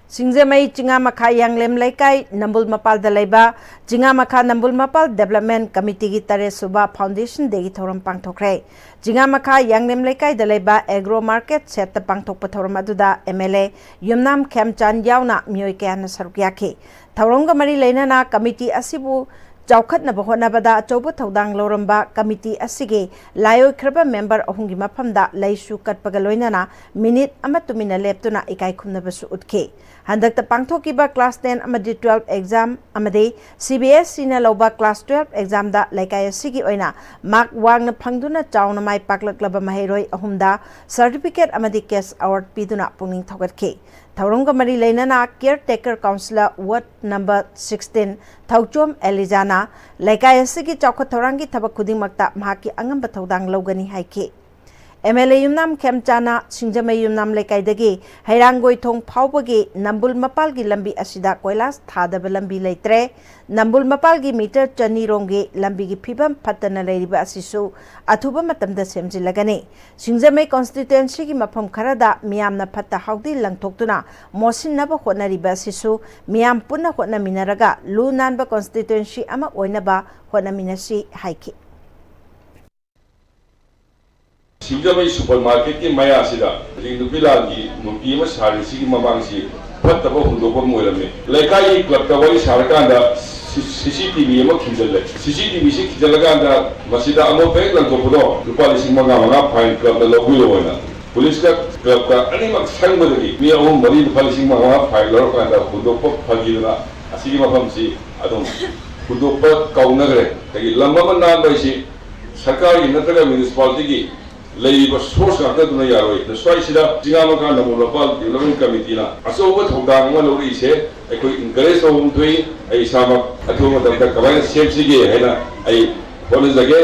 ꯁꯤꯡꯖꯃꯩ ꯆꯤꯉꯥꯃꯈꯥ ꯌꯥꯡꯂꯦꯝ ꯂꯩꯀꯥꯏ ꯅꯝꯕꯨꯜ ꯃꯄꯥꯜꯗ ꯂꯩꯕ ꯆꯤꯉꯥꯃꯈꯥ ꯅꯝꯕꯨꯜ ꯃꯄꯥꯜ ꯗꯦꯕꯂꯞꯃꯦꯟ ꯀꯃꯤꯇꯤꯒꯤ ꯇꯔꯦꯠ ꯁꯨꯕ ꯐꯥꯎꯟꯗꯦꯁꯟ ꯗꯦꯒꯤ ꯊꯧꯔꯝ ꯄꯥꯡꯊꯣꯛꯈ꯭ꯔꯦ꯫ ꯆꯤꯉꯥꯃꯈꯥ ꯌꯥꯡꯂꯦꯝ ꯂꯩꯀꯥꯏꯗ ꯂꯩꯕ ꯑꯦꯒ꯭ꯔꯣ ꯃꯥꯔꯀꯦꯠ ꯁꯦꯠꯇ ꯄꯥꯡꯊꯣꯛꯄ ꯊꯧꯔꯝ ꯑꯗꯨꯗ ꯑꯦꯝ ꯑꯦꯜ ꯑꯦ ꯌꯨꯝꯅꯥꯝ ꯈꯦꯝꯆꯥꯟ ꯌꯥꯎꯅ ꯃꯤꯑꯣꯏ ꯀꯌꯥꯅ ꯁꯔꯨꯛ ꯌꯥꯈꯤ꯫ ꯊꯧꯔꯝꯒ ꯃꯔꯤ ꯂꯩꯅꯅ ꯀꯃꯤꯇꯤ ꯑꯁꯤꯕꯨ ꯆꯥꯎꯈꯠꯅꯕ ꯍꯣꯠꯅꯕꯗ ꯑꯆꯧꯕ ꯊꯧꯗꯥꯡ ꯂꯧꯔꯝꯕ ꯀꯃꯤꯇꯤ ꯑꯁꯤꯒꯤ ꯂꯥꯏꯑꯣꯏꯈ꯭ꯔꯕ ꯃꯦꯝꯕꯔ ꯑꯍꯨꯝꯒꯤ ꯃꯐꯝꯗ ꯂꯩꯁꯨ ꯀꯠꯄꯒ ꯂꯣꯏꯅꯅ ꯃꯤꯅꯤꯠ ꯑꯃ ꯇꯨꯃꯤꯟꯅ ꯂꯦꯞꯇꯨꯅ ꯏꯀꯥꯏ ꯈꯨꯝꯅꯕꯁꯨ ꯎꯠꯈꯤ꯫ ꯍꯟꯗꯛꯇ ꯄꯥꯡꯊꯣꯛꯈꯤꯕ ꯀ꯭ꯂꯥꯁ ꯇꯦꯟ ꯑꯃꯗꯤ ꯇꯨꯋꯦꯜꯐ ꯑꯦꯛꯖꯥꯝ ꯑꯃꯗꯤ ꯁꯤ ꯕꯤ ꯑꯦꯁ ꯏꯅ ꯂꯧꯕ ꯀ꯭ꯂꯥꯁ ꯇꯨꯋꯦꯜꯐ ꯑꯦꯛꯖꯥꯝꯗ ꯂꯩꯀꯥꯏ ꯑꯁꯤꯒꯤ ꯑꯣꯏꯅ ꯃꯥꯔꯛ ꯋꯥꯡꯅ ꯐꯪꯗꯨꯅ ꯆꯥꯎꯅ ꯃꯥꯏ ꯄꯥꯛꯂꯛꯂꯕ ꯃꯍꯩꯔꯣꯏ ꯑꯍꯨꯝꯗ ꯁꯔꯇꯤꯐꯤꯀꯦꯠ ꯑꯃꯗꯤ ꯀꯦꯁ ꯑꯦꯋꯥꯔꯗ ꯄꯤꯗꯨꯅ ꯄꯨꯛꯅꯤꯡ ꯊꯧꯒꯠꯈꯤ꯫ ꯊꯧꯔꯝꯒ ꯃꯔꯤ ꯂꯩꯅꯅ ꯀꯤꯌꯔ ꯇꯦꯀꯔ counsellor ward number sixteen Thouchom ꯑꯦꯂꯤꯖꯥꯅ ꯂꯩꯀꯥꯏ ꯑꯁꯤꯒꯤ ꯆꯥꯎꯈꯠ ꯊꯧꯔꯥꯡꯒꯤ ꯊꯕꯛ ꯈꯨꯗꯤꯡꯃꯛꯇ ꯃꯍꯥꯛꯀꯤ ꯑꯉꯝꯕ ꯊꯧꯗꯥꯡ ꯂꯧꯒꯅꯤ ꯍꯥꯏꯈꯤ꯫ ꯑꯦꯝ ꯑꯦꯜ ꯑꯦ ꯌꯨꯝꯅꯥꯝ ꯈꯦꯝꯆꯥꯅ ꯁꯤꯡꯖꯃꯩ ꯌꯨꯝꯅꯥꯝ ꯂꯩꯀꯥꯏꯗꯒꯤ ꯍꯩꯔꯥꯡꯒꯣꯏꯊꯣꯡ ꯐꯥꯎꯕꯒꯤ ꯅꯝꯕꯨꯜ ꯃꯄꯥꯜꯒꯤ ꯂꯝꯕꯤ ꯑꯁꯤꯗ ꯀꯣꯏꯂꯥꯁ ꯊꯥꯗꯕ ꯂꯝꯕꯤ ꯂꯩꯇ꯭ꯔꯦ꯫ ꯅꯝꯕꯨꯜ ꯃꯄꯥꯜꯒꯤ ꯃꯤꯇꯔ ꯆꯅꯤ ꯔꯣꯝꯒꯤ ꯂꯝꯕꯤꯒꯤ ꯐꯤꯕꯝ ꯐꯠꯇꯅ ꯂꯩꯔꯤꯕ ꯑꯁꯤꯁꯨ ꯑꯊꯨꯕ ꯃꯇꯝꯗ ꯁꯦꯝꯖꯤꯜꯂꯒꯅꯤ꯫ ꯁꯤꯡꯖꯃꯩ ꯀꯣꯟꯁꯇꯤꯇ꯭ꯋꯦꯟꯁꯤꯒꯤ ꯃꯐꯝ ꯈꯔꯗ ꯃꯤꯌꯥꯝꯅ ꯐꯠꯇ ꯍꯥꯎꯗꯤ ꯂꯪꯊꯣꯛꯇꯨꯅ ꯃꯣꯠꯁꯤꯟꯅꯕ ꯍꯣꯠꯅꯔꯤꯕ ꯑꯁꯤꯁꯨ ꯃꯤꯌꯥꯝ ꯄꯨꯟꯅ ꯍꯣꯠꯅꯃꯤꯟꯅꯔꯒ ꯂꯨ ꯅꯥꯟꯕ ꯀꯣꯟꯁꯇꯤꯇ꯭ꯋꯦꯟꯁꯤ ꯑꯃ ꯑꯣꯏꯅꯕ ꯍꯣꯠꯅꯃꯤꯟꯅꯁꯤ ꯍꯥꯏꯈꯤ꯫ ꯁꯤꯡꯖꯃꯩ ꯁꯨꯄꯔ ꯃꯥꯔꯀꯦꯠꯀꯤ ꯃꯌꯥꯁꯤꯗ ꯍꯧꯖꯤꯛ ꯅꯨꯄꯤ ꯂꯥꯟꯒꯤ ꯃꯨꯔꯇꯤ ꯑꯃ ꯁꯥꯔꯤꯁꯤꯒꯤ ꯃꯃꯥꯡꯁꯤ ꯐꯠꯇꯕ ꯍꯨꯟꯗꯣꯛꯐꯝ ꯑꯣꯏꯔꯝꯃꯤ꯫ ꯂꯩꯀꯥꯏꯒꯤ ꯀ꯭ꯂꯕꯇ ꯋꯥꯔꯤ ꯁꯥꯔꯀꯥꯟꯗ ꯁꯤ-, ꯁꯤ ꯁꯤ ꯇꯤ ꯚꯤ ꯑꯃ ꯈꯤꯟꯖꯜꯂꯦ꯫ ꯁꯤ ꯁꯤ ꯇꯤ ꯚꯤꯁꯤ ꯈꯤꯟꯖꯜꯂꯀꯥꯟꯗ ꯃꯁꯤꯗ ꯑꯃꯣꯠꯄ ꯍꯦꯛ ꯂꯪꯊꯣꯛꯄꯗꯣ ꯂꯨꯄꯥ ꯂꯤꯁꯤꯡ ꯃꯉꯥ ꯃꯉꯥ ꯐꯥꯏꯟ ꯀ꯭ꯂꯕꯅ ꯂꯧꯕꯤꯔꯣꯅ ꯄꯨꯂꯤꯁꯀ ꯀ꯭ꯂꯕꯀ ꯑꯅꯤꯃꯛ ꯁꯪꯕꯗꯒꯤ ꯃꯤ ꯑꯍꯨꯝ ꯃꯔꯤ ꯂꯨꯄꯥ ꯂꯤꯁꯤꯡ ꯃꯉꯥ ꯃꯉꯥ ꯐꯥꯏꯟ ꯂꯧꯔꯀꯥꯟꯗ ꯍꯨꯟꯗꯣꯛꯄ ꯐꯈꯤꯗꯅ ꯑꯁꯤꯒꯤ ꯃꯐꯝꯁꯤ ꯑꯗꯨꯝ ꯍꯨꯟꯗꯣꯛꯄ ꯀꯥꯎꯅꯈ꯭ꯔꯦ꯫ ꯑꯗꯒꯤ ꯂꯝ ꯑꯃ ꯅꯥꯟꯕ ꯍꯥꯏꯁꯤ ꯁꯔꯀꯥꯔꯒꯤ ꯅꯠꯇ꯭ꯔꯒ ꯃ꯭ꯌꯨꯅꯤꯁꯤꯄꯥꯂꯤꯇꯤꯒꯤ ꯂꯩꯔꯤꯕ ꯁꯣꯔꯁ ꯉꯥꯛꯇꯗꯨꯅ ꯌꯥꯔꯣꯏ꯫ ꯑꯗꯨꯅ ꯁ꯭ꯋꯥꯏꯁꯤꯗ ꯆꯤꯉꯥꯃꯈꯥ ꯅꯝꯕꯨꯜ ꯃꯄꯥꯜ ꯗꯤꯕꯂꯞꯃꯦꯟ ꯀꯃꯤꯇꯤꯅ ꯑꯆꯧꯕ ꯊꯧꯗꯥꯡ ꯑꯃ ꯂꯧꯔꯛꯏꯁꯦ ꯑꯩꯈꯣꯏ ꯏꯟꯀꯔꯦꯖ ꯇꯧꯐꯝ ꯊꯣꯛꯏ꯫ ꯑꯩ ꯏꯁꯥꯃꯛ ꯑꯊꯨꯕ ꯃꯇꯝꯗ ꯀꯃꯥꯏꯅ ꯁꯦꯝꯁꯤꯒꯦ ꯍꯥꯏꯅ ꯑꯩ ꯍꯣꯠꯅꯖꯒꯦ꯫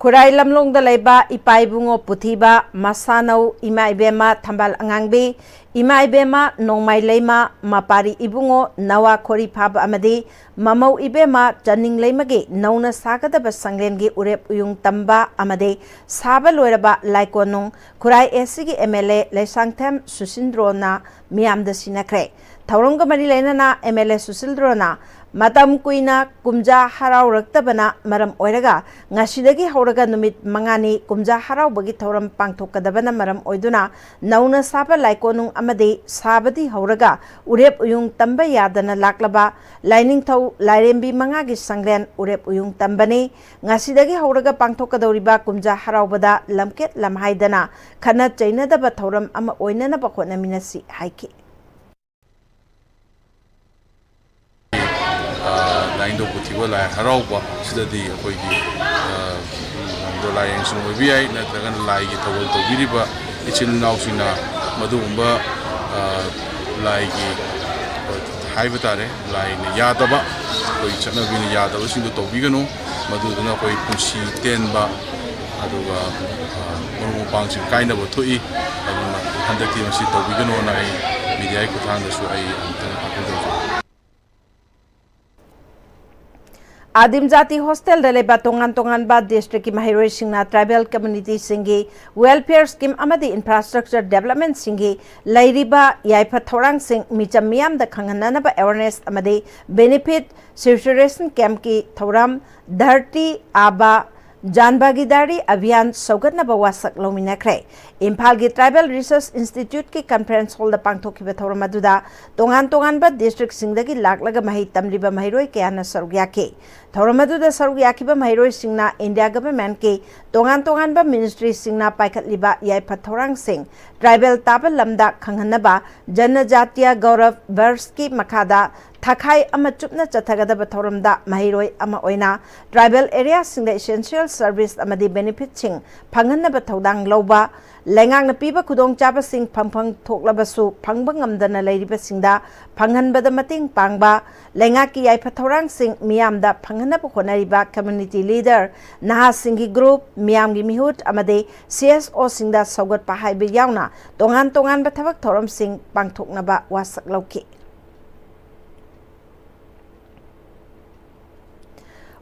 ꯈꯨꯔꯥꯏ ꯂꯝꯂꯣꯡꯗ ꯂꯩꯕ ꯏꯄꯥ ꯏꯕꯨꯡꯉꯣ ꯄꯨꯊꯤꯕ, ꯃꯁꯥꯅꯧ ꯏꯃꯥ ꯏꯕꯦꯝꯃ ꯊꯝꯕꯥꯜ ꯑꯉꯥꯡꯕꯤ, ꯏꯃꯥ ꯏꯕꯦꯝꯃ ꯅꯣꯡꯃꯥꯏ ꯂꯩꯃ, ꯃꯄꯥꯔꯤ ꯏꯕꯨꯡꯉꯣ ꯅꯋꯥ ꯈꯣꯔꯤ ꯐꯥꯕ ꯑꯃꯗꯤ ꯃꯃꯧ ꯏꯕꯦꯝꯃ ꯆꯅꯤꯡ ꯂꯩꯃꯒꯤ ꯅꯧꯅ ꯁꯥꯒꯗꯕ ꯁꯪꯂꯦꯟꯒꯤ ꯎꯔꯦꯞ ꯎꯌꯨꯡ ꯇꯝꯕ ꯑꯃꯗꯤ ꯁꯥꯕ ꯂꯣꯏꯔꯕ ꯂꯥꯏꯀꯣꯟꯅꯨꯡ ꯈꯨꯔꯥꯏ ꯑꯦꯁ ꯁꯤꯒꯤ ꯑꯦꯝ ꯑꯦꯜ ꯑꯦ ꯂꯩꯁꯥꯡꯊꯦꯝ ꯁꯨꯁꯤꯟꯗ꯭ꯔꯣꯅ ꯃꯤꯌꯥꯝꯗ ꯁꯤꯟꯅꯈ꯭ꯔꯦ꯫ ꯊꯧꯔꯝꯒ ꯃꯔꯤ ꯂꯩꯅꯅ ꯑꯦꯝ ꯑꯦꯜ ꯑꯦ ꯁꯨꯁꯤꯟꯗ꯭ꯔꯣꯅ ꯃꯇꯝ ꯀꯨꯏꯅ ꯀꯨꯝꯖꯥ ꯍꯔꯥꯎꯔꯛꯇꯕꯅ ꯃꯔꯝ ꯑꯣꯏꯔꯒ ꯉꯁꯤꯗꯒꯤ ꯍꯧꯔꯒ ꯅꯨꯃꯤꯠ ꯃꯉꯥꯅꯤ ꯀꯨꯝꯖꯥ ꯍꯔꯥꯎꯕꯒꯤ ꯊꯧꯔꯝ ꯄꯥꯡꯊꯣꯛꯀꯗꯕꯅ ꯃꯔꯝ ꯑꯣꯏꯗꯨꯅ ꯅꯧꯅ ꯁꯥꯕ ꯂꯥꯏꯀꯣꯅꯨꯡ ꯑꯃꯗꯤ ꯁꯥꯕꯗꯤ ꯍꯧꯔꯒ ꯎꯔꯦꯞ ꯎꯌꯨꯡ ꯇꯝꯕ ꯌꯥꯗꯅ ꯂꯥꯛꯂꯕ ꯂꯥꯏꯅꯤꯡꯊꯧ ꯂꯥꯏꯔꯦꯝꯕꯤ ꯃꯉꯥꯒꯤ ꯁꯪꯂꯦꯟ ꯎꯔꯦꯞ ꯎꯌꯨꯡ ꯇꯝꯕꯅꯤ꯫ ꯉꯁꯤꯗꯒꯤ ꯍꯧꯔꯒ ꯄꯥꯡꯊꯣꯛꯀꯗꯧꯔꯤꯕ ꯀꯨꯝꯖꯥ ꯍꯔꯥꯎꯕꯗ ꯂꯝꯀꯦꯠ ꯂꯝꯍꯥꯏꯗꯅ ꯈꯠꯅ ꯆꯩꯅꯗꯕ ꯊꯧꯔꯝ ꯑꯃ ꯑꯣꯏꯅꯅꯕ ꯍꯣꯠꯅꯃꯤꯟꯅꯁꯤ ꯍꯥꯏꯈꯤ꯫ ꯂꯥꯏꯅꯤꯡꯊꯧ ꯄꯨꯊꯤꯕ ꯂꯥꯏ ꯍꯔꯥꯎꯕ ꯁꯤꯗꯗꯤ ꯑꯩꯈꯣꯏꯒꯤ ꯗꯣꯂꯥ ꯌꯦꯡꯁꯪ ꯑꯣꯏꯕ ꯌꯥꯏ, ꯅꯠꯇ꯭ꯔꯒꯅ ꯂꯥꯏꯒꯤ ꯊꯧꯒꯜ ꯇꯧꯕꯤꯔꯤꯕ ꯏꯆꯤꯜ ꯏꯅꯥꯎꯁꯤꯡꯅ ꯃꯗꯨꯒꯨꯝꯕ ꯂꯥꯏꯒꯤ ꯍꯥꯏꯕ ꯇꯥꯔꯦ, ꯂꯥꯏꯅ ꯌꯥꯗꯕ, ꯑꯩꯈꯣꯏ ꯆꯠꯅꯕꯤꯅ ꯌꯥꯗꯕꯁꯤꯡꯗꯣ ꯇꯧꯕꯤꯒꯅꯨ꯫ ꯃꯗꯨꯗꯨꯅ ꯑꯩꯈꯣꯏ ꯄꯨꯟꯁꯤ ꯇꯦꯟꯕ ꯑꯗꯨꯒ ꯃꯔꯨꯞ ꯃꯄꯥꯡꯁꯤꯡ ꯀꯥꯏꯅꯕ ꯊꯣꯛꯏ꯫ ꯑꯗꯨꯅ ꯍꯟꯗꯛꯇꯤ ꯃꯁꯤ ꯇꯧꯕꯤꯒꯅꯣꯅ ꯑꯩ ꯃꯤꯗꯤꯌꯥꯒꯤ ꯈꯨꯠꯊꯥꯡꯗꯁꯨ ꯑꯩ ꯑꯃꯨꯛꯇꯪ ꯑꯥꯄꯤꯜ ꯇꯧꯖꯔꯤ꯫ ꯑꯥꯗꯤꯝ ꯖꯥꯇꯤ ꯍꯣꯁꯇꯦꯜꯗ ꯂꯩꯕ ꯇꯣꯉꯥꯟ ꯇꯣꯉꯥꯟꯕ ꯗꯤꯁꯇ꯭ꯔꯤꯛꯀꯤ ꯃꯍꯩꯔꯣꯏꯁꯤꯡꯅ ꯇ꯭ꯔꯥꯏꯕꯦꯜ ꯀꯝꯃ꯭ꯌꯨꯅꯤꯇꯤꯁꯤꯡꯒꯤ ꯋꯦꯜꯐꯤꯌꯔ ꯁ꯭ꯀꯤꯝ ꯑꯃꯗꯤ ꯏꯟꯐ꯭ꯔꯥꯁ꯭ꯇ꯭ꯔꯛꯆꯔ ꯗꯦꯕꯂꯞꯃꯦꯟꯠꯁꯤꯡꯒꯤ ꯂꯩꯔꯤꯕ ꯌꯥꯏꯐ ꯊꯧꯔꯥꯡꯁꯤꯡ ꯃꯤꯆꯝ ꯃꯤꯌꯥꯝꯗ ꯈꯪꯍꯟꯅꯅꯕ ꯑꯦꯋꯥꯔꯅꯦꯁ ꯑꯃꯗꯤ ꯕꯦꯅꯤꯐꯤꯠ ꯁꯤꯆꯨꯔꯦꯁꯟ ꯀꯦꯝꯞꯀꯤ ꯊꯧꯔꯝ ꯙꯔꯇꯤ ꯑꯥꯕꯥ ꯖꯥꯟ ꯚꯥꯒꯤꯗꯥꯔꯤ ꯑꯚꯤꯌꯥꯟ ꯁꯧꯒꯠꯅꯕ ꯋꯥꯁꯛ ꯂꯧꯃꯤꯟꯅꯈ꯭ꯔꯦ꯫ ꯏꯝꯐꯥꯜꯒꯤ ꯇ꯭ꯔꯥꯏꯕꯦꯜ ꯔꯤꯁꯔꯁ ꯏꯟꯁꯇꯤꯇ꯭ꯌꯨꯠꯀꯤ ꯀꯟꯐꯔꯦꯟꯁ ꯍꯣꯜꯗ ꯄꯥꯡꯊꯣꯛꯈꯤꯕ ꯊꯧꯔꯝ ꯑꯗꯨꯗ ꯇꯣꯉꯥꯟ ꯇꯣꯉꯥꯟꯕ ꯗꯤꯁꯇ꯭ꯔꯤꯛꯁꯤꯡꯗꯒꯤ ꯂꯥꯛꯂꯒ ꯃꯍꯩ ꯇꯝꯂꯤꯕ ꯃꯍꯩꯔꯣꯏ ꯀꯌꯥꯅ ꯁꯔꯨꯛ ꯌꯥꯈꯤ꯫ ꯊꯧꯔꯝ ꯑꯗꯨꯗ ꯁꯔꯨꯛ ꯌꯥꯈꯤꯕ ꯃꯍꯩꯔꯣꯏꯁꯤꯡꯅ ꯏꯟꯗꯤꯌꯥ ꯒꯚꯔꯟꯃꯦꯟꯠꯀꯤ ꯇꯣꯉꯥꯟ ꯇꯣꯉꯥꯟꯕ ꯃꯤꯅꯤꯁꯇ꯭ꯔꯤꯁꯤꯡꯅ ꯄꯥꯏꯈꯠꯂꯤꯕ ꯌꯥꯏꯐ ꯊꯧꯔꯥꯡꯁꯤꯡ ꯇ꯭ꯔꯥꯏꯕꯦꯜ ꯇꯥꯕ ꯂꯝꯗ ꯈꯪꯍꯟꯅꯕ ꯖꯅꯖꯥꯇꯤꯌꯥ ꯒꯧꯔꯕ ꯕꯔꯁꯀꯤ ꯃꯈꯥꯗ ꯊꯥꯈꯥꯏ ꯑꯃ ꯆꯨꯞꯅ ꯆꯠꯊꯒꯗꯕ ꯊꯧꯔꯝꯗ ꯃꯍꯩꯔꯣꯏ ꯑꯃ ꯑꯣꯏꯅ tribal areaꯁꯤꯡꯗ essential service ꯑꯃꯗꯤ benefitꯁꯤꯡ ꯐꯪꯍꯟꯅꯕ ꯊꯧꯗꯥꯡ ꯂꯧꯕ, ꯂꯩꯉꯥꯛꯅ ꯄꯤꯕ ꯈꯨꯗꯣꯡꯆꯥꯕꯁꯤꯡ ꯐꯪꯐꯝ ꯊꯣꯛꯂꯕꯁꯨ ꯐꯪꯕ ꯉꯝꯗꯅ ꯂꯩꯔꯤꯕꯁꯤꯡꯗ ꯐꯪꯍꯟꯕꯗ ꯃꯇꯦꯡ ꯄꯥꯡꯕ, ꯂꯩꯉꯥꯛꯀꯤ ꯌꯥꯏꯐ ꯊꯧꯔꯥꯡꯁꯤꯡ ꯃꯤꯌꯥꯝꯗ ꯐꯪꯍꯟꯅꯕ ꯍꯣꯠꯅꯔꯤꯕ community leader, ꯅꯍꯥꯁꯤꯡꯒꯤ group, ꯃꯤꯌꯥꯝꯒꯤ ꯃꯤꯍꯨꯠ ꯑꯃꯗꯤ CSOꯁꯤꯡꯗ ꯁꯧꯒꯠꯄ ꯍꯥꯏꯕ ꯌꯥꯎꯅ ꯇꯣꯉꯥꯟ ꯇꯣꯉꯥꯟꯕ ꯊꯕꯛ ꯊꯧꯔꯝꯁꯤꯡ ꯄꯥꯡꯊꯣꯛꯅꯕ ꯋꯥꯁꯛ ꯂꯧꯈꯤ꯫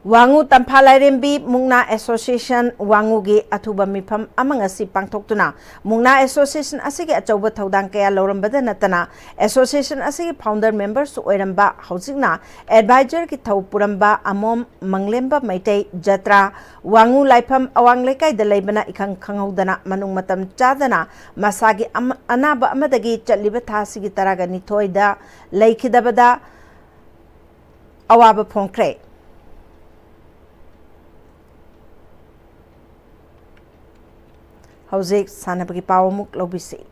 ꯋꯥꯉꯨ ꯇꯝꯐꯥ ꯂꯥꯏꯔꯦꯝꯕꯤ ꯃꯨꯛꯅꯥ Association ꯋꯥꯉꯨꯒꯤ ꯑꯊꯨꯕ ꯃꯤꯐꯝ ꯑꯃ ꯉꯁꯤ ꯄꯥꯡꯊꯣꯛꯇꯨꯅ ꯃꯨꯛꯅꯥ Association ꯑꯁꯤꯒꯤ ꯑꯆꯧꯕ ꯊꯧꯗꯥꯡ ꯀꯌꯥ ꯂꯧꯔꯝꯕꯗ ꯅꯠꯇꯅ association ꯑꯁꯤꯒꯤ founder memberꯁꯨ ꯑꯣꯏꯔꯝꯕ, ꯍꯧꯖꯤꯛꯅ advisorꯒꯤ ꯊꯧ ꯄꯨꯔꯝꯕ ꯑꯃꯣꯝ ꯃꯪꯂꯦꯝꯕ ꯃꯩꯇꯩ ꯖꯇ꯭ꯔꯥ ꯋꯥꯉꯨ ꯂꯥꯏꯐꯝ ꯑꯋꯥꯡ ꯂꯩꯀꯥꯏꯗ ꯂꯩꯕꯅ ꯏꯈꯪ ꯈꯪꯍꯧꯗꯅ ꯃꯅꯨꯡ ꯃꯇꯝ ꯆꯥꯗꯅ ꯃꯁꯥꯒꯤ ꯑꯃ-, ꯑꯅꯥꯕ ꯑꯃꯗꯒꯤ ꯆꯠꯂꯤꯕ ꯊꯥ ꯑꯁꯤꯒꯤ ꯇꯔꯥꯒ ꯅꯤꯊꯣꯏꯗ ꯂꯩꯈꯤꯗꯕꯗ ꯑꯋꯥꯕ ꯐꯣꯡꯈ꯭ꯔꯦ꯫ ꯍꯧꯖꯤꯛ ꯁꯥꯟꯅꯕꯒꯤ ꯄꯥꯎ ꯑꯃꯨꯛ ꯂꯧꯕꯤꯁꯤ꯫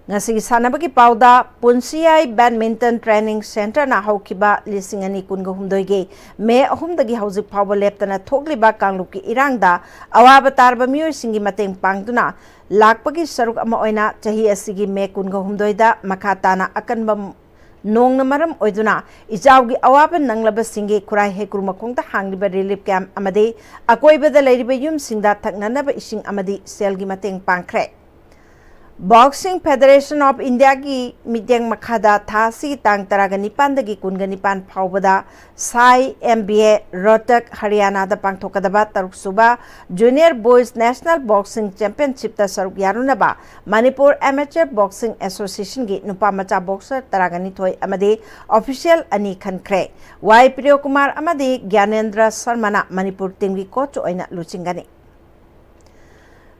ꯉꯁꯤꯒꯤ ꯁꯥꯟꯅꯕꯒꯤ ꯄꯥꯎꯗ, ꯄꯨꯟꯁꯤꯌꯥꯏ Badminton Training Centreꯅ ꯍꯧꯈꯤꯕ ꯂꯤꯁꯤꯡ ꯑꯅꯤ ꯀꯨꯟꯒ ꯍꯨꯝꯗꯣꯏꯒꯤ ꯃꯦ ꯑꯍꯨꯝꯗꯒꯤ ꯍꯧꯖꯤꯛ ꯐꯥꯎꯕ ꯂꯦꯞꯇꯅ ꯊꯣꯛꯂꯤꯕ ꯀꯥꯡꯂꯨꯞꯀꯤ ꯏꯔꯥꯡꯗ ꯑꯋꯥꯕ ꯇꯥꯔꯕ ꯃꯤꯑꯣꯏꯁꯤꯡꯒꯤ ꯃꯇꯦꯡ ꯄꯥꯡꯗꯨꯅ ꯂꯥꯛꯄꯒꯤ ꯁꯔꯨꯛ ꯑꯃ ꯑꯣꯏꯅ ꯆꯍꯤ ꯑꯁꯤꯒꯤ ꯃꯦ ꯀꯨꯟꯒ ꯍꯨꯝꯗꯣꯏꯗ ꯃꯈꯥ ꯇꯥꯅ ꯑꯀꯟꯕ ꯅꯣꯡꯅ ꯃꯔꯝ ꯑꯣꯏꯗꯨꯅ ꯏꯆꯥꯎꯒꯤ ꯑꯋꯥꯕ ꯅꯪꯂꯕꯁꯤꯡꯒꯤ ꯈꯨꯔꯥꯏ ꯍꯩꯀ꯭ꯔꯨ ꯃꯈꯣꯡꯗ ꯍꯥꯡꯂꯤꯕ relief camp ꯑꯃꯗꯤ ꯑꯀꯣꯏꯕꯗ ꯂꯩꯔꯤꯕ ꯌꯨꯝꯁꯤꯡꯗ ꯊꯛꯅꯅꯕ ꯏꯁꯤꯡ ꯑꯃꯗꯤ ꯁꯦꯜꯒꯤ ꯃꯇꯦꯡ ꯄꯥꯡꯈ꯭ꯔꯦ꯫ Boxing Federation of Indiaꯒꯤ ꯃꯤꯠꯌꯦꯡ ꯃꯈꯥꯗ ꯊꯥ ꯑꯁꯤꯒꯤ ꯇꯥꯡ ꯇꯔꯥꯒ ꯅꯤꯄꯥꯟꯗꯒꯤ ꯀꯨꯟꯒ ꯅꯤꯄꯥꯟ ꯐꯥꯎꯕꯗ ꯁꯥꯏ MBA ꯔꯣꯍꯇꯛ ꯍꯔꯤꯌꯥꯅꯥꯗ ꯄꯥꯡꯊꯣꯛꯀꯗꯕ ꯇꯔꯨꯛ ꯁꯨꯕ Junior Boys National Boxing Championshipꯇ ꯁꯔꯨꯛ ꯌꯥꯔꯨꯅꯕ ꯃꯅꯤꯄꯨꯔ Amateur Boxing Associationꯒꯤ ꯅꯨꯄꯥ ꯃꯆꯥ boxer ꯇꯔꯥꯒ ꯅꯤꯊꯣꯏ ꯑꯃꯗꯤ official ꯑꯅꯤ ꯈꯟꯈ꯭ꯔꯦ꯫ ꯋꯥꯏ ꯄ꯭ꯔꯤꯌꯣꯀꯨꯃꯥꯔ ꯑꯃꯗꯤ ꯒ꯭ꯌꯥꯅꯦꯟꯗ꯭ꯔ ꯁꯔꯃꯅ ꯃꯅꯤꯄꯨꯔ teamꯒꯤ coach ꯑꯣꯏꯅ ꯂꯨꯆꯤꯡꯒꯅꯤ꯫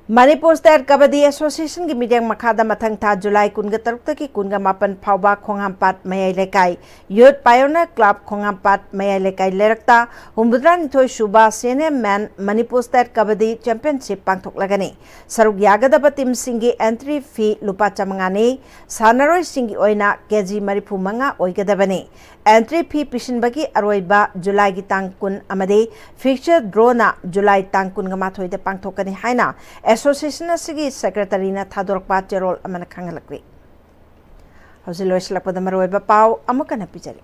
ꯃꯅꯤꯄꯨꯔ ꯁ꯭ꯇꯦꯠ ꯀꯕꯗꯤ ꯑꯦꯁꯣꯁꯤꯌꯦꯁꯟꯒꯤ ꯃꯤꯠꯌꯦꯡ ꯃꯈꯥꯗ ꯃꯊꯪ ꯊꯥ ꯖꯨꯂꯥꯏ ꯀꯨꯟꯒ ꯇꯔꯨꯛꯇꯒꯤ ꯀꯨꯟꯒ ꯃꯥꯄꯟ ꯐꯥꯎꯕ ꯈꯣꯡꯍꯥꯝꯄꯥꯠ ꯃꯌꯥꯏ ꯂꯩꯀꯥꯏ ꯌꯨꯠ ꯄꯥꯏꯑꯣꯅꯤꯌꯔ ꯀ꯭ꯂꯕ ꯈꯣꯡꯍꯥꯝꯄꯥꯠ ꯃꯌꯥꯏ ꯂꯩꯀꯥꯏ ꯂꯩꯔꯛꯇ ꯍꯨꯝꯐꯨꯇꯔꯥꯅꯤꯊꯣꯏ ꯁꯨꯕ ꯁꯤ and M main Manipur state kabaddi championship ꯄꯥꯡꯊꯣꯛꯂꯒꯅꯤ꯫ ꯁꯔꯨꯛ ꯌꯥꯒꯗꯕ ꯇꯤꯝꯁꯤꯡꯒꯤ ꯑꯦꯟꯇ꯭ꯔꯤ ꯐꯤ ꯂꯨꯄꯥ ꯆꯥꯃꯉꯥꯅꯤ꯫ ꯁꯥꯟꯅꯔꯣꯏꯁꯤꯡꯒꯤ ꯑꯣꯏꯅ ꯀꯦ ꯖꯤ ꯃꯔꯤꯐꯨ ꯃꯉꯥ ꯑꯣꯏꯒꯗꯕꯅꯤ꯫ ꯑꯦꯟꯇ꯭ꯔꯤ ꯐꯤ ꯄꯤꯁꯤꯟꯕꯒꯤ ꯑꯔꯣꯏꯕ ꯖꯨꯂꯥꯏꯒꯤ ꯇꯥꯡ ꯀꯨꯟ ꯑꯃꯗꯤ ꯐꯤꯛꯆꯔ ꯗ꯭ꯔꯣꯅ ꯖꯨꯂꯥꯏ ꯇꯥꯡ ꯀꯨꯟꯒ ꯃꯥꯊꯣꯏꯗ ꯄꯥꯡꯊꯣꯛꯀꯅꯤ ꯍꯥꯏꯅ ꯑꯦꯁꯣꯁꯤꯌꯦꯁꯟ ꯑꯁꯤꯒꯤ ꯁꯦꯀ꯭ꯔꯦꯇꯔꯤꯅ ꯊꯥꯗꯣꯔꯛꯄ ꯆꯦꯔꯣꯜ ꯑꯃꯅ ꯈꯪꯍꯜꯂꯛꯂꯤ꯫ ꯍꯧꯖꯤꯛ ꯂꯣꯏꯁꯤꯜꯂꯛꯄꯗ ꯃꯔꯨꯑꯣꯏꯕ ꯄꯥꯎ ꯑꯃꯨꯛ ꯍꯟꯅ ꯄꯤꯖꯔꯤ꯫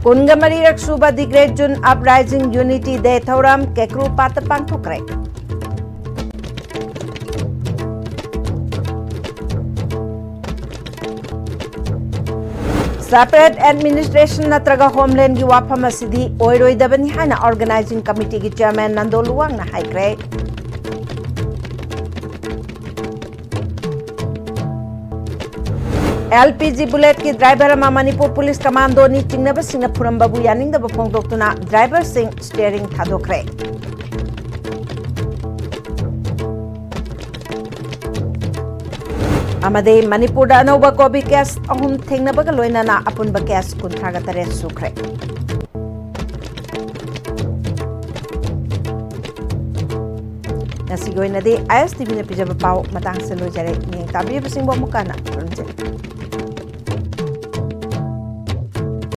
ꯀꯨꯟꯒ ꯃꯔꯤꯔꯛ ꯁꯨꯕ The Great June Uprising Unity Day ꯊꯧꯔꯝ ꯀꯦꯀ꯭ꯔꯨ ꯄꯥꯠꯇ ꯄꯥꯡꯊꯣꯛꯈ꯭ꯔꯦ꯫ Separate administration ꯅꯠꯇ꯭ꯔꯒ ꯍꯣꯝꯂꯦꯟꯒꯤ ꯋꯥꯐꯝ ꯑꯁꯤꯗꯤ ꯑꯣꯏꯔꯣꯏꯗꯕꯅꯤ ꯍꯥꯏꯅ ꯑꯣꯔꯒꯅꯥꯏꯖꯤꯡ ꯀꯃꯤꯇꯤꯒꯤ ꯆꯦꯌꯔꯃꯦꯟ ꯅꯟꯗꯣ ꯂꯨꯋꯥꯡꯅ ꯍꯥꯏꯈ꯭ꯔꯦ꯫ ꯑꯦꯜ ꯄꯤ ꯖꯤ ꯕꯨꯂꯦꯠꯀꯤ ꯗ꯭ꯔꯥꯏꯚꯔ ꯑꯃ ꯃꯅꯤꯄꯨꯔ ꯄꯨꯂꯤꯁ ꯀꯃꯥꯟꯗꯣꯅꯤ ꯆꯤꯡꯅꯕꯁꯤꯡꯅ ꯐꯨꯔꯝꯕꯕꯨ ꯌꯥꯅꯤꯡꯗꯕ ꯐꯣꯡꯗꯣꯛꯇꯨꯅ ꯗ꯭ꯔꯥꯏꯚꯔꯁꯤꯡ ꯁ꯭ꯇꯤꯌꯔꯤꯡ ꯊꯥꯗꯣꯛꯈ꯭ꯔꯦ꯫ ꯑꯃꯗꯤ ꯃꯅꯤꯄꯨꯔꯗ ꯑꯅꯧꯕ ꯀꯣꯚꯤꯗ ꯀꯦꯁ ꯑꯍꯨꯝ ꯊꯦꯡꯅꯕꯒ ꯂꯣꯏꯅꯅ ꯑꯄꯨꯟꯕ ꯀꯦꯁ ꯀꯨꯟꯊ꯭ꯔꯥꯒ ꯇꯔꯦꯠ ꯁꯨꯈ꯭ꯔꯦ꯫ ꯉꯁꯤꯒꯤ ꯑꯣꯏꯅꯗꯤ ꯑꯥꯏ ꯑꯦꯁ ꯇꯤ ꯚꯤꯅ ꯄꯤꯖꯕ ꯄꯥꯎ ꯃꯇꯥꯡꯁꯤꯗ ꯂꯣꯏꯖꯔꯦ꯫ ꯃꯤꯠꯌꯦꯡ ꯇꯥꯕꯤꯔꯤꯕꯁꯤꯡꯕꯨ ꯑꯃꯨꯛ ꯍꯟꯅ ꯈꯨꯔꯨꯝꯖꯔꯤ꯫